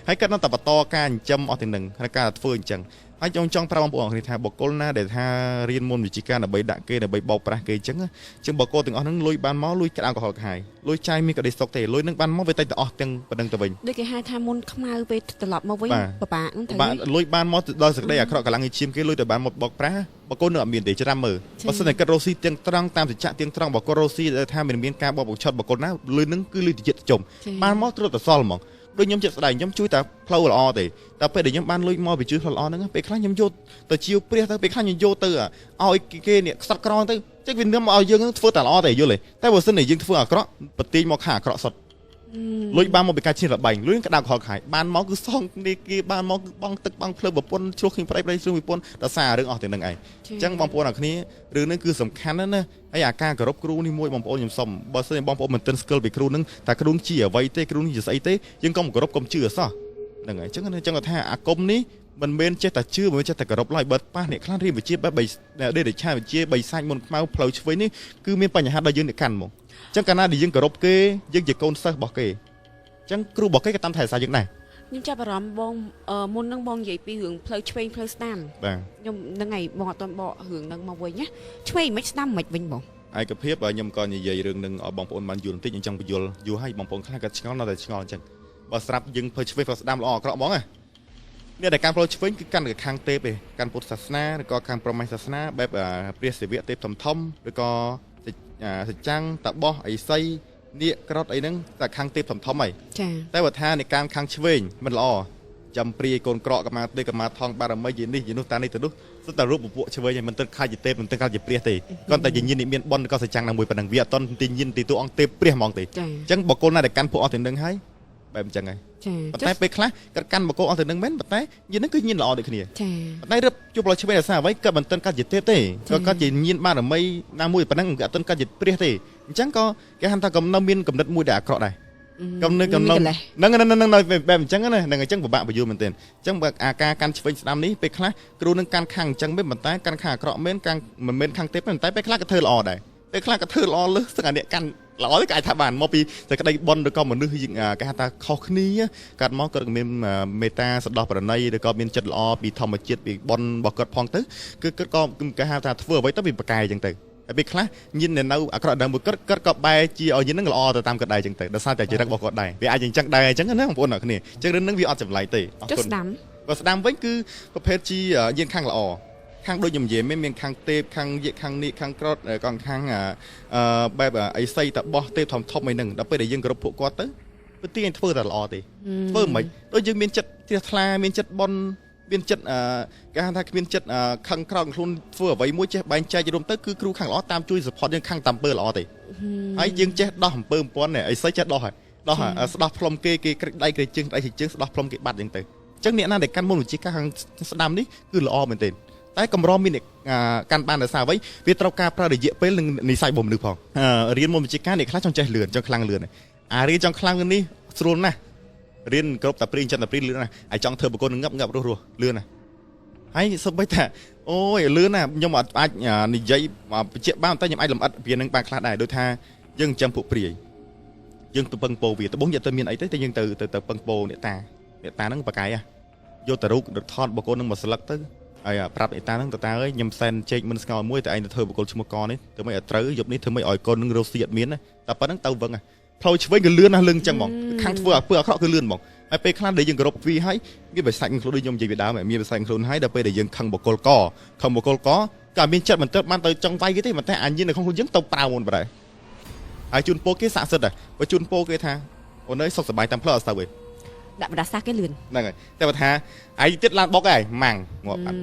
់ហើយគាត់នៅតែបន្តការចិញ្ចឹមអស់ទាំងនឹងហើយការធ្វើអញ្ចឹងហើយចង់ប្រាប់បងប្អូនគ្នាថាបុគ្គលណាដែលថារៀនមុនវិជ្ជាការដើម្បីដាក់គេដើម្បីបោកប្រាស់គេអញ្ចឹងជាងបុគ្គលទាំងអស់ហ្នឹងលុយបានមកលុយក្តៅក្រហល់ក្រហាយលុយចាយមានក្តីសុខទេលុយហ្នឹងបានមកវាតិចទៅអស់ទាំងប៉ុណ្្នឹងទៅវិញ ដូចគេហៅថាមុនខ្មៅពេលត្រឡប់មកវិញពិបាកហ្នឹងត្រូវ បាទលុយបានមកដល់សេចក្តីអាក្រក់កម្លាំងឈាមគេលុយទៅបានមកបោកប្រាស់បុគ្គលនៅអត់មានទេច្រាំមើលបើសិនតែគិតរស់ស៊ីទាំងត្រង់តាមសច្ចៈទាំងត្រង់បុគ្គលរស់ស៊ីដែលថាមិនមានការបោកបញ្ឆោតបុគ្គលណាលុយហ្នឹងគឺលុយតិចជុំបានមកត្រួតទៅសល់ហ្មងដូចខ្ញុំជាក់ស្ដែងខ្ញុំជួយតែផ្លូវល្អទេតែពេលដែលខ្ញុំបានលុយមកពីជួយផ្លូវល្អហ្នឹងពេលខ្លះខ្ញុំយកទៅជាវព្រះទៅពេលខ្លះខ្ញុំយកទៅឲ្យគេនេះខ្សត់ក្រទៅចឹងវានឹមឲ្យយើងធ្វើតែល្អទេយល់ទេតែបើសិនជាយើងធ្វើអាក្រក់ប្រទាញមកខាងអាក្រក់សុទ្ធលុយបានមកពីការឈានរបែងលុយក្តៅក្រហល់ខាយបានមកគឺសងគ្នាគេបានមកគឺបងទឹកបងភ្លើងប្រពន្ធឆ្លោះគ្នាប្តីប្តីឆ្លោះប្រពន្ធដោយសាររឿងអស់ទាំងហ្នឹងឯងអញ្ចឹងបងប្អូនអរគ្នារឿងហ្នឹងគឺសំខាន់ណាស់ណាហើយអាការគោរពគ្រូនេះមួយបងប្អូនខ្ញុំសុំបើសិនជាបងប្អូនមិនទាន់ស្គាល់ពីគ្រូហ្នឹងតែគ្រូជាអ្វីទេគ្រូនេះជាស្អីទេយើងកុំគោរពកុំជឿអសោះហ្នឹងហើយអញ្ចឹងគាត់ថាអាគមនេះមិនមែនចេះតែជឿមិនមែនចេះតែគោរពឡើយបើប៉ះអ្នកខ្លះរៀនវិជ្ជាបែបដេរឆាវិជ្ជាបិសាចមុនខ្មៅផ្លូវឆ្វេងនេះគឺមានបញ្ហាដល់យើងអ្នកកាន់ហ្មងអញ្ចឹងកាលណាដែលយើងគោរពគេយើងជាកូនសិស្សរបស់គេអញ្ចឹងគ្រូរបស់គេក៏តាមថែរក្សាយើងដែរ ខ្ញុំចាប់អារម្មណ៍បងមុននឹងបងនិយាយពីរឿងផ្លូវឆ្វេងផ្លូវស្ដាំ បាទ ខ្ញុំហ្នឹងហើយបងអត់ទាន់បករឿងហ្នឹងមកវិញណាឆ្វេងមិនស្ដាំមិនវិញបង ឯកភាពខ្ញុំក៏និយាយរឿងនឹងឲ្យបងប្អូនបានយល់បន្តិចខ្ញុំចង់បញ្យល់យូរហើយបងប្អូនខ្លះក៏ឆ្ងល់នៅតែឆ្ងល់អញ្ចឹងបើស្រាប់យើងផ្លូវឆ្វេងផ្លូវស្ដាំល្អអាក្រក់ហ្មងណាអ្នកដែលកាន់ផ្លូវឆ្វេងគឺកាន់តែខាងទេពឯងកាន់ពុទ្ធសាសនាឬក៏ខាងព្រហ្មញ្ញសាសនាបែបព្រះសិវៈទេពធំធំឬក៏សច្ចាំងតបោះអីសីនាគក្រត់អីហ្នឹងតែខាងទេពធំធំហើយ ចា តែបើថានៃការខាងឆ្វេងមិនល្អចាំព្រាយកូនក្រកកម្មាទេកម្មាថងបារមីយីនេះយីនោះតានេះទៅនោះសុទ្ធតែរូបពពួកឆ្វេងហើយមិនទៅខាច់ជាទេពមិនទៅខាច់ជាព្រះទេគ្រាន់តែជាញាតិមានបុណ្យក៏សច្ចាំងណាមួយប៉ុណ្ណឹងវាអត់តន់ទីញាតិទីតួអង្គទេពព្រះហ្មងទេ ចា អញ្ចឹងបុគ្គលណាដែលកាន់ពួកអស់ទាំងនឹងហើយបែបអញ្ចឹងហើយ ចា ប៉ុន្តែពេលខ្លះគាត់កាន់បុគ្គលអស់ទាំងនឹងមែនប៉ុន្តែញាតិនឹងគឺញាតិល្អដូចគ្នា ចា ប៉ុន្តែរឹបជួបផ្លូវឆ្វេងដោយសារអ្វីក៏មិនទាន់កាត់ជាទេពទេក៏គាត់ជាញាតិបារមីណាមួយប៉ុណ្ណឹងក៏អត់ទាន់កាត់ជាព្រះទេអញ្ចឹងក៏គេហៅថាកំណត់មានកំណត់មួយដែលអាក្រក់ដែរកំណត់កំណត់ហ្នឹងហ្នឹងហ្នឹងបែបអញ្ចឹងណាហ្នឹងអញ្ចឹងពិបាកបញ្យល់មែនទែនអញ្ចឹងបើអាការកាន់ឆ្វេងស្ដាំនេះពេលខ្លះគ្រូនឹងកាន់ខាងអញ្ចឹងមែនប៉ុន្តែកាន់ខាងអាក្រក់មែនកាន់មិនមែនខាងទេពប៉ុន្តែពេលខ្លះក៏ធ្វើល្អដែរពេលខ្លះក៏ធ្វើល្អលើសសឹងអាអ្នកកាន់ល្អទេក៏អាចថាបានមកពីសេចក្តីបុណ្យឬក៏មនុស្សយើងគេហៅថាខុសគ្នាកាត់មកគាត់ក៏មានមេត្តាសន្តោសប្រណីឬក៏មានចិត្តល្អពីធម្មជាតិពីបុណ្យរបស់គាត់ផងទៅគឺគាត់ក៏គេហៅថាធ្វើអ្វីទៅវាប្រកែអញ្ចឹងទៅហើយពេលខ្លះញៀននៅអាក្រក់ដល់មួយគាត់គាត់ក៏បែរជាឲ្យញៀននឹងល្អទៅតាមគាត់ដែរអញ្ចឹងទៅដោយសារតែចរិតរបស់គាត់ដែរវាអាចអញ្ចឹងដែរអញ្ចឹងណាបងប្អូនអ្នកគ្នាអញ្ចឹងរឿងហ្នឹងវាអត់ចម្លែកទេអរគុណ ចុះស្ដាំ បើស្ដាំវិញគឺប្រភេទជាញៀនខាងល្អខាងដូចខ្ញុំនិយាយមានខាងទេពខាងយិខាងនេះខាងក្រត់ក៏ខាងបែបអីសីតបោះទេពធំធំអីហ្នឹងដល់ពេលដែលយើងគោរពពួកគាត់ទៅវាទាញធ្វើតែល្អទេធ្វើមិនដូចយើងមានចិត្តជ្រះថ្លាមានចិត្តបុណ្យមានចិត្តគេហៅថាគ្មានចិត្តខឹងក្រោកខ្លួនធ្វើអ្វីមួយចេះបែងចែករួមទៅគឺគ្រូខាងល្អតាមជួយ support យើងខាងតាមពើល្អទេហើយយើងចេះដោះអំពើអំព័ន្ធនេះអីសីចេះដោះហើយដោះស្ដោះផ្លុំគេគេក្រិចដៃក្រិចជើងដៃក្រិចជើងស្ដោះផ្លុំគេបាត់អញ្ចឹងទៅអញ្ចឹងអ្នកណាដែលកាន់មុនវិជ្ជាការខាងស្ដាំនេះគឺល្អមែនទែនតែកម្រមានកាន់បានដោយសារអ្វីវាត្រូវការប្រើរយៈពេលនិងនិស័យរបស់មនុស្សផងរៀនមុនវិជ្ជាការអ្នកខ្លះចង់ចេះលឿនចង់ខ្លាំងលឿនអារៀនចង់ខ្លាំងនេះស្រួលណាស់រៀនគ្រប់តែព្រៀងចិត្តតែព្រៀងលឿនណាស់ហើយចង់ធ្វើបុគ្គលងឹបងឹបរស់រស់លឿនណាស់ហើយសូម្បីថាអូយលឿនណាស់ខ្ញុំអត់អាចនិយាយបញ្ជាក់បានតែខ្ញុំអាចលម្អិតពីនឹងបានខ្លះដែរដូចថាយើងចាំពួកព្រាយយើងទៅពឹងពោវាត្បូងយកទៅមានអីទេតែយើងទៅទៅពឹងពោអ្នកតាអ្នកតាហ្នឹងបកាយយកទៅរូបថតបុគ្គលនឹងមកស្លឹកទៅហើយប្រាប់អ្នកតាហ្នឹងតើតាអើយខ្ញុំសែនជែកមិនស្ងោមួយតែឯងទៅធ្វើបុគ្គលឈ្មោះកនេះធ្វើម៉េចឲ្យត្រូវយប់នេះធ្វើម៉េចឲ្យកូននឹងរស់ស៊ីអត់មានណាតែប៉ុណ្្នឹងទៅវឹងផ្លូវឆ្វេងគឺលឿនណាស់លឿនចឹងហ្មងខាងធ្វើអាពើអាក្រក់គឺលឿនហ្មងហើយពេលខ្លះដែលយើងគោរពវាហើយមានបិសាចខ្លួនដូចខ្ញុំនិយាយពីដើមមានបិសាចខ្លួនហើយដល់ពេលដែលយើងខឹងបុគ្គលកខឹងបុគ្គលកក៏មានចិត្តមិនទៅបានទៅចង់វាយគេទេប៉ុន្តែអាញៀននៅក្នុងខ្លួនយើងទៅប្រើមុនប្រហែលហើយជូនពោគេស័ក្តិសិទ្ធដែរបើជូនពោគេថាអូនអើយសុខសប្បាយតាមផ្លូវអត់ទៅទេ ដាក់បដាសាគេលឿន ហ្នឹងហើយតែបើថាឯងទៀតឡានបុកឯងម៉ាំងងាប់បាត់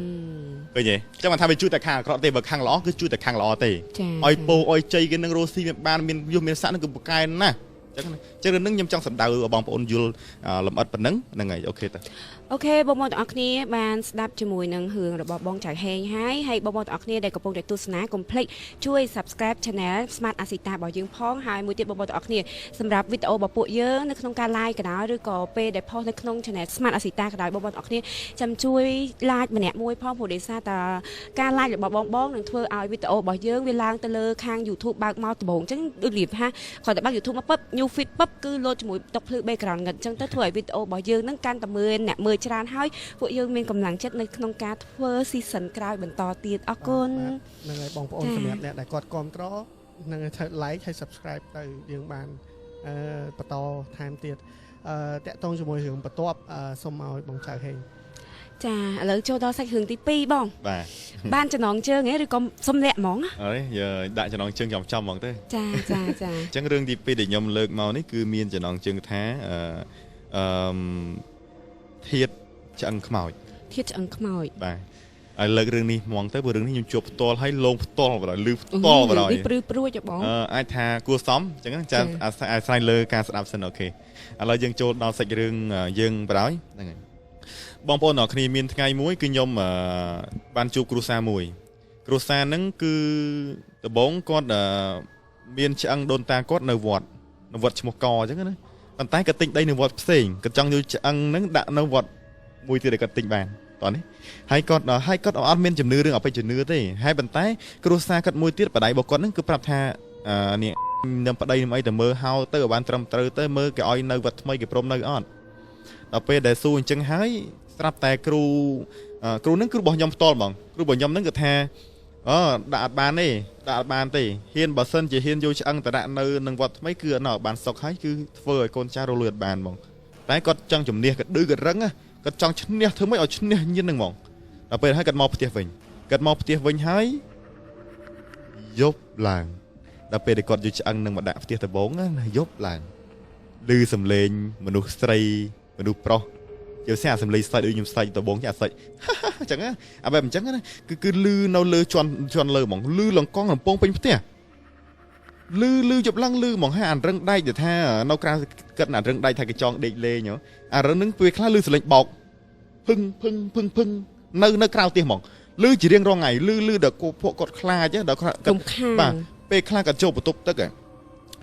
ឃើញទេចឹងបើថាវាជួយតែខាងអាក្រក់ទេបើខាងល្អគឺជួយតែខាងល្អទេ ចា ឲ្យពោឲ្យជ័យគេនឹងរស់ស៊ីមានបានមានយុះមានស័ក្តិនឹងគឺប្រកែណាស់ ចឹងណាចឹងរឿងហ្នឹងខ្ញុំចង់សម្ដៅឲ្យបងប្អូនយល់លម្អិតប៉ុណ្ណឹងហ្នឹងហើយ OK តា OK បងប្អូនទាំងអស់គ្នាបានស្ដាប់ជាមួយនឹងរឿងរបស់បងចៅហេងហើយហើយបងប្អូនទាំងអស់គ្នាដែលកំពុងតែទស្សនាកុំភ្លេចជួយ Subscribe Channel Smart Asita របស់យើងផងហើយមួយទៀតបងប្អូនទាំងអស់គ្នាសម្រាប់វីដេអូរបស់ពួកយើងនៅក្នុងការ live ក៏ដោយឬក៏ពេលដែល post នៅក្នុង Channel Smart Asita ក៏ដោយបងប្អូនទាំងអស់គ្នាចាំជួយ like ម្នាក់មួយផងព្រោះដោយសារតែការ like របស់បងបងនឹងធ្វើឲ្យវីដេអូរបស់យើងវាឡើងទៅលើខាង YouTube បើកមកដំបូងអញ្ចឹងដូចរៀបថាគ្រាន់តែបើក YouTube មកពឹប new feed ពឹបគឺលោតជាមួយតុកភ្លឺ background ងឹតអញ្ចឹងទៅធ្វើឲ្យវីដេអូរបស់យើងនឹងកាន់តែមើលអ្នកមើលច្រើនហើយពួកយើងមានកម្លាំងចិត្តនៅក្នុងការធ្វើ season ក្រោយបន្តទៀតអរគុណ ហ្នឹងហើយបងប្អូនសម្រាប់អ្នកដែលគាត់គ្រប់គ្រងហ្នឹងហើយត្រូវ like ហើយ subscribe ទៅយើងបានអឺបន្តថែមទៀតអឺតាក់ទងជាមួយរឿងបន្ទាប់សូមឲ្យបងចៅហេង ចាឥឡូវចូលដល់សាច់រឿងទី2បង បាទ បានចំណងជើងហ៎ឬក៏សុំលាក់ហ្មង អរយើដាក់ចំណងជើងចំចំហ្មងទៅ ចាចាចា អញ្ចឹងរឿងទី2ដែលខ្ញុំលើកមកនេះគឺមានចំណងជើងថាអឺអឺធាតឆ្អឹងខ្មោច ធាតឆ្អឹងខ្មោច បាទហើយលើករឿងនេះហ្មងទៅព្រោះរឿងនេះខ្ញុំជួបផ្ទាល់ហើយលងផ្ទាល់បណ្ដោយលឺផ្ទាល់បណ្ដោយ នេះព្រឺព្រួចហ៎បង អឺអាចថាគួរសមអញ្ចឹងចាអាស្រ័យអាស្រ័យលើការស្ដាប់សិន OK ឥឡូវយើងចូលដល់សាច់រឿងយើងបណ្ដោយហ្នឹងហើយបងប្អូនអ្នកគ្នាមានថ្ងៃមួយគឺខ្ញុំបានជួបគ្រួសារមួយគ្រួសារហ្នឹងគឺដំបងគាត់មានឆ្អឹងដូនតាគាត់នៅវត្តនៅវត្តឈ្មោះកអញ្ចឹងណាប៉ុន្តែគាត់ទិញដីនៅវត្តផ្សេងគាត់ចង់យកឆ្អឹងហ្នឹងដាក់នៅវត្តមួយទៀតដែលគាត់ទិញបានតោះនេះហើយគាត់ហើយគាត់អត់មានជំនឿរឿងអបិយជំនឿទេហើយប៉ុន្តែគ្រួសារគាត់មួយទៀតបដៃរបស់គាត់ហ្នឹងគឺប្រាប់ថានេះនឹងប្តីនឹងអីទៅមើលហៅទៅឲ្យបានត្រឹមត្រូវទៅមើលគេឲ្យនៅវត្តថ្មីគេព្រមនៅអត់ដល់ពេលដែលសួរអញ្ចឹងហើយស្រាប់តែគ្រូគ្រូហ្នឹងគ្រូរបស់ខ្ញុំផ្ទាល់ហ្មងគ្រូរបស់ខ្ញុំហ្នឹងគឺថាអឺដាក់អត់បានទេដាក់អត់បានទេហ៊ានបើសិនជាហ៊ានយកឆ្អឹងទៅដាក់នៅនឹងវត្តថ្មីគឺអត់នៅបានសុខហើយគឺធ្វើឲ្យកូនចៅរលួយអត់បានហ្មងតែគាត់ចង់ជំនះគាត់ឌឺគាត់រឹងគាត់ចង់ឈ្នះធ្វើម៉េចឲ្យឈ្នះញៀនហ្នឹងហ្មងដល់ពេលហើយគាត់មកផ្ទះវិញគាត់មកផ្ទះវិញហើយយប់ឡើងដល់ពេលដែលគាត់យកឆ្អឹងនឹងមកដាក់ផ្ទះដំបងណាយប់ឡើងឮសំឡេងមនុស្សស្រីមនុស្សប្រុសជាពិសេសអាសំឡេងស្លេចដូចខ្ញុំស្លេចដំបងចាស្លេចអញ្ចឹងអាបែបអញ្ចឹងណាគឺគឺឮនៅលើជន់ជន់លើហ្មងឮលងកងលំពងពេញផ្ទះឮឮជប់ឡើងឮហ្មងហើយអារឹងដែកទៅថានៅក្រៅគិតអារឹងដែកថាគេចង់ដេកលេងអារឹងនឹងពេលខ្លះឮសំឡេងបោកភឹងភឹងភឹងភឹងនៅក្រៅផ្ទះហ្មងឮជារៀងរាល់ថ្ងៃឮឮដល់ពួកគាត់ខ្លាចដល់ គាត់ បាទពេលខ្លះគាត់ចូលបន្ទប់ទឹក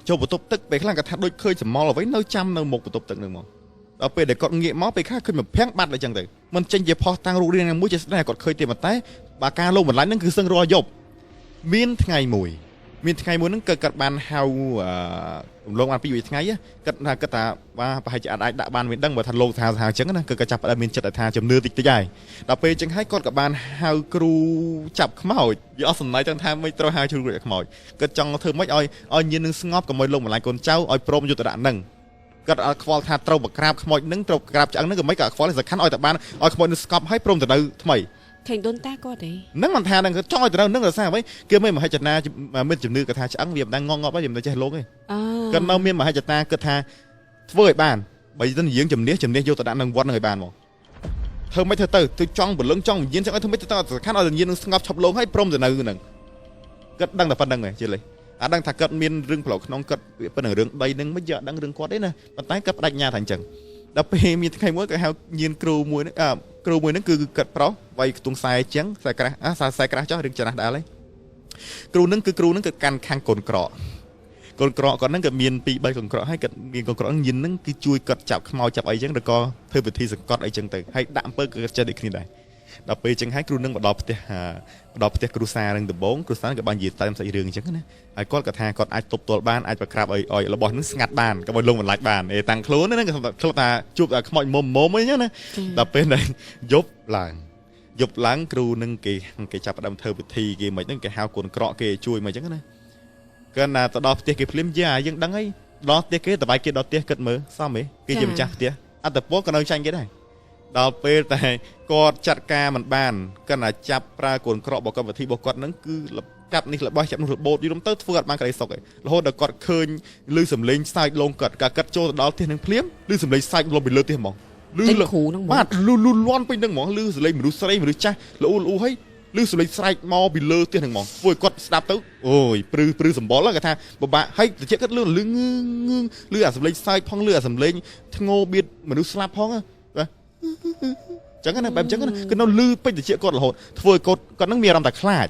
ចូលបន្ទប់ទឹកពេលខ្លះគាត់ថាដូចឃើញសមល់អ្វីនៅចាំនៅមុខបន្ទប់ទឹកនឹងហ្មងដល់ពេលដែលគាត់ងាកមកពេលខ្លះឃើញមួយភាំងបាត់អញ្ចឹងទៅមិនចេញជាផុសតាំងរូបរាងមួយជាស្ដែងគាត់ឃើញទេប៉ុន្តែបើការលោកបន្លាញ់ហ្នឹងគឺសឹងរាល់យប់មានថ្ងៃមួយមានថ្ងៃមួយហ្នឹងគឺគាត់បានហៅរំលងបានពីរថ្ងៃគាត់ថាគាត់ថាបាទប្រហែលជាអាចដាក់បានមិនដឹងបើថាលោកថាថាអញ្ចឹងណាគឺគាត់ចាប់ផ្ដើមមានចិត្តថាជំនឿតិចតិចហើយដល់ពេលអញ្ចឹងហើយគាត់ក៏បានហៅគ្រូចាប់ខ្មោចវាអស់សំណៃទាំងថាមិនត្រូវហៅគ្រូចាប់ខ្មោចគាត់ចង់ធ្វើម៉េចឲ្យឲ្យញៀននឹងស្ងប់កុំឲ្យលោកបន្លាចកូនចៅឲ្យព្រមយុទ្ធដាក់នឹងគាត់អត់ខ្វល់ថាត្រូវបក្រាបខ្មោចនឹងត្រូវក្រាបឆ្អឹងនឹងក៏មិនក៏ខ្វល់សំខាន់ឲ្យតែបានឲ្យខ្មោចនឹងស្ងប់ឲ្យព្រមទៅនៅថ្មី ឃើញដូនតាគាត់ទេ នឹងមិនថានឹងចង់ឲ្យទៅនឹងរសារអ្វីគឺមិនមហិច្ឆតាមានជំនឿគាត់ថាឆ្អឹងវាមិនដឹងងងប់ហើយមិនចេះលោកទេគាត់នៅមានមហិច្ឆតាគាត់ថាធ្វើឲ្យបានបើមិនយើងជំនះជំនះយកទៅដាក់នឹងវត្តនឹងឲ្យបានហ្មងធ្វើមិនធ្វើទៅទៅចង់ព្រលឹងចង់វិញ្ញាណចង់ឲ្យធ្វើមិនទៅសំខាន់ឲ្យវិញ្ញាណនឹងស្ងប់ឈប់លងឲ្យព្រមទៅនៅនឹងគាត់ដឹងតែប៉ុណ្្នឹងឯងជិះលេអត់ដឹងថាគាត់មានរឿងផ្លូវក្នុងគាត់ប៉ុណ្្នឹងរឿងដីនឹងមិនយកដឹងរឿងគាត់ទេណាប៉ុន្តែគាត់បដិញ្ញាថាអញ្ចឹងដល់ពេលមានថ្ងៃមួយគាត់ហៅញៀនគ្រូមួយហ្នឹងគ្រូមួយហ្នឹងគឺគាត់ប្រុសវាយខ្ទង់ខ្សែជាងខ្សែក្រាស់ខ្សែក្រាស់ចោះរឿងច្រាស់ដែរហើយគ្រូហ្នឹងគឺគ្រូហ្នឹងគឺកាន់ខាងកូនក្រកកូនក្រកគាត់ហ្នឹងក៏មាន2 3កូនក្រកហើយគាត់មានកូនក្រកញៀនហ្នឹងគឺជួយគាត់ចាប់ខ្មោចចាប់អីចឹងឬក៏ធ្វើពិធីសង្កត់អីចឹងទៅហើយដាក់អំពើគឺគាត់ចេះដូចគ្នាដែរដល់ពេលចឹងហើយគ្រូនឹងមកដល់ផ្ទះមកដល់ផ្ទះគ្រូសារនឹងដំបងគ្រូសារក៏បាននិយាយតាមសាច់រឿងអញ្ចឹងណាហើយគាត់ក៏ថាគាត់អាចទប់ទល់បានអាចប្រក្រាបឲ្យឲ្យរបស់នឹងស្ងាត់បានកុំឲ្យលងបន្លាចបានអេតាំងខ្លួនហ្នឹងក៏ធ្លាប់ថាជួបតែខ្មោចមុំមុំអីចឹងណាដល់ពេលដែលយប់ឡើងយប់ឡើងគ្រូនឹងគេគេចាប់ផ្ដើមធ្វើពិធីគេមិនហ្នឹងគេហៅកូនក្រកគេជួយមកអញ្ចឹងណាគាត់ណាទៅដល់ផ្ទះគេភ្លាមយ៉ាយើងដឹងហើយដល់ផ្ទះគេតបាយគេដល់ផ្ទះគិតមើលសមហ៎គេជាម្ចាស់ផ្ទះអត្តពលក៏នៅចាញ់គេដែរដល់ពេលតែគាត់ចាត់ការមិនបានគាត់ណាចាប់ប្រើកូនក្រករបស់គាត់វិធីរបស់គាត់ហ្នឹងគឺចាប់នេះរបស់ចាប់នោះរបូតយល់ទៅធ្វើអត់បានក្តីសុខឯងរហូតដល់គាត់ឃើញឮសំឡេងសើចលងគាត់កាគាត់ចូលទៅដល់ផ្ទះនឹងភ្លាមឮសំឡេងសើចលំពីលើផ្ទះហ្មង ឮគ្រូហ្នឹង បាទឮលន់ពេញហ្នឹងហ្មងឮសំឡេងមនុស្សស្រីមនុស្សចាស់ល្អូល្អូហើយ ឮសំឡេងស្រែកមកពីលើផ្ទះហ្នឹងហ្មងធ្វើឲ្យគាត់ស្ដាប់ទៅអូយព្រឺព្រឺសម្បុរគាត់ថាពិបាកហើយតិចគាត់លឺលឺងងងលឺអាសំឡេងសើចផងលឺអាសំឡេងធ្ងោបៀតមនុស្សស្លាប់ផងបាទចឹងណាបែបចឹងណាគឺនៅលឺពេញតិចគាត់រហូតធ្វើឲ្យគាត់គាត់នឹងមានអារម្មណ៍តែខ្លាច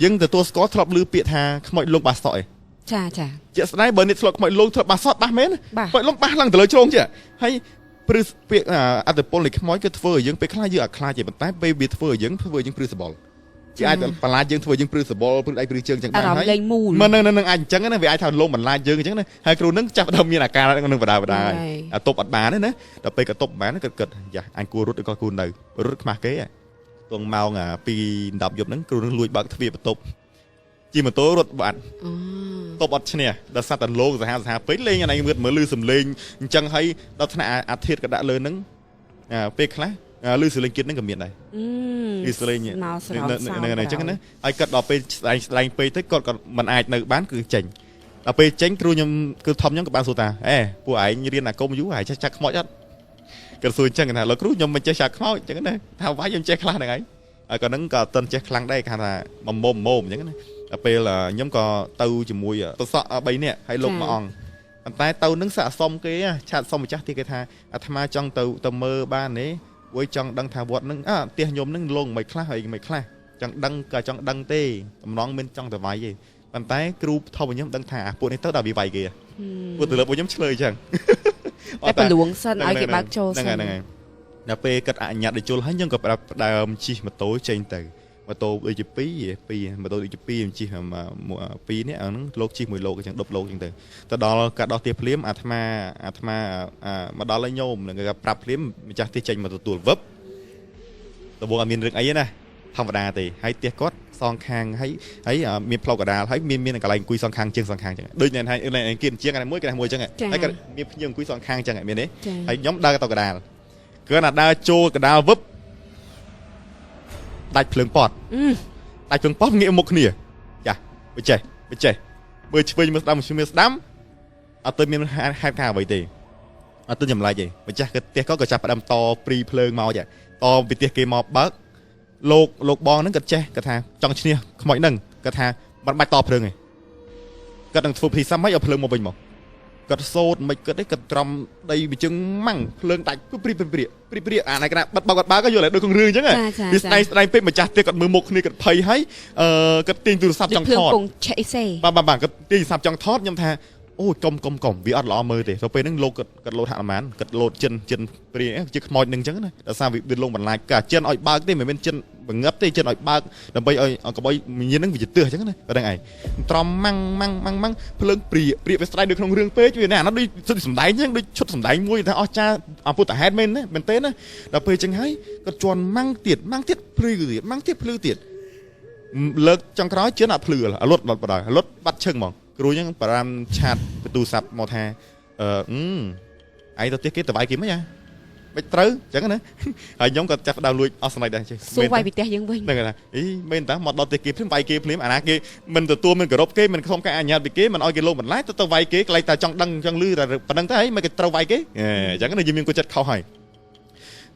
យើងទទួលស្គាល់ធ្លាប់លឺពាក្យថាខ្មោចលងបាសក់ឯង ចាចា ជាក់ស្ដែងបើនេះធ្លាប់ខ្មោចលងធ្លាប់បាសក់បាសមែនខ្មោចលងបាសឡើងទៅលើជ្រងចេះហើយព្រឺពាក្យអត្តពលនៃខ្មោចគឺធ្វើឲ្យយើងពេលខ្លះយើងអត់ខ្លាចទេប៉ុន្តែពេលវាធ្វើឲ្យយើងធ្វើឲ្យយើងព្រឺសម្បុរជាអាចបន្លាចយើងធ្វើយើងព្រឺសបល់ព្រឺដៃព្រឺជើងចឹងបានហើយលេងមូលមិននឹងនឹងអាចអញ្ចឹងណាវាអាចថាលងបន្លាចយើងអញ្ចឹងណាហើយគ្រូនឹងចាប់ដើមមានអាការនឹងបដាបដាហើយអាទប់អត់បានទេណាដល់ពេលក៏ទប់បានគាត់គិតយ៉ាអញគួររត់ឬក៏គួរនៅរត់ខ្មាស់គេទងម៉ោង2 10យប់ហ្នឹងគ្រូនឹងលួចបើកទ្វារបន្ទប់ជិះម៉ូតូរត់បាត់ទប់អត់ឈ្នះដល់សត្វតលងសាហាវសាហាវពេកលេងអានេះមើលមើលលឺសំលេងអញ្ចឹងហើយដល់ថ្នាក់អាធិតក៏ដាក់លើហ្នឹងពេលខ្លះលឺសលេងគៀតហ្នឹងក៏មានដែរលឺសលេង ហ្នឹងអញ្ចឹងណាហើយគាត់ដល់ពេលស្ដែងស្ដែងពេកទៅគាត់ក៏មិនអាចនៅបានគឺចេញដល់ពេលចេញគ្រូខ្ញុំគឺធំខ្ញុំក៏បានសួរថាអេពួកឯងរៀនអាគមយូរហើយចេះចាក់ខ្មោចអត់គាត់សួរអញ្ចឹងថាលោកគ្រូខ្ញុំមិនចេះចាក់ខ្មោចអញ្ចឹងណាថាវាយខ្ញុំចេះខ្លះហ្នឹងឯងហើយគាត់ហ្នឹងក៏អត់ទាន់ចេះខ្លាំងដែរគេថាមុំមុំអញ្ចឹងណាដល់ពេលខ្ញុំក៏ទៅជាមួយប្រសក់3នាក់ហើយលោកមួយអង្គប៉ុន្តែទៅនឹងស័កសមគេឆាតសមម្ចាស់ទីគេថាអាត្មាចង់ទៅទៅមើលបានទេួយចង់ដឹងថាវត្តនឹងអើផ្ទះខ្ញុំនឹងលងមិនខ្លះហើយមិនខ្លះចង់ដឹងក៏ចង់ដឹងទេបំណងមិនចង់ទៅវាយទេប៉ុន្តែគ្រូធំខ្ញុំដឹងថាអាពួកនេះទៅដល់វាវាយគេពួកទៅលើពួកខ្ញុំឆ្លើយអញ្ចឹងតែប្រលួងសិនឲ្យគេបើកចូលសិនហ្នឹងហើយដល់ពេលគាត់អនុញ្ញាតឲ្យជុលហើយខ្ញុំក៏ផ្ដើមជិះម៉ូតូចេញទៅម៉ូតូដូចជា2ម៉ូតូដូចជា2ជិះ2នេះអាហ្នឹងលោកជិះមួយលោកអញ្ចឹងដប់លោកអញ្ចឹងទៅទៅដល់កាត់ដោះផ្ទះភ្លាមអាត្មាអាត្មាមកដល់ឲ្យញោមនឹងគេប្រាប់ភ្លាមម្ចាស់ផ្ទះចេញមកទទួលវឹបដំបូងអត់មានរឿងអីទេណាធម្មតាទេហើយផ្ទះគាត់សងខាងហើយហើយមានផ្លូវកដាលហើយមានមានកន្លែងអង្គុយសងខាងជើងសងខាងអញ្ចឹងដូចអ្នកឯងគេជាងកន្លែងមួយកន្លែងមួយអញ្ចឹងហើយគាត់មានភ្ញៀវអង្គុយសងខាងអញ្ចឹងមានទេហើយខ្ញុំដើរទៅកដាលគឺណាដើរចូលកដាលវឹបដាច់ភ្លើងប៉តដាច់ភ្លើងប៉តងាកមុខគ្នាចាបច្ចេះបច្ចេះមើលឆ្វេងមើលស្ដាំមើលស្ដាំអត់ទៅមានហេតុការអ្វីទេអត់ទៅចម្លែកទេម្ចាស់ផ្ទះក៏ចាប់ផ្ដើមតព្រីភ្លើងមកចាតពីផ្ទះគេមកបើកលោកលោកបងហ្នឹងគាត់ចេះគាត់ថាចង់ឈ្នះខ្មោចហ្នឹងគាត់ថាមិនបាច់តភ្លើងទេគាត់នឹងធ្វើពិធីសាមញ្ញឲ្យភ្លើងមកវិញមកគាត់សូត្រមិនគិតទេគាត់ត្រំដីមួយជើងម៉ាំងភ្លើងដាច់ព្រីព្រីព្រីព្រីព្រីអានេះគេថាបិទបើកបិទបើកយល់ហើយដូចក្នុងរឿងអញ្ចឹងវាស្ដែងស្ដែងពេកម្ចាស់ទៀតគាត់មើលមុខគ្នាគាត់ភ័យហើយអឺគាត់ទាញទូរស័ព្ទចង់ថតបាទបាទគាត់ទាញទូរស័ព្ទចង់ថតខ្ញុំថាអូយកុំកុំកុំវាអត់ល្អមើលទេទៅពេលហ្នឹងលោកគាត់គាត់លោតហនុមានគាត់លោតចិនចិនព្រាជាខ្មោចនឹងអញ្ចឹងណាដោយសារវាលងបន្លាចកាចិនឲ្យបើកទេមិនមែនចិនបង្ងឹបទេចិនឲ្យបើកដើម្បីឲ្យកុំឲ្យមានហ្នឹងវាជាទើសអញ្ចឹងណាប៉ុណ្្នឹងឯងត្រំម៉ាំងម៉ាំងម៉ាំងម៉ាំងភ្លើងព្រាព្រាវាស្ដែងដូចក្នុងរឿងពេកវាណាអានោះដូចឈុតសម្ដែងអញ្ចឹងដូចឈុតសម្ដែងមួយថាអស្ចារ្យអពុទ្ធហេតុមែនណាមែនទេណាដល់ពេលអញ្ចឹងហើយគាត់ជន់ម៉ាំងទៀតម៉ាំងទៀតភ្លឺទៀតម៉ាំងទៀតភ្លឺទៀតលើកចុងក្រោយចិនអត់ភ្លឺអលត់ដល់បណ្ដោយអលត់បាត់ឈឹងហ្មងគ្រូអញ្ចឹងប្រាំឆាតទូរស័ព្ទមកថាអឺឯងទៅផ្ទះគេទៅវាយគេមិនហ៎មិនត្រូវអញ្ចឹងណាហើយខ្ញុំក៏ចាប់ផ្ដើមលួចអស់សម្រេចដែរចេះសួរវាយពីផ្ទះយើងវិញហ្នឹងថាអីមែនតាមកដល់ផ្ទះគេភ្លាមវាយគេភ្លាមអាណាគេមិនទទួលមិនគោរពគេមិនខំការអនុញ្ញាតពីគេមិនឲ្យគេលងបន្លាយទៅទៅវាយគេក្លែងតែចង់ដឹងចង់លឺតែប៉ុណ្្នឹងទៅហីមិនគេត្រូវវាយគេអញ្ចឹងណាយើងមានគោចិត្តខុសហើយ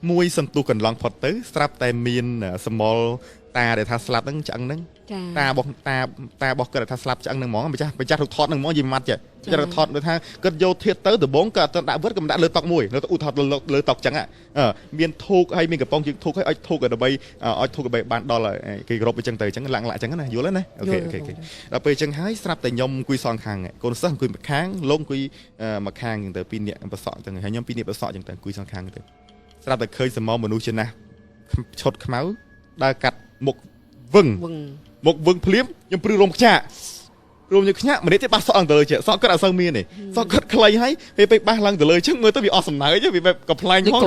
មួយសន្ទុះកន្លងផុតទៅស្រាប់តែមានសមលតាដែលថាស្លាប់ហ្នឹងឆ្អឹងហ្នឹងតារបស់តាតារបស់គាត់ថាស្លាប់ឆ្អឹងហ្នឹងហ្មងម្ចាស់ម្ចាស់រូបថតហ្នឹងហ្មងយីម៉ាត់ចេះម្ចាស់រូបថតដូចថាគាត់យកធាតទៅដំបងគាត់អត់ដាក់វិតក៏មិនដាក់លើតុកមួយលើឧទាហរណ៍លើតុកចឹងមានធូកហើយមានកំប៉ុងជាងធូកហើយឲ្យធូកដើម្បីឲ្យធូកដើម្បីបានដល់គេគោរពអញ្ចឹងទៅអញ្ចឹងឡាក់ឡាក់អញ្ចឹងណាយល់ទេណាអូខេអូខេដល់ពេលអញ្ចឹងហើយស្រាប់តែខ្ញុំអង្គុយសងខាងកូនសិស្សអង្គុយម្ខាងលោកអង្គុយម្ខាងអញ្ចឹងទៅពីរនាក់ប្រសក់អញ្ចឹងហើយខ្ញុំពីរនាក់ប្រសក់អញ្ចឹងទៅអង្គុយសងខាងទៅស្រាប់តែឃើញសមមនុស្សជាណាស់ឈុតខ្មៅដើរកាត់មុខវឹងមុខវឹងភ្លាមខ្ញុំព្រឺរោមខ្ញាក់រោមខ្ញុំខ្ញាក់ម្នាក់ទៀតបាសសក់ឡើងទៅលើចេះសក់គាត់អត់សូវមានទេសក់គាត់ខ្លីហើយពេលពេលបាសឡើងទៅលើចឹងមើលទៅវាអស់សំណើចវាបែបកំប្លែងផង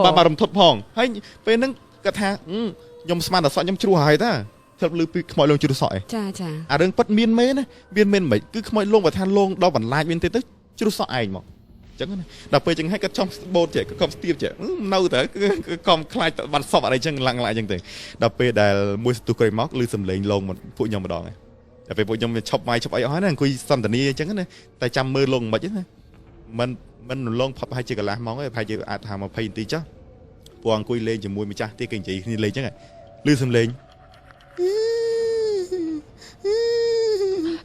បាទបាទរំធត់ផងហើយពេលហ្នឹងគាត់ថាខ្ញុំស្មានតែសក់ខ្ញុំជ្រោះហើយតាធ្លាប់លឺពីខ្មោចលងជ្រោះសក់ឯងចាចាអារឿងពិតមានមែនណាមានមែនមិនគឺខ្មោចលងបើថាលងដល់បន្លាចមានទេទៅជ្រោះសក់ឯងមកចឹងណាដល់ពេលចឹងហើយគាត់ចង់បូតចេះគាត់ខំស្ទាបចេះនៅតែគឺខំខ្លាចបាត់សពអីចឹងឡើងឡើងចឹងទៅដល់ពេលដែលមួយសន្ទុះក្រោយមកឮសំឡេងលងមកពួកខ្ញុំម្ដងហើយដល់ពេលពួកខ្ញុំឈប់វាយឈប់អីអស់ហើយណាអង្គុយសន្ទនាចឹងណាតែចាំមើលលងមិនណាមិនមិនលងផុតប្រហែលជាកន្លះម៉ោងទេប្រហែលជាអាចថា20នាទីចុះពួកអង្គុយលេងជាមួយម្ចាស់ទៀតគេនិយាយគ្នាលេងចឹងឮសំឡេង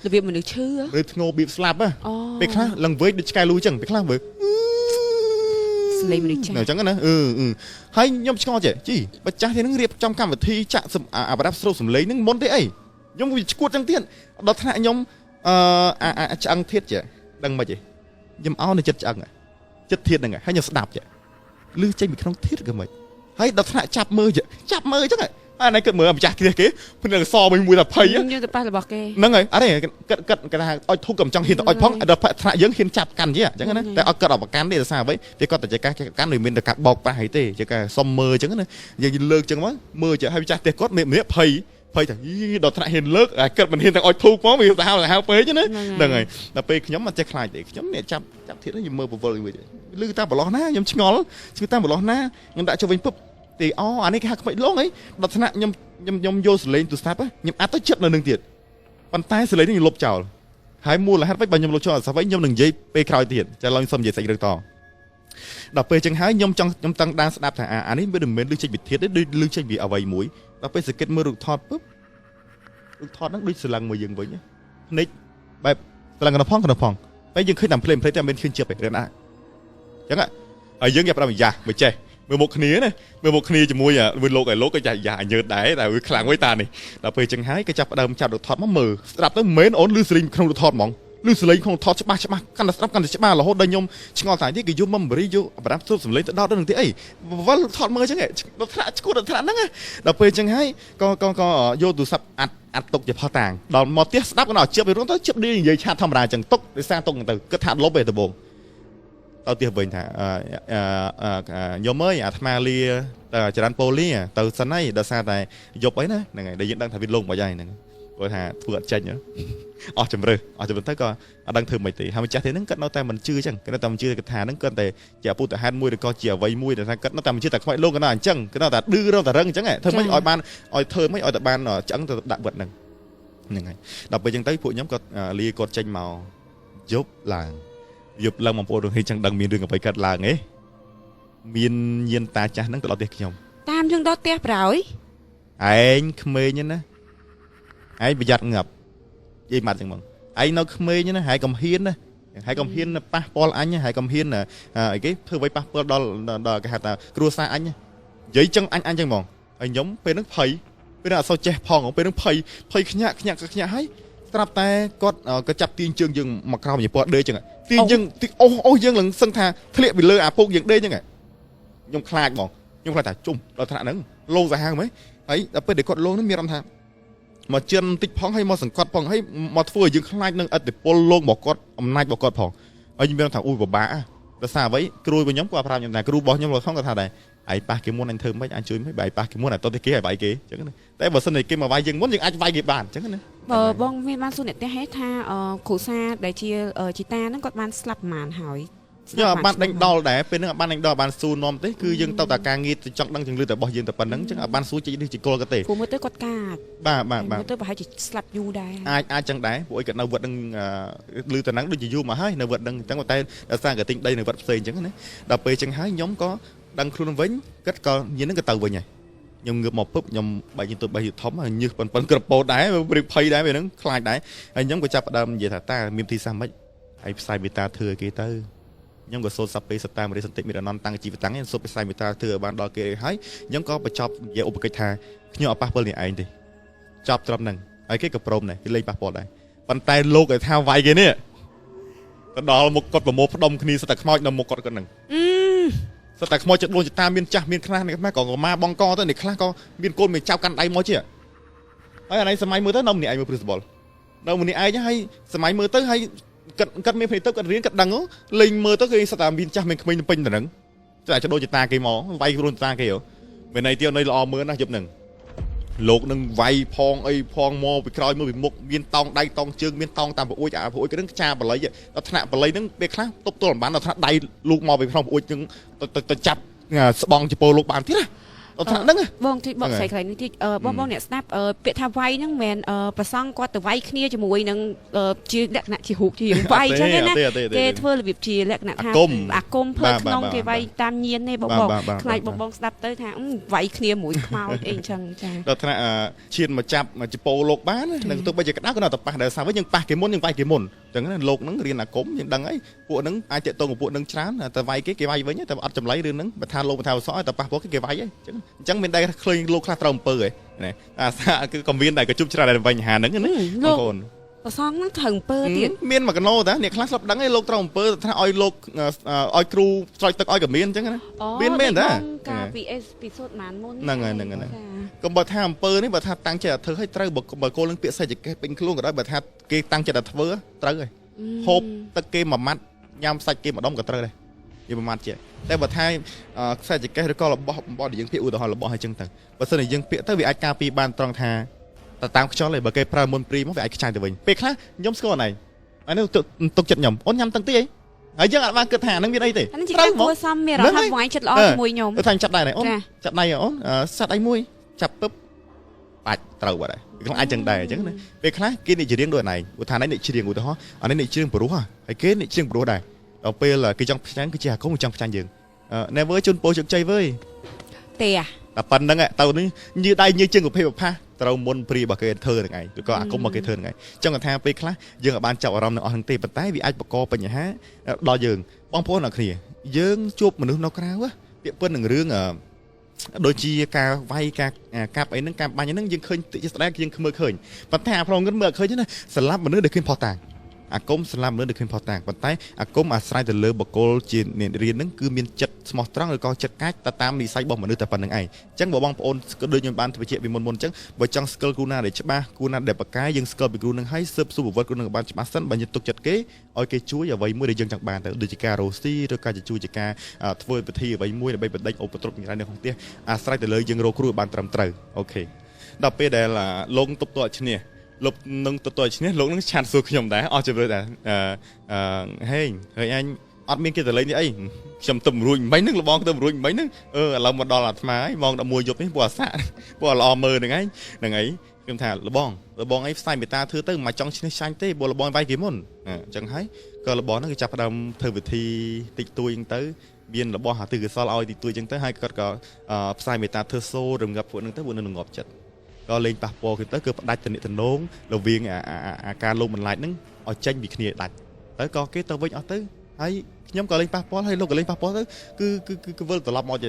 របៀបមនុស្សឈឺ ឬធ្ងោបៀបស្លាប់ហ៎ អូ ពេលខ្លះឡើងវែកដូចឆ្កែលូចឹងពេលខ្លះវើ សលេងមនុស្សចាស់ អញ្ចឹងណាអឺអឺហើយខ្ញុំឆ្ងល់ចេះជីបើចាស់ទេហ្នឹងរៀបចំកម្មវិធីចាក់អាប្រដាប់ស្រូបសំឡេងហ្នឹងមុនទេអីខ្ញុំវាឈួតចឹងទៀតដល់ថ្នាក់ខ្ញុំអឺអាឆ្អឹងធាតចេះដឹងមិនទេខ្ញុំអោនៅចិត្តឆ្អឹងចិត្តធាតហ្នឹងហើយខ្ញុំស្ដាប់ចេះឮចេញពីក្នុងធាតក៏មិនហើយដល់ថ្នាក់ចាប់មើលចេះចាប់មើលចឹងអានេះគិតមើលម្ចាស់គេគេភ្នែកសមួយមួយតែភ័យ យើងទៅប៉ះរបស់គេ ហ្នឹងហើយអត់ទេគិតគិតគេថាឲ្យធុកក៏មិនចង់ហ៊ានទៅអុចផងដល់ថ្នាក់យើងហ៊ានចាប់កាន់ជាអញ្ចឹងណាតែអត់គិតអត់ប្រកាន់ទេដោយសារអ្វីវាគាត់តែជាការកាន់វាមានតែការបោកប្រាស់អីទេជាការសុំមើលអញ្ចឹងណាយើងលើកអញ្ចឹងមកមើលចេះហើយម្ចាស់ផ្ទះគាត់ម្នាក់ភ័យភ័យថាយីដល់ថ្នាក់ហ៊ានលើកគិតមិនហ៊ានទាំងអុចធូបផងវាសាហាវសាហាវពេកណាហ្នឹងហើយដល់ពេលខ្ញុំអត់ចេះខ្លាចទេខ្ញុំអ្នកចាប់ចាប់ធាតខ្ញុំមើលពវល់មួយឮតាប្រឡោះណាខ្ញុំឆ្ងល់ឈឺតាប្រឡោះណាខ្ញុំដាក់ចូលវិញពុបទេអូអានេះគេហៅខ្មិចលងអីដល់ថ្នាក់ខ្ញុំខ្ញុំយកសលេងទូរស័ព្ទខ្ញុំអាត់ទៅចិត្តនៅនឹងទៀតប៉ុន្តែសលេងនេះខ្ញុំលុបចោលហើយមូលហេតុវិញបើខ្ញុំលុបចោលអត់ស្អីខ្ញុំនឹងនិយាយពេលក្រោយទៀតចាឡើងសុំនិយាយសាច់រឿងតដល់ពេលចឹងហើយខ្ញុំចង់ខ្ញុំតឹងដានស្ដាប់ថាអានេះវាមិនមែនឮចេញពីធាតទេដូចឮចេញពីអ្វីមួយដល់ពេលសកិតមើលរូបថតពុបរូបថតហ្នឹងដូចស្រឡឹងមួយយើងវិញភ្នែកបែបស្រឡឹងកណ្ដោផងកណ្ដោផងតែយើងឃើញតាមភ្លេភ្លេតែមិនឃើញជាប់ទេណាចឹងហើយយើងយ៉ាប់ដល់យ៉ាមិនចេះមើលមុខគ្នាណាមើលមុខគ្នាជាមួយមួយលោកឲ្យលោកក៏ចាស់យ៉ាញើតដែរតែវាខ្លាំងវិញតានេះដល់ពេលចឹងហើយក៏ចាប់ផ្ដើមចាប់រូបថតមកមើលស្ដាប់ទៅមិនមែនអូនឮសលេងក្នុងរូបថតហ្មងឮសលេងក្នុងថតច្បាស់ច្បាស់កាន់តែស្ដាប់កាន់តែច្បាស់រហូតដល់ខ្ញុំឆ្ងល់ថានេះគេយក memory យកប្រដាប់ស្រូបសំឡេងទៅដោតដល់នឹងទីអីវល់ថតមើលចឹងដល់ថ្នាក់ឈួតដល់ថ្នាក់ហ្នឹងដល់ពេលចឹងហើយក៏ក៏ក៏យកទូរស័ព្ទអាត់អាត់ទុកជាផុសតាងដល់មកផ្ទះស្ដាប់ក៏ដល់ជៀបពីរុងទៅជៀបនិយាយឆាតធម្មតាចឹងទុកដោយសារទុកទៅគិតថាលុបឯដំបូងទៅផ្ទះវិញថាខ្ញុំអើយអាត្មាលាទៅចរន្តប៉ូលីទៅសិនហើយដោយសារតែយប់អីណាហ្នឹងហើយដែលយើងដឹងថាវាលងមកហើយហ្នឹងព្រោះថាធ្វើអត់ចេញអស់ជំរឿអស់ជំរឿទៅក៏អត់ដឹងធ្វើមិនទេហើយម្ចាស់ទេហ្នឹងគាត់នៅតែមិនជឿចឹងគាត់នៅតែមិនជឿកថាហ្នឹងគាត់តែជាពុទ្ធហេតុមួយឬក៏ជាអ្វីមួយដែលថាគាត់នៅតែមិនជឿតែខ្មោចលោកគាត់នៅអញ្ចឹងគាត់នៅតែឌឺរងតែរឹងអញ្ចឹងធ្វើម៉េចឲ្យបានឲ្យធ្វើម៉េចឲ្យតែបានឆ្អឹងទៅដាក់វត្តហ្នឹងហ្នឹងហើយដល់ពេលអញ្ចឹងទៅពួកខ្ញុំក៏លាគាត់ចេញមកយប់ឡើងយប់ឡើងបងប្អូនរងហេចឹងដឹងមានរឿងអ្វីកើតឡើងទេមានញៀនតាចាស់ហ្នឹងទៅដល់ផ្ទះខ្ញុំតាមយើងដល់ផ្ទះប្រោយឯងក្មេងណាឯងប្រយ័ត្នងាប់និយាយម៉ាត់ចឹងហ្មងឯងនៅក្មេងណាហើយកុំហ៊ានណាហើយកុំហ៊ានប៉ះពាល់អញហើយកុំហ៊ានអីគេធ្វើអ្វីប៉ះពាល់ដល់ដល់គេហៅថាគ្រួសារអញនិយាយចឹងអញអញចឹងហ្មងហើយខ្ញុំពេលហ្នឹងភ័យពេលហ្នឹងអត់សូវចេះផងពេលហ្នឹងភ័យភ័យខ្ញាក់ខ្ញាក់ខ្ញាក់ហើយស្រាប់តែគាត់ក៏ចាប់ទាញជើងយើងមកក្រោមជាពណ៌ដេកចឹងទាញយើងអូសអូសយើងឡើងសឹងថាធ្លាក់ពីលើអាពុកយើងដេកចឹងខ្ញុំខ្លាចហ្មងខ្ញុំខ្លាចថាជុំដល់ថ្នាក់ហ្នឹងលងសាហាវហ្មងហើយដល់ពេលដែលគាត់លងហ្នឹងមានអារម្មណ៍ថាមកជឿនតិចផងហើយមកសង្កត់ផងហើយមកធ្វើឲ្យយើងខ្លាចនឹងឥទ្ធិពលលោករបស់គាត់អំណាចរបស់គាត់ផងហើយខ្ញុំមានថាអូយពិបាកដោយសារអ្វីគ្រូរបស់ខ្ញុំគាត់ប្រាប់ខ្ញុំថាគ្រូរបស់ខ្ញុំលោកថងគាត់ថាដែរឯងប៉ះគេមុនអញធ្វើមិនអញជួយមិនបើឯងប៉ះគេមុនអត់ទៅគេឲ្យវាយគេអញ្ចឹងណាតែបើសិនជាគេមកវាយយើងមុនយើងអាចវាយគេបានអញ្ចឹងណា បើបងមានបានសួរអ្នកផ្ទះហេថាគ្រូសាដែលជាជីតាហ្នឹងគាត់បានស្លាប់ប្រហែលហើយ ខ្ញុំអត់បានដេញដោលដែរពេលហ្នឹងអត់បានដេញដោលបានសួរនាំទេគឺយើងទៅតែការងារចង់ដឹងជំនឿតែរបស់យើងតែប៉ុណ្្នឹងអញ្ចឹងអត់បានសួរជីនេះជីគល់ក៏ទេ ព្រោះមើលទៅគាត់កាច បាទបាទបាទ មើលទៅប្រហែលជាស្លាប់យូរដែរ អាចអាចចឹងដែរព្រោះអីគាត់នៅវត្តហ្នឹងឮតែហ្នឹងដូចជាយូរមកហើយនៅវត្តហ្នឹងអញ្ចឹងតែដោយសារគាត់ទិញដីនៅវត្តផ្សេងអញ្ចឹងណាដល់ពេលអញ្ចឹងហើយខ្ញុំក៏ដឹងខ្លួនវិញគាត់ក៏ញៀនហ្នឹងក៏ទៅវិញហើយខ្ញុំងើបមកពឹបខ្ញុំបែកទៅបែកធំហើយញើសប៉ុនប៉ុនក្រពោតដែរព្រិចភ័យដែរពេលហ្នឹងខ្លាចដែរហើយខ្ញុំក៏ចាប់ផ្ដើមនិយាយថាតាមានទីសាសមិនហើយផ្សាយមេត្តាធ្វើឲ្យគេទៅខ្ញុំក៏សូត្រសពេសតាមរិសន្តិមានអនន្តតាំងជីវតាំងសូត្រផ្សាយមេត្តាធ្វើឲ្យបានដល់គេហើយខ្ញុំក៏បញ្ចប់និយាយឧបកិច្ចថាខ្ញុំអត់ប៉ះពាល់នេះឯងទេចប់ត្រឹមហ្នឹងហើយគេក៏ព្រមដែរគេលេងប៉ះពាល់ដែរប៉ុន្តែលោកឲ្យថាវាយគេនេះទៅដល់មុខគាត់ប្រមូលផ្ដុំគ្នាសិតតែខ្មោចនៅមុខគាត់គាត់ហ្នឹងសិតតែខ្មោចចិត្តដួនចិត្តតាមានចាស់មានខ្លះនេះខ្លះក៏ម៉ាបងកទៅនេះខ្លះក៏មានកូនមានចៅកាន់ដៃមកជាហើយអានេះសម័យមើលទៅនៅម្នាក់ឯងមើលព្រឹសបលនៅម្នាក់ឯងហើយសម័យមើលទៅហើយគាត់គាត់មានភ្នែកទៅគាត់រៀនគាត់ដឹងលេងមើលទៅគេសិតតែមានចាស់មានក្មេងពេញទៅហ្នឹងតែចដូនចតាគេមកវាយខ្លួនតាគេហ៎មានន័យទៀតន័យល្អមើលណាស់យប់ហ្នឹងលោកនឹងវាយផងអីផងមកពីក្រោយមើលពីមុខមានតោងដៃតោងជើងមានតោងតាមប្អួយអាប្អួយហ្នឹងចាបល័យដល់ថ្នាក់បល័យហ្នឹងពេលខ្លះទប់ទល់មិនបានដល់ថ្នាក់ដៃលូកមកពីក្នុងប្អួយហ្នឹងទៅចាប់ស្បង់ចពោលោកបានទៀតណា ដល់ថ្នាក់ហ្នឹង បងជួយបកស្រាយកន្លែងនេះតិចបងបងអ្នកស្ដាប់ពាក្យថាវាយហ្នឹងមិនមែនប្រសង់គាត់ទៅវាយគ្នាជាមួយនឹងជាលក្ខណៈជារូបជារៀងវាយចឹងណាគេធ្វើរបៀបជាលក្ខណៈថាអាគមផ្លូវក្នុងគេវាយតាមញៀនទេបងបងខ្លាចបងបងស្ដាប់ទៅថាវាយគ្នាមួយខ្មោចអីចឹងចា ដល់ថ្នាក់ឈានមកចាប់មកចពោលោកបាននឹងទោះបីជាក្តៅក៏នៅតែប៉ះដែរសារវិញយើងប៉ះគេមុនយើងវាយគេមុនចឹងណាលោកហ្នឹងរៀនអាគមយើងដឹងហើយពួកហ្នឹងអាចតាក់ទងกับពួកហ្នឹងច្រើនតែវាយគេគេវាយវិញតែអត់ចម្លៃរឿងហ្នឹងបើថាលោកបើថាអសតែប៉ះពួកគេគេវាយហ្នឹងអញ្ចឹងមានដែរឃើញលោកខ្លះត្រូវអំពើហ៎ណាអាសាគឺក៏មានដែរក៏ជប់ច្រើនដែរបញ្ហាហ្នឹងណាបងប្អូន ប្រសងហ្នឹងត្រូវអំពើទៀត មានមួយកណោតាអ្នកខ្លះស្លាប់ដឹងឯងលោកត្រូវអំពើថាឲ្យលោកឲ្យគ្រូស្រោចទឹកឲ្យក៏មានអញ្ចឹងណាមានមែនតា កាលពីអេពីសូតម៉ានមុន ហ្នឹងហើយហ្នឹងហើយកុំបើថាអំពើនេះបើថាតាំងចិត្តតែធ្វើឲ្យត្រូវបើគោលនឹងពាក្យសេចក្ដីពេញខ្លួនក៏ដោយបើថាគេតាំងចិត្តតែធ្វើត្រូវហើយហូបទឹកគេមួយម៉ាត់ញ៉ាំសាច់គេម្ដុំក៏ត្រូវដែរយល់មួយម៉ាត់ជាតែបើថាខ្សែចកេះឬក៏របស់របស់ដែលយើងពាក្យឧទាហរណ៍របស់ឲ្យចឹងទៅបើសិនជាយើងពាក្យទៅវាអាចការពារបានត្រង់ថាតែតាមខ្យល់ឯងបើគេប្រើមុនព្រីមកវាអាចខ្ចាញ់ទៅវិញពេលខ្លះខ្ញុំស្គាល់អនឯងអានេះទុកចិត្តខ្ញុំអូនញ៉ាំទាំងទីអីហើយយើងអត់បានគិតថាអានឹងមានអីទេ អានេះជាការគួរសមមានអារម្មណ៍ថាវាយចិត្តល្អជាមួយខ្ញុំ ថាចាប់ដៃអូនចាប់ដៃអូនចាប់ដៃមួយចាប់ពឹបបាច់ត្រូវបាត់ហើយខ្លះអាចចឹងដែរអញ្ចឹងណាពេលខ្លះគេនិយាយរៀងដូចអនឯងឧទាហរណ៍នេះច្រៀងឧទាហរណ៍អានេះនិយាយរៀងព្រោះហើយគេនិយាយរៀងព្រោះដែរដល់ពេលគេចង់ផ្ចាញ់គឺជាអាគមចង់ផ្ចាញ់យើង Never ជូនពោជោគជ័យវើយ ទេ តែប៉ុណ្្នឹងទៅនេះញើដៃញើជើងប្រភេទប្រផាសត្រូវមុនព្រារបស់គេធ្វើនឹងឯងឬក៏អាគមរបស់គេធ្វើនឹងឯងចឹងគាត់ថាពេលខ្លះយើងអាចបានចាប់អារម្មណ៍នឹងអស់នឹងទេប៉ុន្តែវាអាចបង្កបញ្ហាដល់យើងបងប្អូនអ្នកគ្នាយើងជួបមនុស្សនៅក្រៅពាក្យពិតនឹងរឿងដូចជាការវាយការកាប់អីហ្នឹងការបាញ់ហ្នឹងយើងឃើញតិចស្ដែងយើងមើលឃើញប៉ុន្តែអាផ្លងងឹតមើលអត់ឃើញទេណាសម្រាប់មនុស្សដែលឃើញផុសតាងអាគមសម្រាប់មនុស្សដែលឃើញផុសតាងប៉ុន្តែអាគមអាស្រ័យទៅលើបុគ្គលជាអ្នករៀនហ្នឹងគឺមានចិត្តស្មោះត្រង់ឬក៏ចិត្តកាចទៅតាមនិស័យរបស់មនុស្សតែប៉ុណ្្នឹងឯងអញ្ចឹងបើបងប្អូនក៏ដូចខ្ញុំបានបញ្ជាក់ពីមុនមុនអញ្ចឹងបើចង់ស្គាល់គ្រូណាដែលច្បាស់គ្រូណាដែលបកកែយើងស្គាល់ពីគ្រូនឹងហើយស៊ើបសួរប្រវត្តិគ្រូនឹងបានច្បាស់សិនបើយើងទុកចិត្តគេឲ្យគេជួយអ្វីមួយដែលយើងចង់បានទៅដូចជាការរស់ស៊ីឬការជួយជាការធ្វើពិធីអ្វីមួយដើម្បីបណ្ដេញឧបទ្រពចង្រៃនៅក្នុងផ្ទះអាស្រ័យទៅលើយើងរកគ្រូបានត្រឹមត្រូវអូខេដល់ពេលដែលលោកទប់ទល់ឈ្នះលោកនឹងទៅទៅឈ្នះលោកនឹងឆាត់សួរខ្ញុំដែរអស់ជម្រើសដែរអឺហេងហើយអញអត់មានគេទៅលេងនេះអីខ្ញុំទៅរួចមិញហ្នឹងលបងទៅរួចមិញហ្នឹងអឺឥឡូវមកដល់អាត្មាហើយម៉ោង11យប់នេះពួកអាសាពួកល្អមើលហ្នឹងឯងហ្នឹងអីខ្ញុំថាលបងលបងអីផ្សាយមេតាធ្វើទៅមិនចង់ឈ្នះចាញ់ទេព្រោះលបងវាយគេមុនអញ្ចឹងហើយក៏លបងហ្នឹងគេចាប់ផ្ដើមធ្វើវិធីតិចតួចអញ្ចឹងទៅមានរបស់អាទិកុសលឲ្យតិចតួចអញ្ចឹងទៅហើយគាត់ក៏ផ្សាយមេតាធ្វើសូរងាប់ពួកហ្នឹងទៅពួកនឹងងាប់ចិត្តក៏លេងប៉ះពាល់គេទៅគឺផ្ដាច់ទំនាក់ទំនងរវាងអាការលោកបន្លាចហ្នឹងឲ្យចេញពីគ្នាដាច់ទៅក៏គេទៅវិញអស់ទៅហើយខ្ញុំក៏លេងប៉ះពាល់ហើយលោកក៏លេងប៉ះពាល់ទៅគឺគឺគឺវិលត្រឡប់មក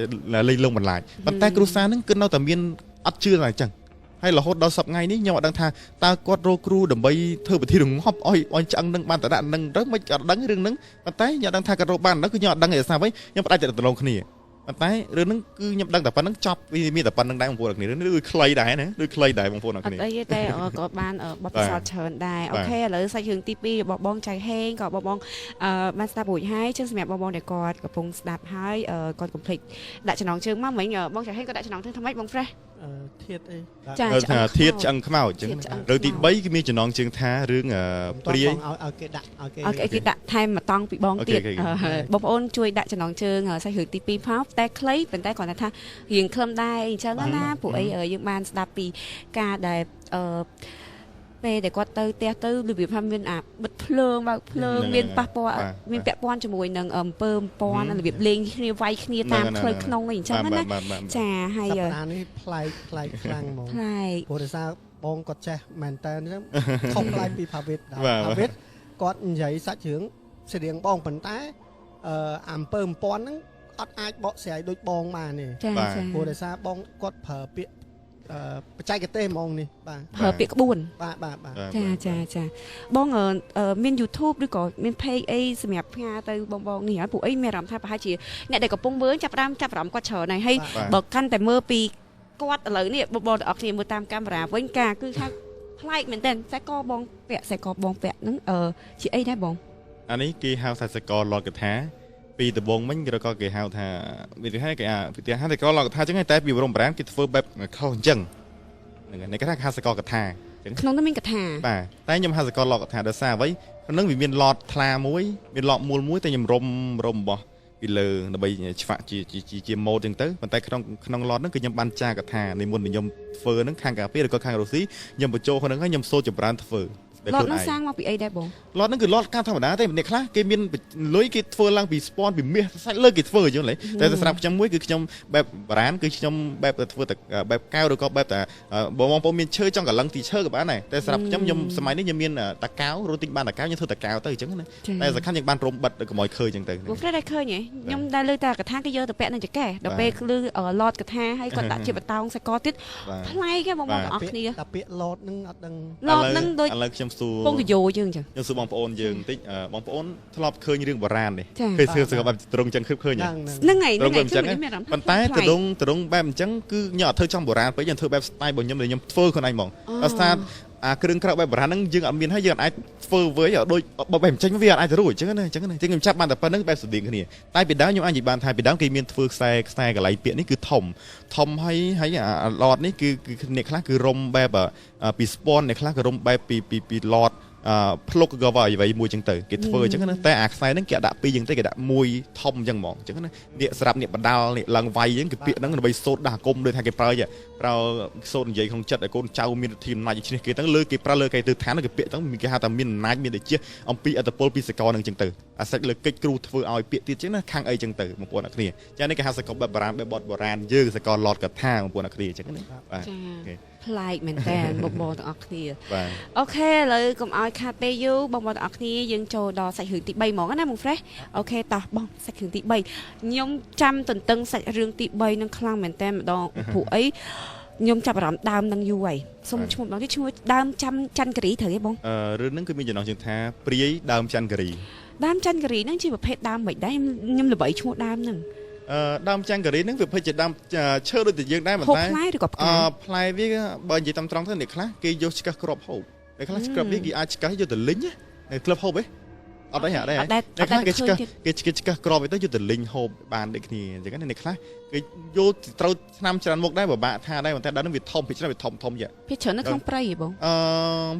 លេងលោកបន្លាចប៉ុន្តែគ្រួសារហ្នឹងគឺនៅតែមានអត់ជឿតែអញ្ចឹងហើយរហូតដល់សប្តាហ៍ថ្ងៃនេះខ្ញុំអត់ដឹងថាតើគាត់រកគ្រូដើម្បីធ្វើពិធីរងាប់ឲ្យឲ្យឆ្អឹងនឹងបានតដាក់នឹងទៅមិនអត់ដឹងរឿងហ្នឹងប៉ុន្តែខ្ញុំអត់ដឹងថាគាត់រកបានហ្នឹងគឺខ្ញុំអត់ដឹងឯសារវិញខ្ញុំផ្ដាច់ទំនាក់ទំនងគ្នាប៉ុន្តែរឿងហ្នឹងគឺខ្ញុំដឹងតែប៉ុណ្្នឹងចប់វាមានតែប៉ុណ្្នឹងដែរបងប្អូនអរគ្នារឿងនេះដូចខ្លីដែរណាដូចខ្លីដែរបងប្អូនអរគ្នា អត់អីទេតែក៏បានបទពិសោធន៍ច្រើនដែរអូខេឥឡូវសាច់រឿងទី2របស់បងចៅហេងក៏បងបងបានស្ដាប់រួចហើយចឹងសម្រាប់បងបងដែលគាត់កំពុងស្ដាប់ហើយគាត់កុំភ្លេចដាក់ចំណងជើងមកមិញបងចៅហេងក៏ដាក់ចំណងជើងថាម៉េចបង Fresh ធាតអី ចា ថាធាតឆ្អឹងខ្មោចអញ្ចឹងរឿងទី3គឺមានចំណងជើងថារឿងព្រាយ ឲ្យគេដាក់ឲ្យគេដាក់ថែមមួយតង់ពីបងទៀតបងប្អូនជួយដាក់ចំណងជើងសាច់រឿងទី2ផងតែខ្លីប៉ុន្តែគ្រាន់តែថារៀងខ្លឹមដែរអញ្ចឹងណាព្រោះអីយើងបានស្ដាប់ពីការដែលពេលដែលគាត់ទៅផ្ទះទៅរបៀបថាមានអាបិទភ្លើងបើកភ្លើងមានប៉ះពាល់មានពាក់ព័ន្ធជាមួយនឹងអំពើអំព័ន្ធរបៀបលេងគ្នាវាយគ្នាតាមផ្លូវក្នុងអីអញ្ចឹងណាចាហើយ សប្តាហ៍នេះប្លែកប្លែកខ្លាំងហ្មង ប្លែក ព្រោះដោយសារបងគាត់ចេះមែនតើអញ្ចឹងខុសប្លែកពីផាវិតដែរផាវិតគាត់និយាយសាច់រឿងស្រៀងបងប៉ុន្តែអំពើអំព័ន្ធហ្នឹងអត់អាចបកស្រាយដូចបងបានទេ ចាចា ព្រោះដោយសារបងគាត់ប្រើពាក្យបច្ចេកទេសហ្មងនេះបាទ ប្រើពាក្យក្បួន បាទបាទបាទ ចាចាចាបងមាន YouTube ឬក៏មាន page អីសម្រាប់ផ្ញើទៅបងបងនេះហើយពួកអីមានអារម្មណ៍ថាប្រហែលជាអ្នកដែលកំពុងមើលចាប់ផ្ដើមចាប់អារម្មណ៍គាត់ច្រើនហើយហើយបើកាន់តែមើលពីគាត់ឥឡូវនេះបងបងទាំងអស់គ្នាមើលតាមកាមេរ៉ាវិញការគឺថាប្លែកមែនទែនខ្សែកបងពាក់ខ្សែកបងពាក់ហ្នឹងជាអីដែរបង អានេះគេហៅថាសកលលោកកថាពីដំបងមិញឬក៏គេហៅថាវិធីគេអាវិធីហៅសកលលោកកថាអញ្ចឹងតែពីបរមប្រាណគេធ្វើបែបខុសអញ្ចឹងហ្នឹងហើយគេថាហៅសកលកថាអញ្ចឹង ក្នុងនោះមានកថា បាទតែខ្ញុំហៅសកលលោកកថាដោយសារអ្វីក្នុងហ្នឹងវាមានឡតថ្លាមួយមានឡតមូលមួយតែខ្ញុំរុំរុំរបស់ ពីលើដើម្បីឆ្វាក់ជាជាម៉ូតចឹងទៅប៉ុន្តែក្នុងក្នុងឡតហ្នឹងគឺខ្ញុំបានចាកថានិមន្តខ្ញុំធ្វើហ្នឹងខាងកាពីឬក៏ខាងរុស្ស៊ីខ្ញុំបញ្ចូលក្នុងហ្នឹងហើយខ្ញុំសូត្រចម្រើនធ្វើ ឡតហ្នឹងសាងមកពីអីដែរបង ឡតហ្នឹងគឺឡតការធម្មតាទេអ្នកខ្លះគេមានលុយគេធ្វើឡើងពីស្ពាន់ពីមាសសាច់លើគេធ្វើអញ្ចឹងតែសម្រាប់ខ្ញុំមួយគឺខ្ញុំបែបបុរាណគឺខ្ញុំបែបតែធ្វើតែបែបកៅឬក៏បែបតែបងប្អូនមានឈើចង់កលឹងទីឈើក៏បានដែរតែសម្រាប់ខ្ញុំខ្ញុំសម័យនេះខ្ញុំមានតាកៅរត់ទិញបានតាកៅខ្ញុំធ្វើតាកៅទៅអញ្ចឹងណាតែសំខាន់យើងបានរុំបិទកុំឲ្យឃើញអញ្ចឹងទៅ បងហ្វ្រេតដែរឃើញហ៎ខ្ញុំដែរលើតាកថាគេយកទៅពាក់នៅចកេះដល់ពេលលឺឡតកថាហើយគាត់ដាក់ជាបតោងសាកទៀតប្លែកបងប្អូនទាំងអស់គ្នា តែពាក្យឡតហ្នឹងអត់ដឹង ឡតហ្នឹងដូច ឥឡូវខ្ញុំសួរ ពងកយោយើងចឹង ខ្ញុំសួរបងប្អូនយើងបន្តិចបងប្អូនធ្លាប់ឃើញរឿងបុរាណនេះឃើញសឿសបែបត្រង់ចឹងឃើញ ហ្នឹងហើយហ្នឹងហើយ ចឹងប៉ុន្តែត្រង់ត្រង់បែបអញ្ចឹងគឺខ្ញុំអត់ធ្វើចំបុរាណពេកខ្ញុំធ្វើបែប style របស់ខ្ញុំដែលខ្ញុំធ្វើខ្លួនឯងហ្មងដោយសារអាគ្រឿងក្រៅបែបបុរាណហ្នឹងយើងអត់មានហើយយើងអាចធ្វើវើយដូចបែបអញ្ចឹងវាអាចរួចអញ្ចឹងណាអញ្ចឹងណាអញ្ចឹងខ្ញុំចាប់បានតែប៉ុណ្្នឹងបែបស្តៀងគ្នាតែពីដើមខ្ញុំអាចនិយាយបានថាពីដើមគេមានធ្វើខ្សែខ្សែកន្លែងពាក្យនេះគឺធំធំហើយហើយអាឡតនេះគឺគឺអ្នកខ្លះគឺរុំបែបពីស្ពាន់អ្នកខ្លះក៏រុំបែបពីពីពីឡត ផ្លុកក៏អ្វីមួយចឹងទៅគេធ្វើអញ្ចឹងណាតែអាខ្សែហ្នឹងគេដាក់ពីរចឹងទេគេដាក់មួយធំចឹងហ្មងអញ្ចឹងណានេះស្រាប់នេះបដាល់នេះឡើងវាយចឹងគេពាក្យហ្នឹងដើម្បីសូត្រដាស់គុំដូចថាគេប្រើប្រើសូត្រនិយាយក្នុងចិត្តឲ្យកូនចៅមានធីមអំណាចឈ្នះគេហ្នឹងលើគេប្រើលើគេទៅឋានគេពាក្យហ្នឹងគេហៅថាមានអំណាចមានតិចអំពីអត្តពលពីសកលហ្នឹងចឹងទៅអាសាច់លើកិច្ចគ្រូធ្វើឲ្យពាក្យទៀតចឹងណាខាងអីចឹងទៅបងប្អូនអ្នកគ្នាចានេះគេហៅសកលបែបបុរាណបែបបទបុរាណយើងសកលឡតកថាបងប្អូនអ្នកគ្នាចឹងណាបាទ ប្លែកមែនតើបងប្អូនទាំងអស់គ្នា OK ឥឡូវកុំឲ្យខាតពេលយូរបងប្អូនទាំងអស់គ្នាយើងចូលដល់សាច់រឿងទី3ហ្មងណាបង Fresh OK តោះបងសាច់រឿងទី3ខ្ញុំចាំទន្ទឹងសាច់រឿងទី3នឹងខ្លាំងមែនតើម្ដងព្រោះអីខ្ញុំចាប់អារម្មណ៍ដើមនឹងយូរហើយសូមឈ្មោះម្ដងទៀតឈ្មោះដើមចាំច័ន្ទគិរីត្រូវទេបង រឿងហ្នឹងគឺមានចំណងជើងថាព្រាយដើមច័ន្ទគិរី ដើមច័ន្ទគិរីហ្នឹងជាប្រភេទដើមមិនដែរខ្ញុំល្បីឈ្មោះដើមហ្នឹង ដើមច័ន្ទគិរីហ្នឹងវាភេទជាដើមឈើដូចតែយើងដែរប៉ុន្តែ ផ្លែឬក៏ផ្កា ផ្លែវាបើនិយាយតាមត្រង់ទៅអ្នកខ្លះគេយកឆ្កឹះគ្រាប់ហូបអ្នកខ្លះគ្រាប់នេះគេអាចឆ្កឹះយកទៅលីងនៅក្លឹបហូបឯងអត់ទេអត់ទេអ្នកខ្លះគេឆ្កឹះគេឆ្កឹះគ្រាប់ទៅយកទៅលីងហូបបានដូចគ្នាអញ្ចឹងណាអ្នកខ្លះគេយកត្រូវឆ្នាំច្រើនមុខដែរពិបាកថាដែរប៉ុន្តែដើមហ្នឹងវាធំភាគច្រើនវាធំធំយ៉ា ភាគច្រើននៅក្នុងព្រៃហ៎បង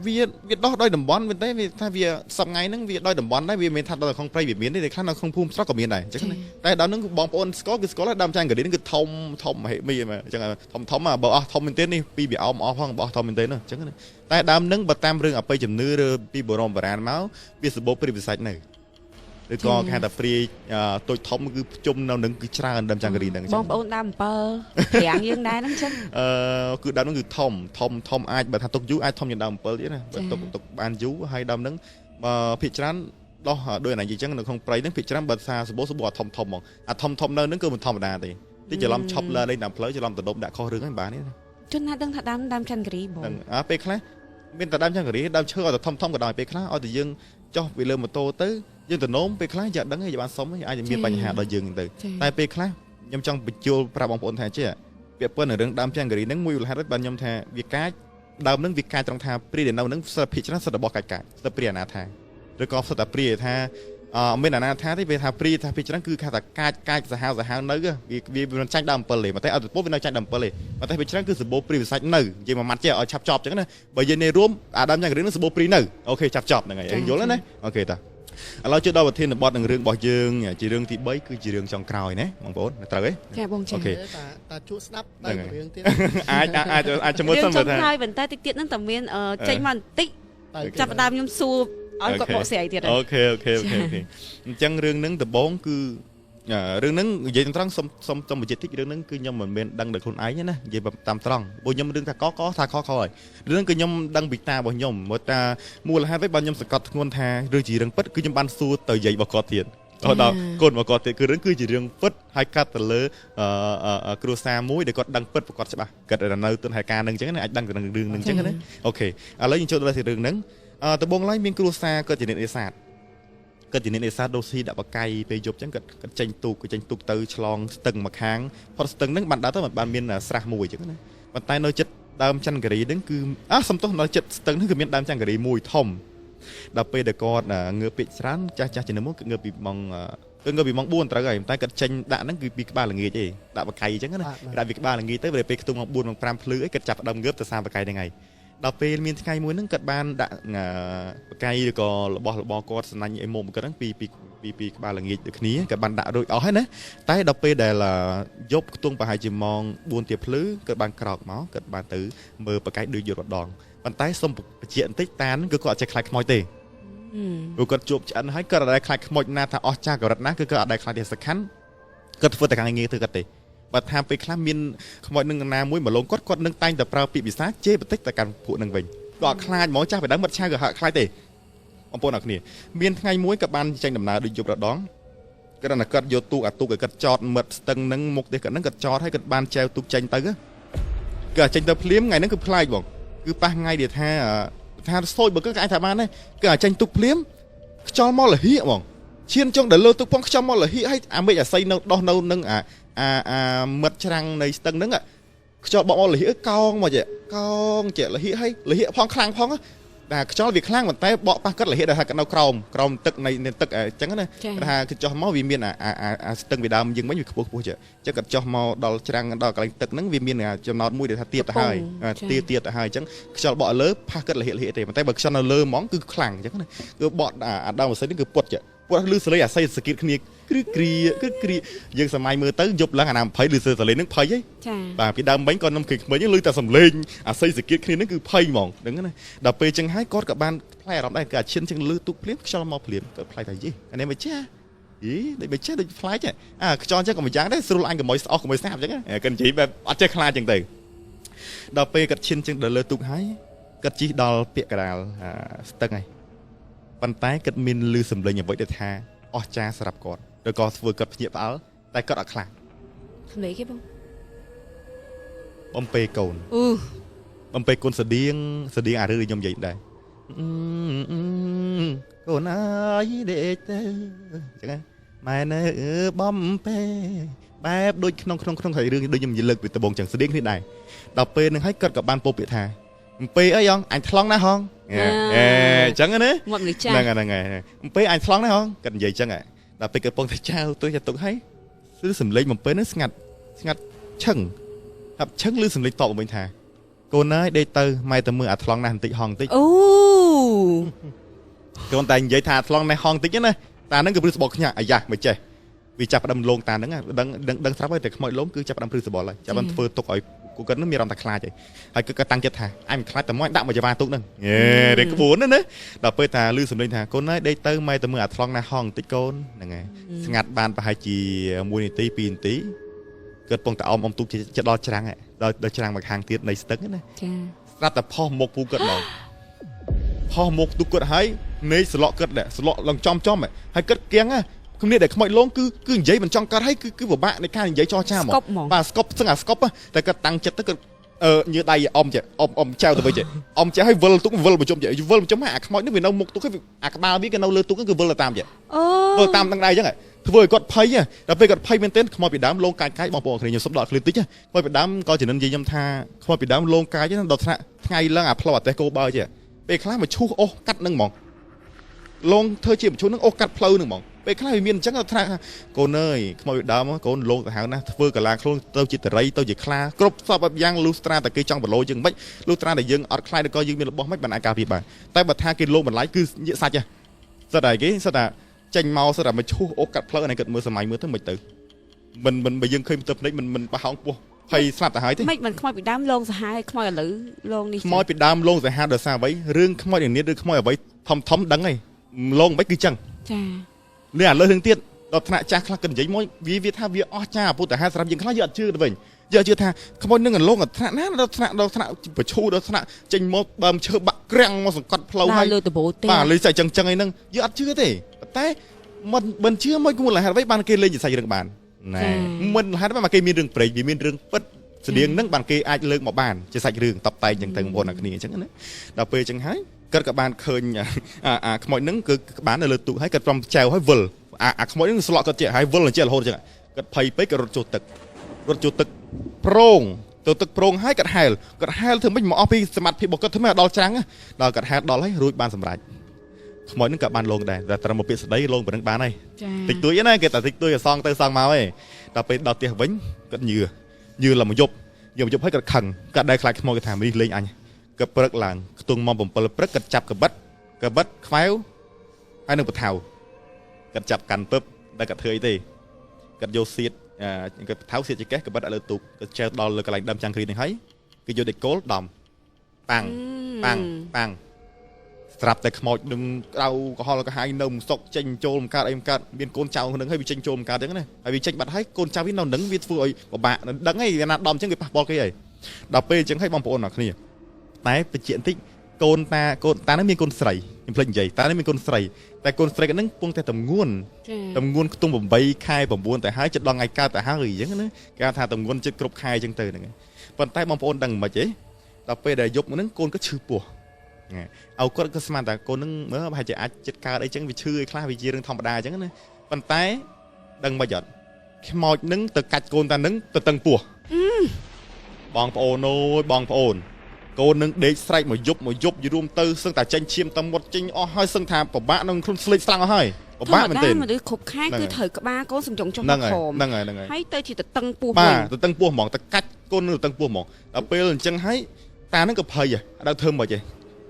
វាវាដោះដោយតំបន់ទេវាថាវាសប្ងៃហ្នឹងវាដោយតំបន់ដែរវាមិនថាដល់ក្នុងព្រៃវាមានទេអ្នកខ្លះនៅក្នុងភូមិស្រុកក៏មានដែរអញ្ចឹងណាតែដើមហ្នឹងបងប្អូនស្គាល់គឺស្គាល់ដើមចាញ់ការីហ្នឹងគឺធំធំហេមីអញ្ចឹងធំធំបើអស់ធំមែនទេនេះពីវាអោមអស់ផងបើអស់ធំមែនទេនោះអញ្ចឹងណាតែដើមហ្នឹងបើតាមរឿងអបិយជំនឿឬពីបុរាណមកវាសម្បូរព្រាយវិសាច់នៅឬក៏គេហៅថាព្រាយតូចធំគឺជុំនៅនឹងគឺច្រើនដើមចង្ករីហ្នឹង បងប្អូនដើម7ប្រាំងយើងដែរហ្នឹងចឹង គឺដើមហ្នឹងគឺធំធំធំអាចបើថាទុកយូរអាចធំជាងដើម7ទៀតណាបើទុកទុកបានយូរហើយដើមហ្នឹងបើភាគច្រើនដោះដោយអានេះនិយាយចឹងនៅក្នុងព្រៃហ្នឹងភាគច្រើនបើថាសម្បូរសម្បូរអាធំធំហ្មងអាធំធំនៅហ្នឹងគឺមិនធម្មតាទេតិចច្រឡំឈប់លើលេងតាមផ្លូវច្រឡំដដុបដាក់ខុសរឿងហ្នឹងបានទេ ជនណាដឹងថាដើមដើមចន្ទគិរីបង ហ្នឹងអាពេលខ្លះមានតែដើមចន្ទគិរីដើមឈើឲ្យតែធំធំក៏ដោយពេលខ្លះឲ្យតែយើងចុះពីលើម៉ូតូទៅយើងទៅនោមពេលខ្លះយើងអត់ដឹងទេយើងបានសុំអាចនឹងមានបញ្ហាដល់យើងទៅតែពេលខ្លះខ្ញុំចង់បញ្ជូលប្រាប់បងប្អូនថាចេះពាក់ព័ន្ធនឹងរឿងដើមចង្ករីហ្នឹងមួយមូលហេតុបានខ្ញុំថាវាកាចដើមហ្នឹងវាកាចត្រង់ថាព្រាយដែលនៅហ្នឹងសិទ្ធិភាគច្រើនសិទ្ធិរបស់កាចកាចសិទ្ធិព្រាយអាណាថាឬក៏សិទ្ធិតែព្រាយថាអឺមានអាណាថាទេវាថាព្រាយថាភាគច្រើនគឺថាកាចកាចសាហាវសាហាវនៅវាវាមិនចាញ់ដើម7ទេតែអត់ទៅពុះវានៅចាញ់ដើម7ទេតែភាគច្រើនគឺសម្បូរព្រាយវិសាច់នៅនិយាយមួយម៉ាត់ចេះឲ្យឆាប់ចប់អញ្ចឹងណាបើយើងនេះរួមអាដើមចង្ករីហ្នឹងសម្បូរព្រាយនៅ OK ចាប់ចប់ហ្នឹងហើយយល់ណា OK តាឥឡូវជួយដល់ប្រធានបទនឹងរឿងរបស់យើងជារឿងទី3គឺជារឿងចុងក្រោយណាបងប្អូនត្រូវទេ ចាបងចា OK តាតាជក់ស្ដាប់ដល់រឿងទៀត អាចអាចអាចចាំមើល រឿង សិនមើលថា ចុងក្រោយបន្តែតិចទៀតហ្នឹងតែមានចេញមកបន្តិចចាប់ផ្ដើមខ្ញុំសួរឲ្យគាត់បកស្រាយទៀតហើយ OK OK OK OK អញ្ចឹងរឿងហ្នឹងដំបូងគឺរឿងហ្នឹងនិយាយត្រង់សុំសុំសុំបញ្ជាក់តិចរឿងហ្នឹងគឺខ្ញុំមិនមែនដឹងដោយខ្លួនឯងទេណានិយាយតាមត្រង់ព្រោះខ្ញុំរឿងថាកកថាខខហើយរឿងគឺខ្ញុំដឹងពីតារបស់ខ្ញុំមកតាមូលហេតុវិញបានខ្ញុំសង្កត់ធ្ងន់ថារឿងជារឿងពិតគឺខ្ញុំបានសួរទៅយាយរបស់គាត់ទៀតដល់កូនរបស់គាត់ទៀតគឺរឿងគឺជារឿងពិតហើយកាត់ទៅលើគ្រួសារមួយដែលគាត់ដឹងពិតប្រកបច្បាស់គាត់នៅទិនហេតុការណ៍ហ្នឹងអញ្ចឹងណាអាចដឹងទៅនឹងរឿងហ្នឹងអញ្ចឹងណា OK ឥឡូវយើងចូលដល់រឿងហ្នឹងដំបូងឡើយមានគ្រួសារគាត់ជាអ្នកនេសាទគាត់ជាអ្នកនេសាទដូស៊ីដាក់បកៃពេលយប់អញ្ចឹងគាត់គាត់ចេញទូកគាត់ចេញទូកទៅឆ្លងស្ទឹងមកខាងផុតស្ទឹងហ្នឹងបានដើរទៅបានមានស្រះមួយអញ្ចឹងណាប៉ុន្តែនៅចិត្តដើមច័ន្ទគិរីហ្នឹងគឺអាសំទោសនៅចិត្តស្ទឹងហ្នឹងគឺមានដើមច័ន្ទគិរីមួយធំដល់ពេលដែលគាត់ងើបពេកច្រើនចាស់ចាស់ជាងមុនគឺងើបពីម៉ោងគឺងើបពីម៉ោង4ត្រូវហើយតែគាត់ចេញដាក់ហ្នឹងគឺពីក្បាលល្ងាចទេដាក់បកៃអញ្ចឹងណាដាក់ពីក្បាលល្ងាចទៅពេលខ្ទង់ម៉ោង4ម៉ោង5ភ្លឺអីគាត់ចាប់ដើមងើបទៅសាបកៃហ្នឹងហើយ ដល់ពេលមានថ្ងៃមួយហ្នឹងគាត់បានដាក់បកាយឬក៏របស់របរគាត់សំណាញ់អីមកគាត់ហ្នឹងពីពីពីពីក្បាលល្ងាចដូចគ្នាគាត់បានដាក់រួចអស់ហើយណាតែដល់ពេលដែលយប់ខ្ទង់ប្រហែលជាម៉ោង4ទៀបភ្លឺគាត់បានក្រោកមកគាត់បានទៅមើលបកាយដូចយល់ម្ដងប៉ុន្តែសូមបញ្ជាក់បន្តិចតានគឺគាត់អត់ចេះខ្លាចខ្មោចទេព្រោះគាត់ជួបឆ្អិនហើយគាត់អត់ដែលខ្លាចខ្មោចណាថាអស់ចាស់ករត់ណាគឺគាត់អត់ដែលខ្លាចទេសខាន់គាត់ធ្វើតែការងារធ្វើគាត់ទេបើថាពេលខ្លះមានខ្មោចនឹងណាមួយមកលងគាត់គាត់នឹងតែងតែប្រើពាក្យភាសាជេរបន្តិចទៅកាន់ពួកនឹងវិញគាត់អត់ខ្លាចហ្មងចាស់ពីដើមមិនឆាក៏ហាក់ខ្លាចទេបងប្អូនអរគ្នាមានថ្ងៃមួយក៏បានចេញដំណើរដូចយប់រដងគាត់តែគាត់យកទូកអាទូកឲ្យគាត់ចតមិត្តស្ទឹងនឹងមុខទេគាត់នឹងគាត់ចតឲ្យគាត់បានចែវទូកចេញទៅគាត់ចេញទៅភ្លាមថ្ងៃហ្នឹងគឺប្លែកបងគឺប៉ះថ្ងៃដែលថាថាសូចបើគាត់អាចថាបានដែរគឺអាចចេញទូកភ្លាមខ្យល់មកលហៀកបងឈានចុងដែលលើទូកផងខ្យល់មកលហៀកឲ្យអាមេឃអាស័យនៅដោះនៅនឹងអាអាអាមិត្តច្រាំងនៃស្ទឹងហ្នឹងខ្យល់បក់មកលហៀកកោងមកចេះកោងចេះលហៀកឲ្យលហៀកផងខ្លាំងផងតែខ្យល់វាខ្លាំងប៉ុន្តែបក់ប៉ះគាត់លហៀកដែលថាគាត់នៅក្រោមក្រោមទឹកនៃទឹកអញ្ចឹងណាថាគឺចុះមកវាមានអាអាស្ទឹងវាដើមយើងវិញវាខ្ពស់ខ្ពស់ចេះអញ្ចឹងគាត់ចុះមកដល់ច្រាំងដល់កន្លែងទឹកហ្នឹងវាមានចំណោតមួយដែលថាទៀបទៅហើយទៀបទៀបទៅហើយអញ្ចឹងខ្យល់បក់លើផាសគាត់លហៀកលហៀកទេប៉ុន្តែបើខ្យល់នៅលើហ្មងគឺខ្លាំងអញ្ចឹងណាគឺបក់អាដើមអាស័យនេះគឺពុតចេះពុតលឺសលេងអាស័យសគៀតគ្នាគ្រីគ្រីគ្រីគ្រីយើងសម័យមើលទៅយប់ឡើងអាណា20លឺសលេងហ្នឹងភ័យហីចាបាទពីដើមមិញក៏ខ្ញុំឃើញក្មេងលឺតែសំលេងអាស័យសគៀតគ្នាហ្នឹងគឺភ័យហ្មងហ្នឹងណាដល់ពេលចឹងហើយគាត់ក៏បានផ្លែអារម្មណ៍ដែរគឺអាឈិនចឹងលឺទូកភ្លាមខ្យល់មកភ្លាមគាត់ផ្លែថាយីអានេះមិនចាយីដូចមិនចេះដូចផ្លែចេះអាខ្យល់ចឹងក៏មួយយ៉ាងដែរស្រួលអញកុំឲ្យស្អស់កុំឲ្យស្នាប់ចឹងគាត់និយាយបែបអត់ចេះខ្លាចចឹងទៅដល់ពេលគាត់ឈិនចឹងដល់លើទូកហើយគាត់ជិះដល់ពាក្យកដាលស្ទឹងហើយប៉ុន្តែគាត់មានលឺសំឡេងអ្វីដែលថាអស្ចារ្យសម្រាប់គាត់ឬក៏ធ្វើគាត់ភ្ញាក់ផ្អើលតែគាត់អត់ខ្លាចសំឡេងគេបងបំពេកូនអូបំពេកូនស្តៀងស្តៀងអារឿងខ្ញុំនិយាយដែរកូនអើយដេកទៅអញ្ចឹងម៉ែនៅបំពេបែបដូចក្នុងក្នុងក្នុងរឿងដូចខ្ញុំនិយាយលើកពីដំបូងចឹងស្តៀងគ្នាដែរដល់ពេលនឹងហើយគាត់ក៏បានពោលពាក្យថាបំពេអីអញថ្លង់ណាស់ហងអេអញ្ចឹងណាមកនេះចាហ្នឹងហ្នឹងហើយបំពេអញថ្លង់ណាស់ហងគាត់និយាយចឹងដល់ពេលគាត់ពងតែចៅទុយចាទុកហើយគឺសំឡេងបំពេហ្នឹងស្ងាត់ស្ងាត់ឈឹងហាប់ឈឹងឬសំឡេងតបមកវិញថាកូនអើយដេកទៅម៉ែទៅមើលអាថ្លង់ណាស់បន្តិចហងបន្តិចអូកូនតែនិយាយថាអាថ្លង់ណាស់ហងបន្តិចណាតាហ្នឹងគឺព្រឺសបល់ខ្ញាក់អាយ៉ាមិនចេះវាចាប់ផ្ដើមលងតាហ្នឹងដឹងដឹងស្រាប់ហើយតែខ្មោចលងគឺចាប់ផ្ដើមព្រឺសបល់ហើយចាប់ផ្ដើមធ្វើទុកឲ្យគូគាត់នឹងមានអារម្មណ៍ថាខ្លាចហើយហើយគឺគាត់តាំងចិត្តថាអញមិនខ្លាចតែមកដាក់មកចវាទុកហ្នឹងយេរេក្បួនណាណាដល់ពេលថាលឺសំឡេងថាកូនអើយដេកទៅម៉ែទៅមើលអាថ្លង់ណាស់ហងបន្តិចកូនហ្នឹងហើយស្ងាត់បានប្រហែលជា1នាទី2នាទីគាត់ពងតែអមអមទូកចិត្តដល់ច្រាំងដល់ច្រាំងមកខាងទៀតនៃស្ទឹងណាចាស្រាប់តែផុសមុខពូគាត់ហ្មងផុសមុខទូគាត់ហើយនៃស្លក់គាត់ដែរស្លក់ឡើងចំចំហើយគាត់គៀងណាគ្នាដែលខ្មោចលងគឺគឺនិយាយមិនចង់កាត់ហើយគឺគឺពិបាកនៃការនិយាយចរចាហ្មងបាទស្កប់សឹងអាស្កប់តែគាត់តាំងចិត្តទៅគាត់ញើដៃអមចេះអមអមចៅទៅវិញចេះអមចេះឲ្យវិលទុកវិលមកជុំចេះវិលមកជុំអាខ្មោចនេះវានៅមុខទុកហើយអាក្បាលវាក៏នៅលើទុកគឺវិលទៅតាមចេះអូវិលតាមនឹងដៃអញ្ចឹងធ្វើឲ្យគាត់ភ័យដល់ពេលគាត់ភ័យមែនទែនខ្មោចពីដើមលងកាយកាយបងប្អូនគ្នាខ្ញុំសុំដកឃ្លីតិចខ្មោចពីដើមក៏ចំណិននិយាយខ្ញុំថាខ្មោចពីដើមលងកាយដល់ថ្នាក់ថ្ងៃឡើងអាផ្លូវអាតេះគោបើចេះពេលខ្លះមកឈូសអូសកាត់នឹងហ្មងលងធ្វើជាមឈូសនឹងអូសកាត់ផ្លូវនឹងហ្មងពេលខ្លះវាមានអញ្ចឹងថាកូនអើយខ្មោចពីដើមកូនលងទៅហៅណាធ្វើកាឡាខ្លួនទៅជាតរីទៅជាខ្លាគ្រប់សពបែបយ៉ាងលូស្ត្រាតែគេចង់បលោយើងមិនលូស្ត្រាតែយើងអត់ខ្លាចឬក៏យើងមានរបស់មិនបានអាចការពារបានតែបើថាគេលងបន្លាយគឺញាក់សាច់ហ៎សិតតែគេសិតតែចេញមកសិតតែមកឈូសអូកាត់ផ្លូវអានេះគាត់មើលសម័យមើលទៅមិនទៅមិនមិនបើយើងឃើញទៅភ្នែកមិនមិនប្រហោងពោះភ័យស្លាប់ទៅហើយទេមិនខ្មោចពីដើមលងសាហាវខ្មោចឥឡូវលងនេះខ្មោចពីដើមលងសាហាវដោយសារអ្វីរឿងខ្មោចនានាឬខ្មោចអ្វីធំធំដឹងហើយលងមិនគឺចឹងចានេះអាលើរឿងទៀតដល់ថ្នាក់ចាស់ខ្លះក៏និយាយមកវាថាវាអស់ចាពុទ្ធហាសម្រាប់យើងខ្លះយើងអត់ជឿទៅវិញយើងអត់ជឿថាខ្មោចនឹងលងថ្នាក់ណាដល់ថ្នាក់ដល់ថ្នាក់ប្រឈូដល់ថ្នាក់ចេញមកដើមឈើបាក់ក្រាំងមកសង្កត់ផ្លូវហើយលើដបូទេបាទលើសាច់ចឹងចឹងអីហ្នឹងយើងអត់ជឿទេតែមិនមិនជឿមកមូលហេតុអ្វីបានគេលេងជាសាច់រឿងបានណែមិនហេតុអ្វីបានគេមានរឿងព្រេងវាមានរឿងពិតស្តៀងហ្នឹងបានគេអាចលើកមកបានជាសាច់រឿងតបតែងចឹងទៅបងប្អូនអ្នកគ្នាអញ្ចឹងណាដល់ពេលចឹងហើយគាត់ក៏បានឃើញអាខ្មោចហ្នឹងគឺបាននៅលើទូកហើយគាត់ព្រមចែវហើយវិលអាខ្មោចហ្នឹងស្លក់គាត់ជាហើយវិលជារហូតចឹងគាត់ភ័យពេកគាត់រត់ចូលទឹករត់ចូលទឹកប្រងទៅទឹកប្រងហើយគាត់ហែលគាត់ហែលធ្វើម៉េចមកអស់ពីសមត្ថភាពរបស់គាត់ធ្វើម៉េចដល់ច្រាំងដល់គាត់ហែលដល់ហើយរួចបានសម្រេចខ្មោចហ្នឹងក៏បានលងដែរតែត្រឹមមកពាក្យស្ដីលងប៉ុណ្្នឹងបានហើយតិចតួចណាគេតែតិចតួចអសងទៅសងមកឯងដល់ពេលដល់ផ្ទះវិញគាត់ញឿញឿឡើងមកយប់ញឿមកយប់ហើយគាត់ខឹងគាត់ដែរខ្លាចខ្មោចគាត់ថានេះលេងអញ ក៏ព្រឹកឡើងខ្ទង់ម៉ោង7ព្រឹកគាត់ចាប់កបិតកបិតខ្វែវហើយនឹងបថៅគាត់ចាប់កាន់ពឹបតែគាត់ធ្វើអីទេគាត់យកសៀតគាត់បថៅសៀតចកេះកបិតឲ្យលើទូកគាត់ចែវដល់លើកន្លែងដើមចាំងគ្រីនឹងហើយគឺយកដេកូលដំប៉ាំងប៉ាំងប៉ាំងស្រាប់តែខ្មោចនឹងក្តៅក្រហល់ក្រហាយនៅមិនសុកចេញចូលមិនកើតអីមិនកើតមានកូនចៅនឹងហើយវាចេញចូលមិនកើតអញ្ចឹងណាហើយវាចេញបាត់ហើយកូនចៅវានៅនឹងវាធ្វើឲ្យពិបាកដឹងហើយវាណាដំអញ្ចឹងវាប៉ះពាល់គេហើយដល់ពេលអញ្ចឹងហើយបងប្អូនអ្នកគ្នាតែបញ្ជាក់បន្តិចកូនតាកូនតានឹងមានកូនស្រីខ្ញុំភ្លេចនិយាយតានឹងមានកូនស្រីតែកូនស្រីហ្នឹងពងតែតម្ងួនតម្ងួនខ្ទង់8ខែ9តែហើយចិត្តដល់ថ្ងៃកើតតែហើយអញ្ចឹងណាគេថាតម្ងួនចិត្តគ្រប់ខែអញ្ចឹងទៅហ្នឹងប៉ុន្តែបងប្អូនដឹងមិនខ្មិចទេដល់ពេលដែលយប់ហ្នឹងកូនក៏ឈឺពោះឲ្យគាត់ក៏ស្មានតែកូនហ្នឹងមើលប្រហែលជាអាចចិត្តកើតអីចឹងវាឈឺអីខ្លះវាជារឿងធម្មតាអញ្ចឹងណាប៉ុន្តែដឹងមិនអត់ខ្មោចហ្នឹងទៅកាច់កូនតាហ្នឹងទៅតឹងពោះបងប្អូនអើយបងប្អូនកូននឹងដេកស្រែកមកយប់មកយប់យរួមទៅសឹងតែចេញឈាមតែមុតចេញអស់ហើយសឹងថាពិបាកនឹងខ្លួនស្លេកស្លាំងអស់ហើយពិបាកមែនទេមនុស្សគ្រប់ខែគឺត្រូវក្បាលកូនសំចុងចុះមកក្រោមហ្នឹងហើយហ្នឹងហើយហើយទៅជាទៅតឹងពោះវិញបាទទៅតឹងពោះហ្មងទៅកាច់កូននឹងទៅតឹងពោះហ្មងដល់ពេលអញ្ចឹងហើយតានឹងក៏ភ័យអត់ដឹងធ្វើម៉េចទេ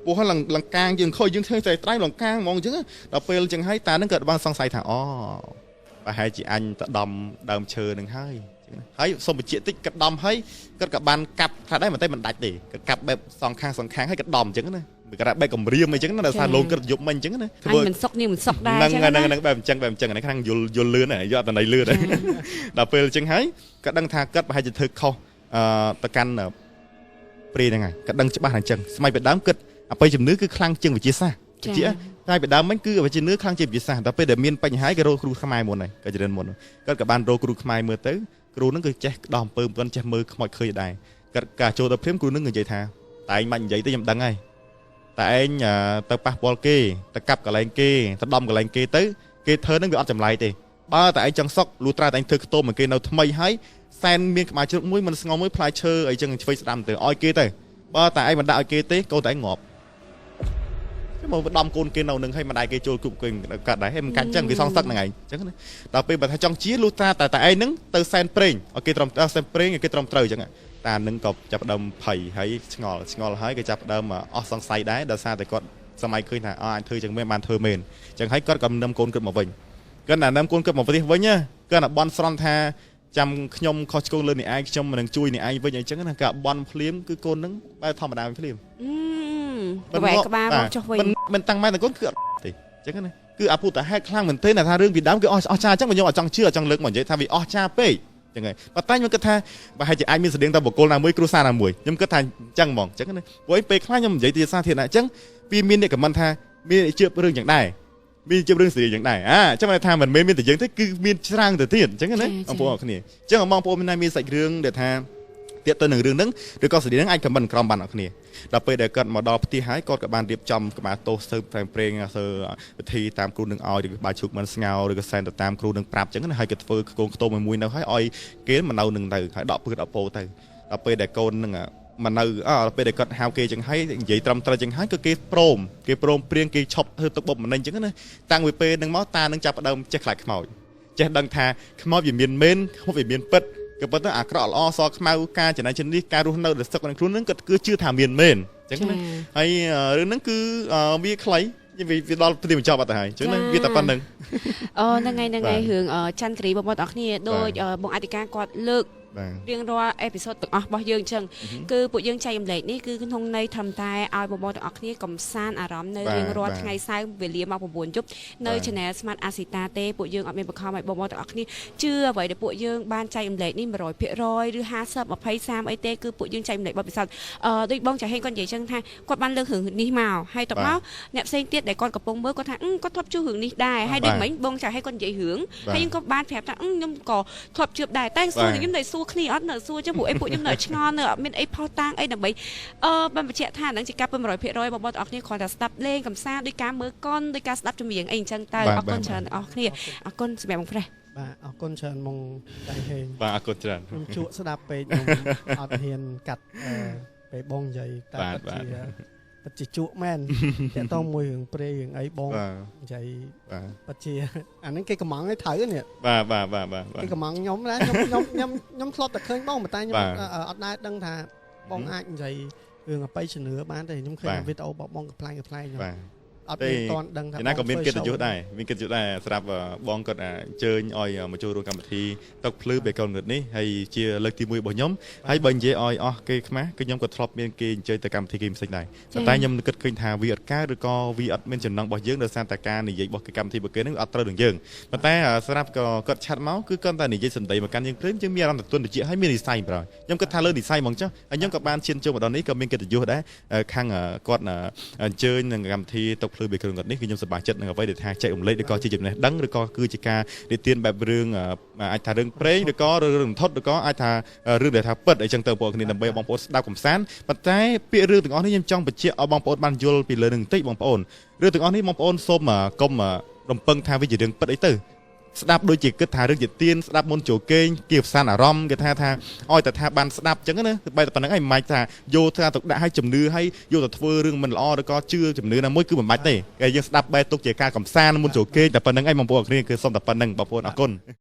ពោះហ្នឹងលង្កាងយើងខូចយើងធ្វើតែត្រៃលង្កាងហ្មងអញ្ចឹងដល់ពេលអញ្ចឹងហើយតានឹងក៏បានសង្ស័យថាអូប្រហែលជាអញទៅដំដើមឈើនឹងហើយហើយសូមបញ្ជាក់តិចគាត់ដំហើយគាត់ក៏បានកាប់ខ្លះដែរតែមិនដាច់ទេគាត់កាប់បែបសងខាងសងខាងហើយគាត់ដំអញ្ចឹងណាគាត់បែបកម្រាមអីចឹងណាដោយសារលងគាត់យប់មិញអញ្ចឹងណាធ្វើមិនសុកនេះមិនសុកដែរហ្នឹងហ្នឹងហ្នឹងបែបអញ្ចឹងបែបអញ្ចឹងហ្នឹងខាងយល់យល់លឿនហើយយកអត្តន័យលឿនហើយដល់ពេលអញ្ចឹងហើយគាត់ដឹងថាគាត់ប្រហែលជាធ្វើខុសទៅកាន់ព្រាយហ្នឹងហើយគាត់ដឹងច្បាស់ថាអញ្ចឹងសម័យពីដើមគាត់អបិយជំនឿគឺខ្លាំងជាងវិទ្យាសាស្ត្រវិទ្យាតែពីដើមមិញគឺវិទ្យានឿខ្លាំងជាងវិទ្យាសាស្ត្រដល់ពេលដែលមានបញ្ហាគេរកគ្រូខ្មែរមុនហើយគាត់ច្រើនមុនគាត់ក៏បានរកគ្រូខ្មែរមើលទៅគ្រូនឹងគឺចេះដោះអំពើមិនចេះមើលខ្មោចឃើញដែរគាត់ការចូលទៅព្រាមគ្រូនឹងនិយាយថាតែឯងមិននិយាយទេខ្ញុំដឹងហើយតែឯងទៅប៉ះពាល់គេទៅកាប់កន្លែងគេទៅដំកន្លែងគេទៅគេធ្វើនឹងវាអត់ចម្លែកទេបើតែឯងចង់សុកលុះត្រាតែឯងធ្វើខ្ទមឲ្យគេនៅថ្មីហើយសែនមានក្បាលជ្រុកមួយមិនស្ងល់មួយផ្លែឈើអីចឹងឆ្វេងស្ដាំទៅឲ្យគេទៅបើតែឯងមិនដាក់ឲ្យគេទេកូនតែឯងងាប់មកដំកូនគេនៅនឹងឲ្យម្ដាយគេចូលគប់គេកាត់ដែរហើយមិនកាច់ចឹងគេសងសឹកហ្នឹងឯងចឹងណាដល់ពេលបើថាចង់ជាលុះត្រាតែតែឯងហ្នឹងទៅសែនព្រេងឲ្យគេត្រឹមសែនព្រេងឲ្យគេត្រឹមត្រូវចឹងតានឹងក៏ចាប់ដើមភ័យហើយឆ្ងល់ឆ្ងល់ហើយក៏ចាប់ដើមអស់សង្ស័យដែរដោយសារតែគាត់សម័យឃើញថាអអាចធ្វើចឹងមែនបានធ្វើមែនចឹងហើយគាត់ក៏នឹមកូនគាត់មកវិញគាត់ណានឹមកូនគាត់មកផ្ទះវិញគាត់ណាបន់ស្រន់ថាចាំខ្ញុំខុសឆ្គងលើអ្នកឯងខ្ញុំនឹងជួយអ្នកឯងវិញអីចឹងណាការបន់ភ្លាមគឺកូននឹងបែបធម្មតាភ្លាម ក្បែរក្បាលមកចុះវិញមិនតាំងម៉ែតកូនគឺអត់ទេអញ្ចឹងណាគឺអភូតហេតុខ្លាំងមែនទេថារឿងពីដើមគឺអស់អស្ចារ្យអញ្ចឹងខ្ញុំអត់ចង់ជឿអត់ចង់លើកមកនិយាយថាវាអស្ចារ្យពេកអញ្ចឹងហើយប៉ុន្តែខ្ញុំគិតថាប្រហែលជាអាចមានស្តៀងតែបុគ្គលណាមួយគ្រួសារណាមួយខ្ញុំគិតថាអញ្ចឹងហ្មងអញ្ចឹងណាព្រោះពេលខ្លះខ្ញុំនិយាយទីសាធារណៈអញ្ចឹងវាមានអ្នកខមមិនថាមានជឿរឿងយ៉ាងដែរមានជឿរឿងស្រីយ៉ាងដែរអាអញ្ចឹងថាមិនមែនមានតែយើងទេគឺមានច្រើនទៅទៀតអញ្ចឹងណាបងប្អូនអរគ្នាអញ្ចឹងបងប្អូនមានមានសាច់រឿងដែលថាទាក់ទៅនឹងរឿងហ្នឹងឬក៏ស្រីហ្នឹងអាចខមមិនក្រំបានអរគ្នាដល់ពេលដែលគាត់មកដល់ផ្ទះហើយគាត់ក៏បានរៀបចំក្បាលទោសសើផ្សេងព្រេងសើវិធីតាមគ្រូនឹងឲ្យឬបាយឈូកមិនស្ងោឬក៏សែនទៅតាមគ្រូនឹងប្រាប់អញ្ចឹងណាហើយក៏ធ្វើកូនខ្ទមមួយនៅហើយឲ្យគេមកនៅនឹងទៅហើយដកពឹសដកពោទៅដល់ពេលដែលកូននឹងមកនៅដល់ពេលដែលគាត់ហៅគេចឹងហើយនិយាយត្រឹមត្រូវចឹងហើយក៏គេព្រមព្រៀងគេឈប់ធ្វើទុកបុកម្នេញចឹងណាតាំងពីពេលហ្នឹងមកតានឹងចាប់ផ្ដើមចេះខ្លាចខ្មោចចេះដឹងថាខ្មោចវាមានមែនខ្មោចវាមានពិតក៏ប៉ុន្តែអាក្រក់ល្អសខ្មៅការចំណាយជំនេះការរស់នៅដែលសឹកក្នុងខ្លួនហ្នឹងគាត់គឺជឿថាមានមែនអញ្ចឹងណាហើយរឿងហ្នឹងគឺវាខ្លីវាដល់ទីបញ្ចប់អត់ទៅហើយអញ្ចឹងណាវាតែប៉ុណ្្នឹងអូហ្នឹងហើយហ្នឹងហើយរឿងចន្ទគិរីបងប្អូនទាំងអស់គ្នាដូចបងអធិការគាត់លើករៀងរាល់អេពីសូតទាំងអស់របស់យើងអញ្ចឹងគឺពួកយើងចែករំលែកនេះគឺក្នុងន័យធម្មតាឲ្យបងប្អូនទាំងអស់គ្នាកំសាន្តអារម្មណ៍នៅរៀងរាល់ថ្ងៃសៅរ៍វេលាម៉ោង9យប់នៅ Channel Smart Asita ទេពួកយើងអត់មានបង្ខំឲ្យបងប្អូនទាំងអស់គ្នាជឿអ្វីដែលពួកយើងបានចែករំលែកនេះ100%ឬ50 20 30អីទេគឺពួកយើងចែករំលែកបទពិសោធន៍ដូចបងចាហេងគាត់និយាយចឹងថាគាត់បានលើករឿងនេះមកហើយតមកអ្នកផ្សេងទៀតដែលគាត់កំពុងមើលគាត់ថាគាត់ធ្លាប់ជួបរឿងនេះដែរហើយដូចមិញបងចាហេងគាត់និយាយរឿងហើយខ្ញុំក៏បានប្រាប់ថាខ្ញុំក៏ធ្លាប់ជឿដែរតែសួរខ្ញុំតែសួរគ្នាអត់នៅសួរចឹងព្រោះអីពួកខ្ញុំនៅឆ្ងល់នៅអត់មានអីផុសតាងអីដើម្បីបានបញ្ជាក់ថាហ្នឹងជាការពិត100%បងប្អូនទាំងអស់គ្នាគ្រាន់តែស្ដាប់លេងកំសាន្តដោយការមើលកុនដោយការស្ដាប់ចម្រៀងអីអញ្ចឹងទៅអរគុណច្រើនទាំងអស់គ្នាអរគុណសម្រាប់បងប្រេះបាទអរគុណច្រើនបងដៃហេងបាទអរគុណច្រើនខ្ញុំជក់ស្ដាប់ពេកខ្ញុំអត់ហ៊ានកាត់ពេលបងនិយាយតែពិតជាជក់មែនតាក់ទងមួយរឿងព្រេងរឿងអីបងនិយាយពិតជាអាហ្នឹងគេកំងឲ្យត្រូវនេះបាទបាទបាទបាទគេកំងខ្ញុំដែរខ្ញុំខ្ញុំខ្ញុំខ្ញុំធ្លាប់តែឃើញបងប៉ុន្តែខ្ញុំអត់ដែរដឹងថាបងអាចនិយាយ រឿងអបិយជំនឿបានទេខ្ញុំឃើញវីដេអូរបស់បងកំប្លែងកំប្លែង បាទ អត់មានតន់ដឹងថា យ៉ាងណាក៏មានកិត្តិយសដែរមានកិត្តិយសដែរសម្រាប់បងគាត់អញ្ជើញឲ្យមកចូលរួមកម្មវិធីតុកភ្លឺបេកុនងឹតនេះហើយជាលើកទី1របស់ខ្ញុំហើយបើនិយាយឲ្យអស់គេខ្មាស់គឺខ្ញុំក៏ធ្លាប់មានគេអញ្ជើញទៅកម្មវិធីគេផ្សេងដែរប៉ុន្តែខ្ញុំគិតឃើញថាវាអត់កើតឬក៏វាអត់មានចំណងរបស់យើងដោយសារតែការនិយាយរបស់គេកម្មវិធីរបស់គេនឹងអត់ត្រូវនឹងយើងប៉ុន្តែសម្រាប់ក៏គាត់ឆាត់មកគឺគាត់តែនិយាយសម្ដីមកកាន់យើងភ្លាមយើងមានអារម្មណ៍ទន់តិចហើយមាននិស័យប្រហែលខ្ញុំគិតថាលើនិស័យហ្មងចុះហើយខ្ញុំក៏បានឈានចូលមកដល់នេះក៏មានកិត្តិយសដែរខាងគាត់អញ្ជើញនឹងកម្មវិធីតុកភ្លឺបេកុនងឹតនេះគឺខ្ញុំសប្បាយចិត្តនឹងអ្វីដែលថាចែករំលែកឬក៏ជាចំណេះដឹងឬក៏គឺជាការនិទានបែបរឿងអាចថារឿងព្រេងឬក៏រឿងរន្ធត់ឬក៏អាចថារឿងដែលថាពិតអីចឹងទៅបងប្អូនគ្នាដើម្បីបងប្អូនស្ដាប់កំសាន្តប៉ុន្តែពាក្យរឿងទាំងអស់នេះខ្ញុំចង់បញ្ជាក់ឲ្យបងប្អូនបានយល់ពីលើនឹងបន្តិចបងប្អូនរឿងទាំងអស់នេះបងប្អូនសូមកុំរំពឹងថាវាជារឿងពិតអីទៅស្ដាប់ដូចជាគិតថារឿងជាទៀនស្ដាប់មុនចូលគេងគេផ្សានអារម្មណ៍គេថាថាឲ្យតែថាបានស្ដាប់ចឹងណាបែរតែប៉ុណ្្នឹងឯងមិនបាច់ថាយកថាទុកដាក់ឲ្យជំនឿឲ្យយកទៅធ្វើរឿងមិនល្អឬក៏ជឿជំនឿណាមួយគឺមិនបាច់ទេគេយើងស្ដាប់បែរទុកជាការកំសាន្តមុនចូលគេងតែប៉ុណ្្នឹងឯងបងប្អូនគ្នាគឺសូមតែប៉ុណ្្នឹងបងប្អូនអរគុណ។